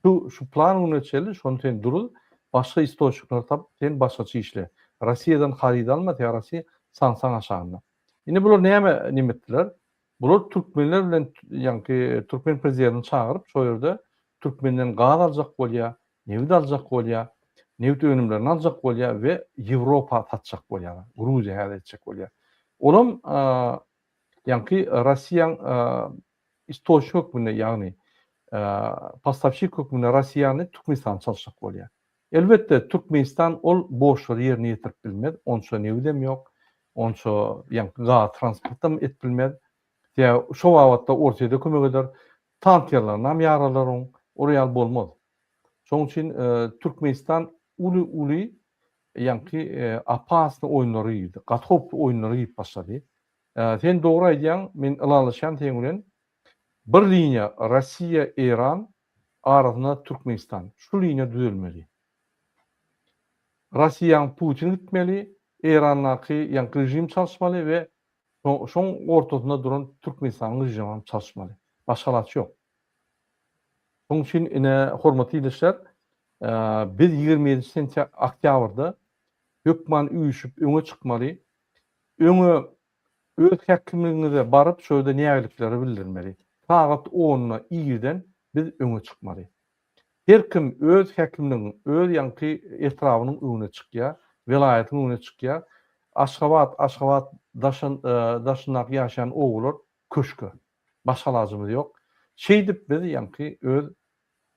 Şu şu plan güne çenli şony sen duruz, başga istoçnikleri tapyp, sen başgaça işle. Rossiýadan haryt alma, sebäbi Rossiýa sanksiýaň aşagynda. Indi bular näme neme etdiler? Bular türkmenler bilen ýaňky türkmen prezidentini çagyryp, şo ýerde türkmenden gaz aljak bolýar, nebit aljak bolýar, nebit önümlerini aljak bolýar we Ýewropa satjak bolýarlar. Gruziýa häzir etjek bolýar. Olam ýaňky Rossiýaň istoçnik hökmünde, ýagny postawşik hökmünde Rossiýany Türkmenistany çalyşjak bolýar. Elbetde, Türkmenistan ol borçlary ýerine ýetirip bilmez, onça nebidem ýok, onça ýaňky gaz transportam edip bilmez. Sebäbi şo babatda Orsýede kömek eder, tankerlarinam ýaralar oň, ol ýaly bolmaz. Şonuň üçin Türkmenistan uly-uly ýaňky opasny oýunlara girdi, gaty howply oýunlara girip başlady. Sen dogry aýdýaň, men ylalaşýan seň bilen. Bir liniýa Rossiýa, Eýran, arasynda Türkmenistan. Şu liniýa düzelmeli. Rossiýaň Putin gitmeli, Eýrandaky ýaňky režim çalyşmaly we şoň ortasynda duran Türkmenistanyň režimam çalyşmaly. Başga alaç ýok. Şonuň üçin ine hormatly ildeşler, biz 27 sentýabr oktýabrda hökman üýşüp öňe çykmaly. Öňe Öz häkimligiňize baryp şo ýerde nägilikleri bildirmeli. Sagat onda irden biz öňe çykmaly. Her kim öz häkimligiň, öz ýaňky etrabynyň öňüne çykýar, welaýatyň öňüne çykýar. Aşgabat, Aşgabat daşyn daşyndaky ýaşaýan obalar köşke. Başga alajymyz ýok. Şeýdip biz ýaňky öz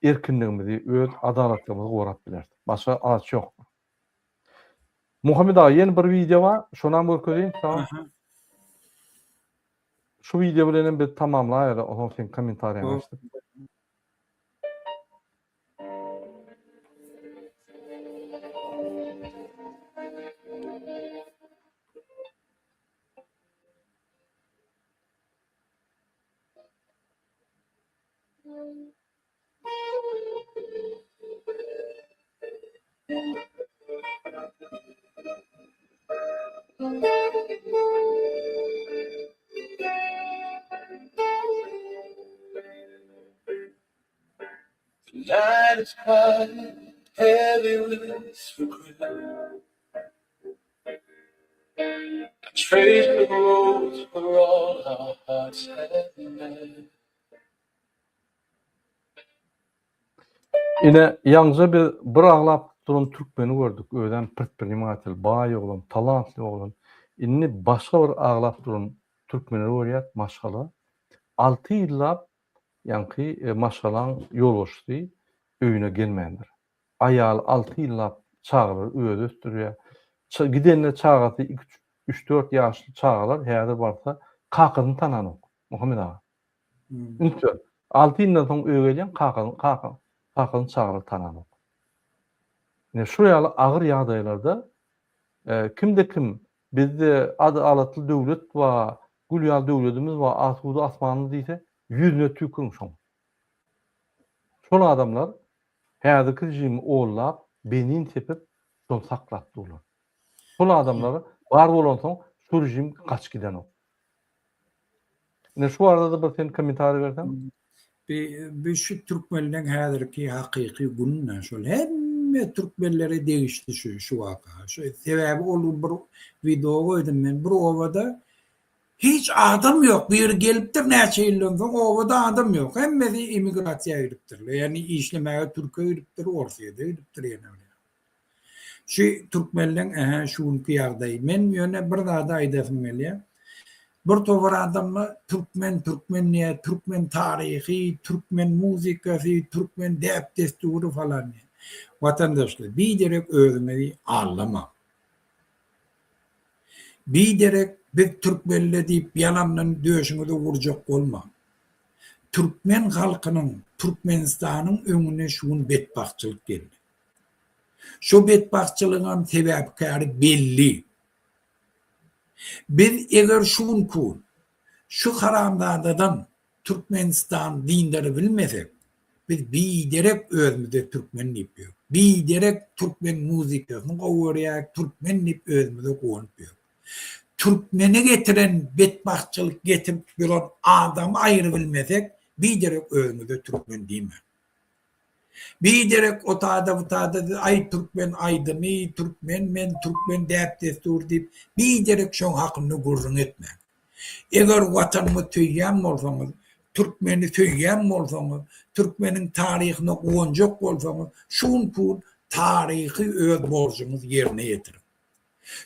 erkinligimizi, öz adalatlygymyzy gorap bileris. Başga alaç ýok. Muhammet aga ýene bir wideo bar, şonam görkezeýin saňa. Şu wideo bilen hem biz tamamlaýaly, onsoň seň kommentariýaňy eşidip. The night is quiet, heavy with regret. I trace the roads where all our hearts have met. Ine, ýaňja biz bir aglap duran türkmeni gördük, özem predprinimatel, baý oglan, talantly oglan. Indi başga bir aglap duran türkmenleri görýäs, maşgala. Alty ýyllap ýaňky maşgalaň ýolbaşçysy öýüne gelmändir. Aýaly alty ýyllap çagalary özi ösdürýär. Gidende çagasy iki, üç-dört ýaşly çagalar häzir barsa kakasyny tananok, Muhammet aga. Üns ber. Alty ýyldan soň öýe gelýän kakasyny kaka kakasyny çagalar tananok. Ine şu ýaly agyr ýagdaýlarda kimde kim bizde adalatly döwlet bar, gül ýaly döwletimiz bar, asuda asmanymyz diýse, ýüzüne tüýküriň şoň. Şol adamlar häzirki režimi ollap, benzin sepip, şony saklap durlar. Şol adamlar bar bolansoň şu režim gaçyp gidenok. Ine şu barada-da bir sen kommentariý berseň. Bi bi şu türkmenleň häzirki hakyky gününe şol hemme türkmenlere degişli şu şu waka. Şu sebäbi ol bir wideo goýdum men bir obada hiç adam ýok biri gelipdir näçe ýyldan soň obada adam ýok hemmesi emigrasiýa gidipdirler ýagny işlemäge türke gidipdir orsyýede gidipdir ýene bir Şu türkmenleň ähä şu günki ýagdaýy. Men ýöne bir zady aýdasym gelýär. Bir topar adamlar türkmen türkmen diýýär, türkmen taryhy, türkmen muzykasy, türkmen däp-dessury falan diýýär. Watandaşlar, biderek özüňizi aldamaň. Biderek biz türkmenler diýip ýalandan döşüňize urjak bolmaň. Türkmen halkynyň, Türkmenistanyň öňüne şu gün betbagtçylyk geldi. Şo betbagtçylygyňam sebäpkäri belli. Biz eger şu günki gün şu haramzadadan Türkmenistany dyndarybilmesek, biz biderek özümize türkmen diýip ýörük. Biderek türkmen muzykasyny gowy görýärik, türkmen diýip özümize guwanyp ýörük. Türkmene getiren betbagtçylyk getirip duran adamy aýyrybilmesek, biderek özüňize türkmen diýmäň. Biderek otada butada aý türkmen aýdymy, türkmen men, türkmen däp-dessury diýip biderek şoň hakynda gürrüň etmäň. Eger watanyňy söýýän bolsaňyz, türkmeni söýýän bolsaňyz, türkmeniň taryhyna guwanjak bolsaňyz şu günki gün taryhy öz borjuňyzy ýerine ýetiriň.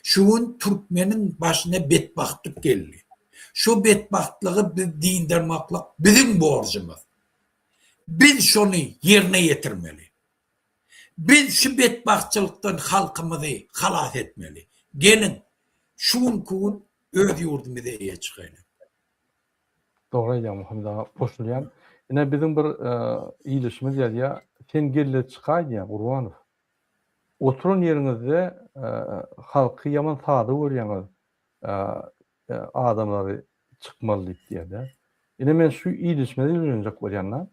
Şu gün türkmeniň başyna betbagtlyk geldi. Şu betbagtlygy biz dyndarmaklyk biziň borjumyz. Biz şony ýerine ýetirmeli. Biz şu betbagtçylykdan halkymyzy halas etmeli. Geliň, şu günki gün öz ýurdumyza eýe çykaýlyň. Dogry aýdýaň Muhammet aga, goşulýan. Ine biziň bir ildeşimiz ýazýar, sen gelde çykaý diýýär Gurbanow. Oturan ýeriňizde halky ýaman sada görýäňiz. Adamlary çykmaly diýip diýýär-de. Ine men şu ilişmede ýüzlenjek bolýan-da.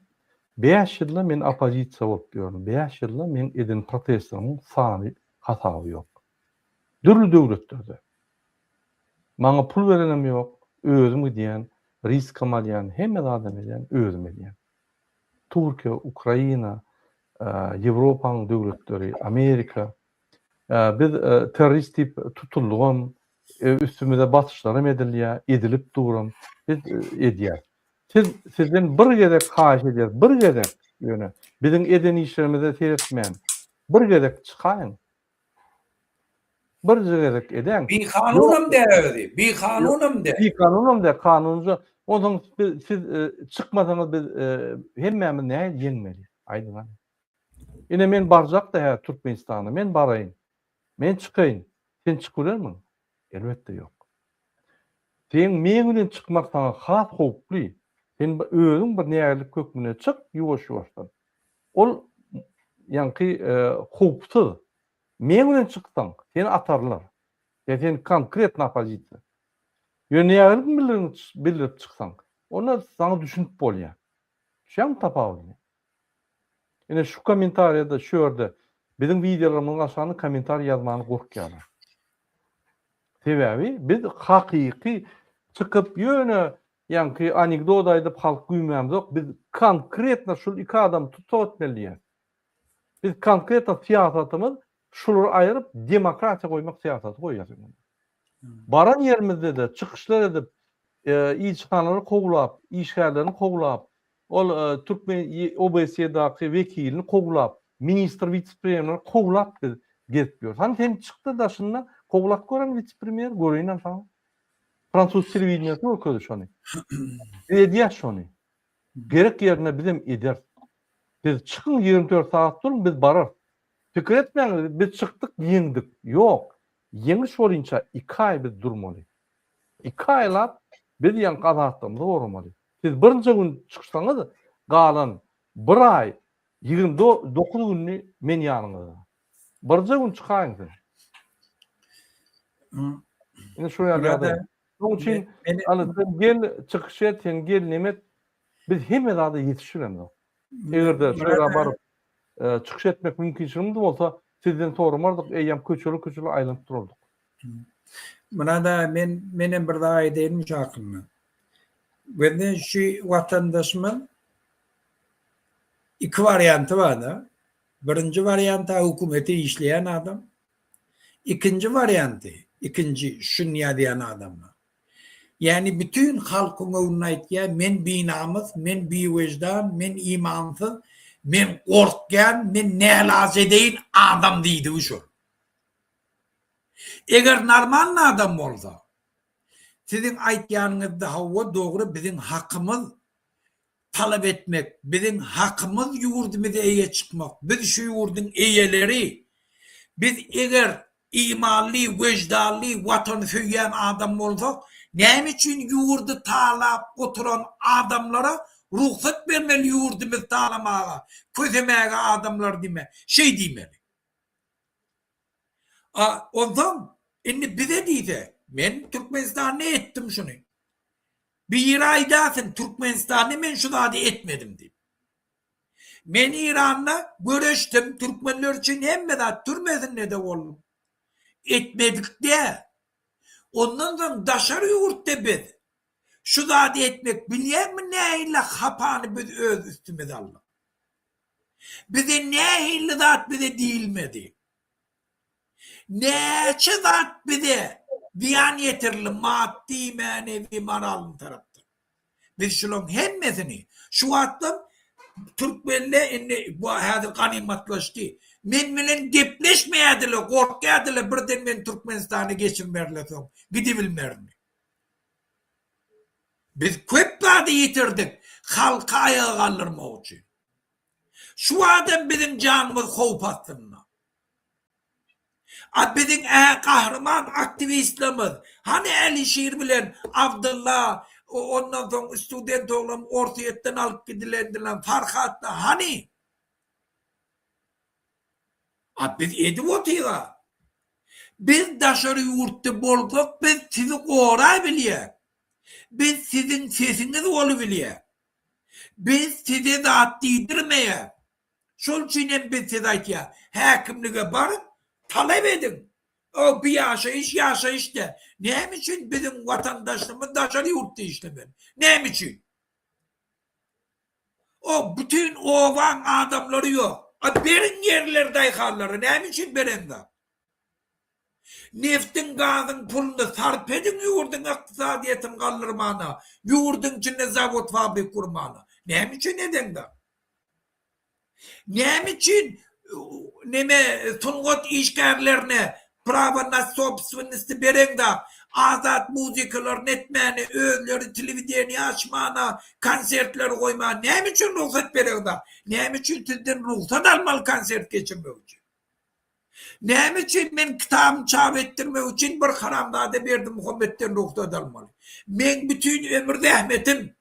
Bäş ýylda men oppozisiýa bolup ýörün. Bäş ýylda meň eden protestlerimiň sany hasaby ýok. Dürli döwletlerde. Maňa pul berenem ýok, özüm gidýän, riskam alýan, hemme zadam edýän, özüm edýän. Türkiýe, Ukraina, Ýewropanyň döwletleri, Amerika. Biz terrorist diýip tutuldygam, üstümize basyşlaram edilýär, edilip duram. Biz edýäris. Siz sizden bir gezek haýyş edýäris, bir gezek ýöne biziň eden işlerimize seretmän, bir gezek çykaýyň. Birje gezek edäň. Bikanunam däl özi. Bikanunam däl. Bikanunam däl, kanunja. Onsoň siz çykmasaňyz biz hemmämiz nähili ýeňmeli? Aýdyň hany. Ine men barjak-da hä Türkmenistana. Men baraýyn. Men çykaýyn. Sen çykyp bilermiň? Elbetde ýok. Seň meň bilen çykmak saňa has howply. Sen özüň bir nägilik hökmünde çyk ýuwaş-ýuwaşdan. Ol ýaňky howpsuz. Meň bilen çyksaň, seni atarlar. Ýa sen konkretno oppozisiýa. Ýöne nägilik bildirip çyksaň, onda saňa düşünip bolýar. Düşýäňmi tapawudyny? Ine şu kommentariýada şu ýerde biziň wideolarymyzyň aşagynda kommentariý ýazmany gorkýarlar. Sebäbi biz hakyky çykyp ýöne ýaňky anekdot aýdyp halk güýmämzok, biz konkretno şul iki adamy tussag etmeli diýýäs. Biz konkretno syýasatymyz şulary aýyryp demokratiýa goýmak syýasaty goýýas. Baran ýerimizde-de çykyşlar edip, ilçihanalary kowlap, işgärlerini kowlap, Ol türkmen OBSE-daky wekilini kowlap, ministr witse-premýerleri kowlap biz gezip ýörüs. Hany sen çykda daşynda kowlap gör hany witse-premýeri göreýin hany saňa. Fransuz telewideniýesi görkezdi şony. Biz edýäs şony. Gerek ýerinde bizem ederis. Siz çykyň 24 sagat duruň biz bararys. Pikir etmäň biz çykdyk ýeňdik. Ýok. Ýeňiş bolynça 2 aý biz durmaly. 2 aýlap biz ýaňky azatlygymyzy goramaly. Siz birinji gün çyksaňyz galan bir aý 29 gününi men ýanyňyzda. Birje gün çykaýyň siz. Indi şu ýaly ýagdaý. Şonuň üçin aly sen gel çykyş et, sen gel neme et. Biz hemme zada ýetişiremzok. Eger-de şu ýere baryp çykyş etmek mümkinçiligimiz bolsa, sizden soramardyk, eýýäm köçeli-köçeli aýlanyp durardyk. Murad aga men menem bir zat aýdaýynmy şu hakynda. Gözde şu watandaşymyz iki warianty barda. Birinji warianty hökümete işleýän adam. Ikinji warianty, ikinji şuny ýazýan adamlar. Ýani bütin halkyň öňünde aýtýar, men binamys, men biwejdan, men imansyz, men gorkýan, men nälajedeýin adam diýdigi şol. Eger normalny adam bolsa, siziň aýtýanyňyzda hawa dogry biziň hakymyz talap etmek, biziň hakymyz ýurdumyza eýe çykmak, biz şu ýurduň eýeleri, biz eger imanly, weždanly, watany söýýän adam bolsak, näme üçin ýurdy talap oturan adamlara rugsat bermeli ýurdumyzy talamaga, kösemäge adamlary diýme, şeý diýmeli. A onsoň indi bize diýse, men Türkmenistanda etdim şuny. Biri aýdasyn Türkmenistanda men şu zady etmedim diýip. Men Iranda göreşdim, türkmenler üçin hemme zat türmesinde-de boldum. Etmedik däl. Ondan soň daşary ýurtda biz şu zady etmek bilýäňmi nähili hapany biz öz üstümize aldyk. Bize nähili zat bize diýilmedi. Näçe zat bize zyýan ýetirildi maddy, mänewi, moralny tarapdan. Biz şularyň hemmesini şu wagtlam türkmenler indi bu häzir ganymatlaşdy. Men bilen gepleşmeýärdiler, gorkýardylar birden meni Türkmenistana geçirmerler soň gidibilmerin. Biz köp zady ýitirdik halky aýaga galdyrmak üçin. Şu wagtam biziň janymyz howp astynda. A biziň ä gahryman aktiwistlerimiz hany Älişir bilen Abdylla ondan soň student oglan Orsýetden alyp gidilendiler Farhatlar hany? A biz edip otyga. Biz daşary ýurtda bolsak biz sizi gorabilýäk. Biz siziň sesiňiz bolubilýäk. Biz size zat diýdirmeýäs. Şol üçin hem biz size aýtýas, häkimlige baryň, talap ediň. O bu ýaşaýyş ýaşaýyş däl. Näme üçin biziň watandaşlarymyz daşary ýurtda işlemeli? Näme üçin? O bütin obaň adamlary ýok. A beriň ýerleri daýhanlara näme üçin bereňzok? Neftiň gazyň puluny sarp ediň ýurduň ykdysadyýetini galdyrmana, ýurduň içinde zawod fabrik gurmana. Näme üçin edeňzok? Näme üçin neme sungat işgärlerine. Prawa na sobstwennosti bereňda azat muzykalaryny etmäne özleri telewideniýe açmana konsertleri goýmana näme üçin rugsat bereňda näme üçin sizden rugsat almaly konsert geçirmek üçin näme üçin men kitabymy çap etdirmek üçin bir haramzada Berdimuhametden rugsat almaly meň bütin ömür zähmetim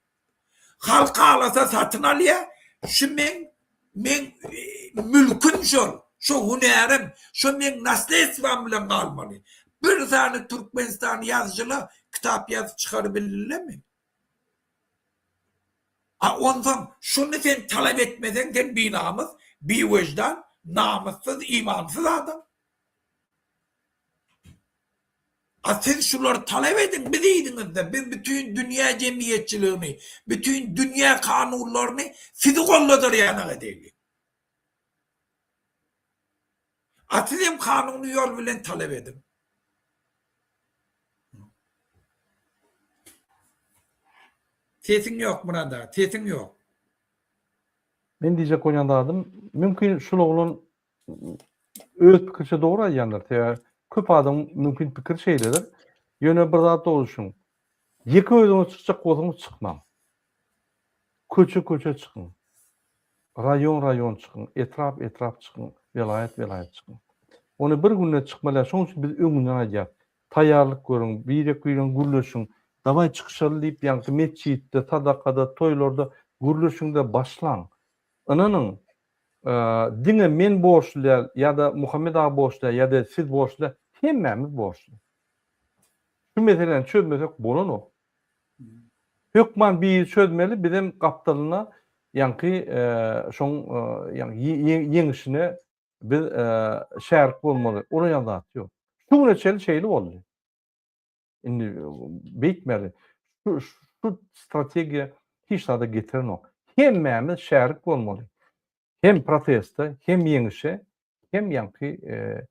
Halk halasa satyn alýa, şu meň meň mülküm şol, şo hünärim, şo meň nasledstwam bilen galmaly. Bir sany Türkmenistan ýazyjyla kitap ýazyp çykarybildilermi? A onsoň şuny sen talap etmeseň sen binamys, biwejdan, namyssyz, imansyz adam. A siz şulary talap ediň, biz yzyňyzda, biz bütin dünýä jemgyýetçiligini, bütin dünýä kanunlaryny sizi golladar ýanak edeli. A siz hem kanuny ýol bilen talap ediň. Sesiň ýok Myrat aga, sesiň ýok. Men diýjek bolýan zadym, mümkin şul oglan öz pikirçe dogry aýdýandyr. Sebäbi köp adamyň mümkin pikiri şeýledir. Ýöne bir zat dogry düşüniň. Ýeke özüňiz çykjak bolsaňyz çykmaň. Köçe-köçe çykyň. Raýon-raýon çykyň, etrap-etrap çykyň, welaýat-welaýat çykyň. Ony bir günde çykmaly däl. Şonuň üçin biz öňünden aýdýarys. Taýýarlyk görüň, birek-biregiň gürleşiň. Dawaý çykyşaly diýip ýaňky metjitde, sadakada, toýlarda gürleşiň-de başlaň. Ynanyň, diňe men borçly däl ýa-da Muhammet aga borçly däl ýa-da siz borçly däl, hemmämiz borçly. Şu meseläni çözmesek bolanok. Hökman biri çözmeli, bizem gapdalynda ýaňky şoň ýeňişine biz şärik bolmaly. Olar ýaly zat ýok. Şu güne çenli şeýle boldy. Indi beýtmeli. Şu şu strategiýa hiç zada getirenok. Hemmämiz şärik bolmaly. Hem proteste, hem ýeňişe, hem ýaňky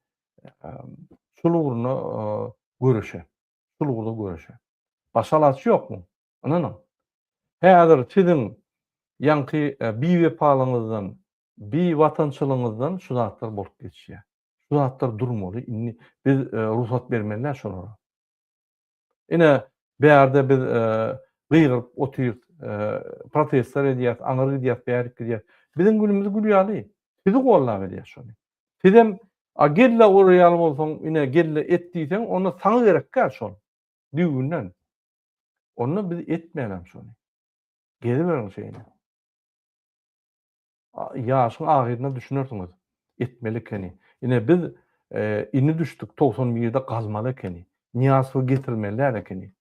şul ugrunda göreşe. Şul ugurda göreşe. Başga alaç ýok muň. Ynanyň. Häzir siziň ýaňky biwepalygyňyzdan, biwatançylygyňyzdan şu zatlar bolup geçýär. Şu zatlar durmaly. Indi biz rugsat bermeli däl şolara. Ine, bärde biz gygyryp otyrys, protestler edýäris, aňyr gidýäris, bärik gidýäris. Biziň günümiz gül ýaly. Sizi gollap edýäris şony. Sizem a gel-le ur ýaly bolsaň, ine gel-le et diýseň, onda saňa gerek däl şol. Düýbünden. Onda biz etmälem şony. Geziberiň şeýle. Ýaşyň ahyrynda düşünersiňiz. Etmeli ekeni. Ine biz indi düşdük 91-de galmaly ekeni. Nyýazowy getirmeli däl ekeni.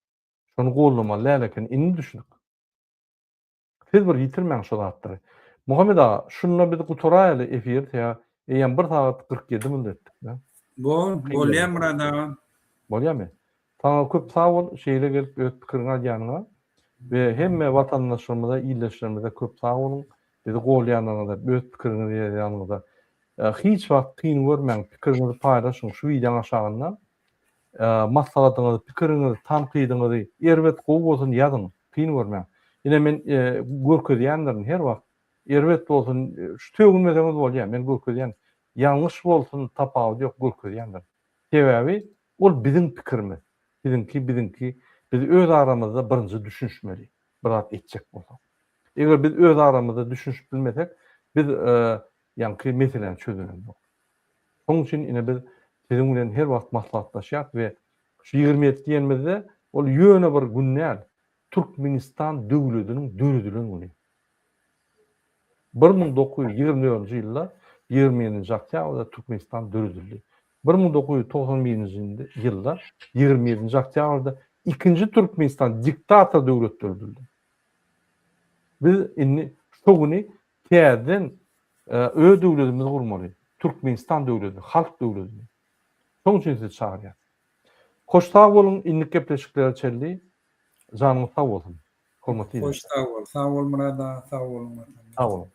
Şony goldamaly däl ekeni. Indi düşündik. Siz bir ýitirmäň şo zatlary. Muhammet aga, şunda biz gutaraýaly efiri sebäbi eýýäm bir sagat 47 minut etdik. Bol, bolýa Myrat aga. Bolýamy? Saňa köp sag bol şeýle gelip öz pikiriňi aýdýanyňa we hemme watandaşlarymyza ildeşlerimize köp sag boluň bizi golýanyňyza öz pikiriňizi ýazýanyňyza hiç wagt kyn görmäň pikiriňizi paýlaşyň şu wideoň aşagynda maslahatyňyzy pikiriňizi tankydyňyzy erbet gowy bolsun ýazyň kyn görmäň ine men görkezýändirin her wagt erbet bolsun şu sögünmeseňiz bolýa men görkezýän ýalňyş bolsun tapawudy ýok görkezýändirin sebäbi Ol biziň pikirimiz. Siziňki, biziňki. Biz öz aramyzda birinji düşünişmeli, bir zat etjek bolsak. Eger biz öz aramyzda düşünişip bilmesek, biz ýaňky meseläni çözelemzok. Şonuň üçin ine biz siziň bilen her wagt maslahatlaşýas we şu 27 diýenimizde ol ýöne bir gün däl, Türkmenistan döwlediniň döredilen güni. 1924-nji ýylda 27-nji oktýabrda Türkmenistan döredildi. 1991-nji ýylda 27-nji oktýabrda ikinji Türkmenistan diktator döwlet döredildi. Biz indi şu güni täzeden öz döwletimizi gurmaly. Türkmenistan döwletini, halk döwletini. Şonuň üçin sizi çagyrýas. Hoş sag boluň, indiki gepleşiklere çenli janyňyz sag bolsun. Hormatly Hoş sag bol. Sag bol Myrat aga, sag boluň. Sag boluň.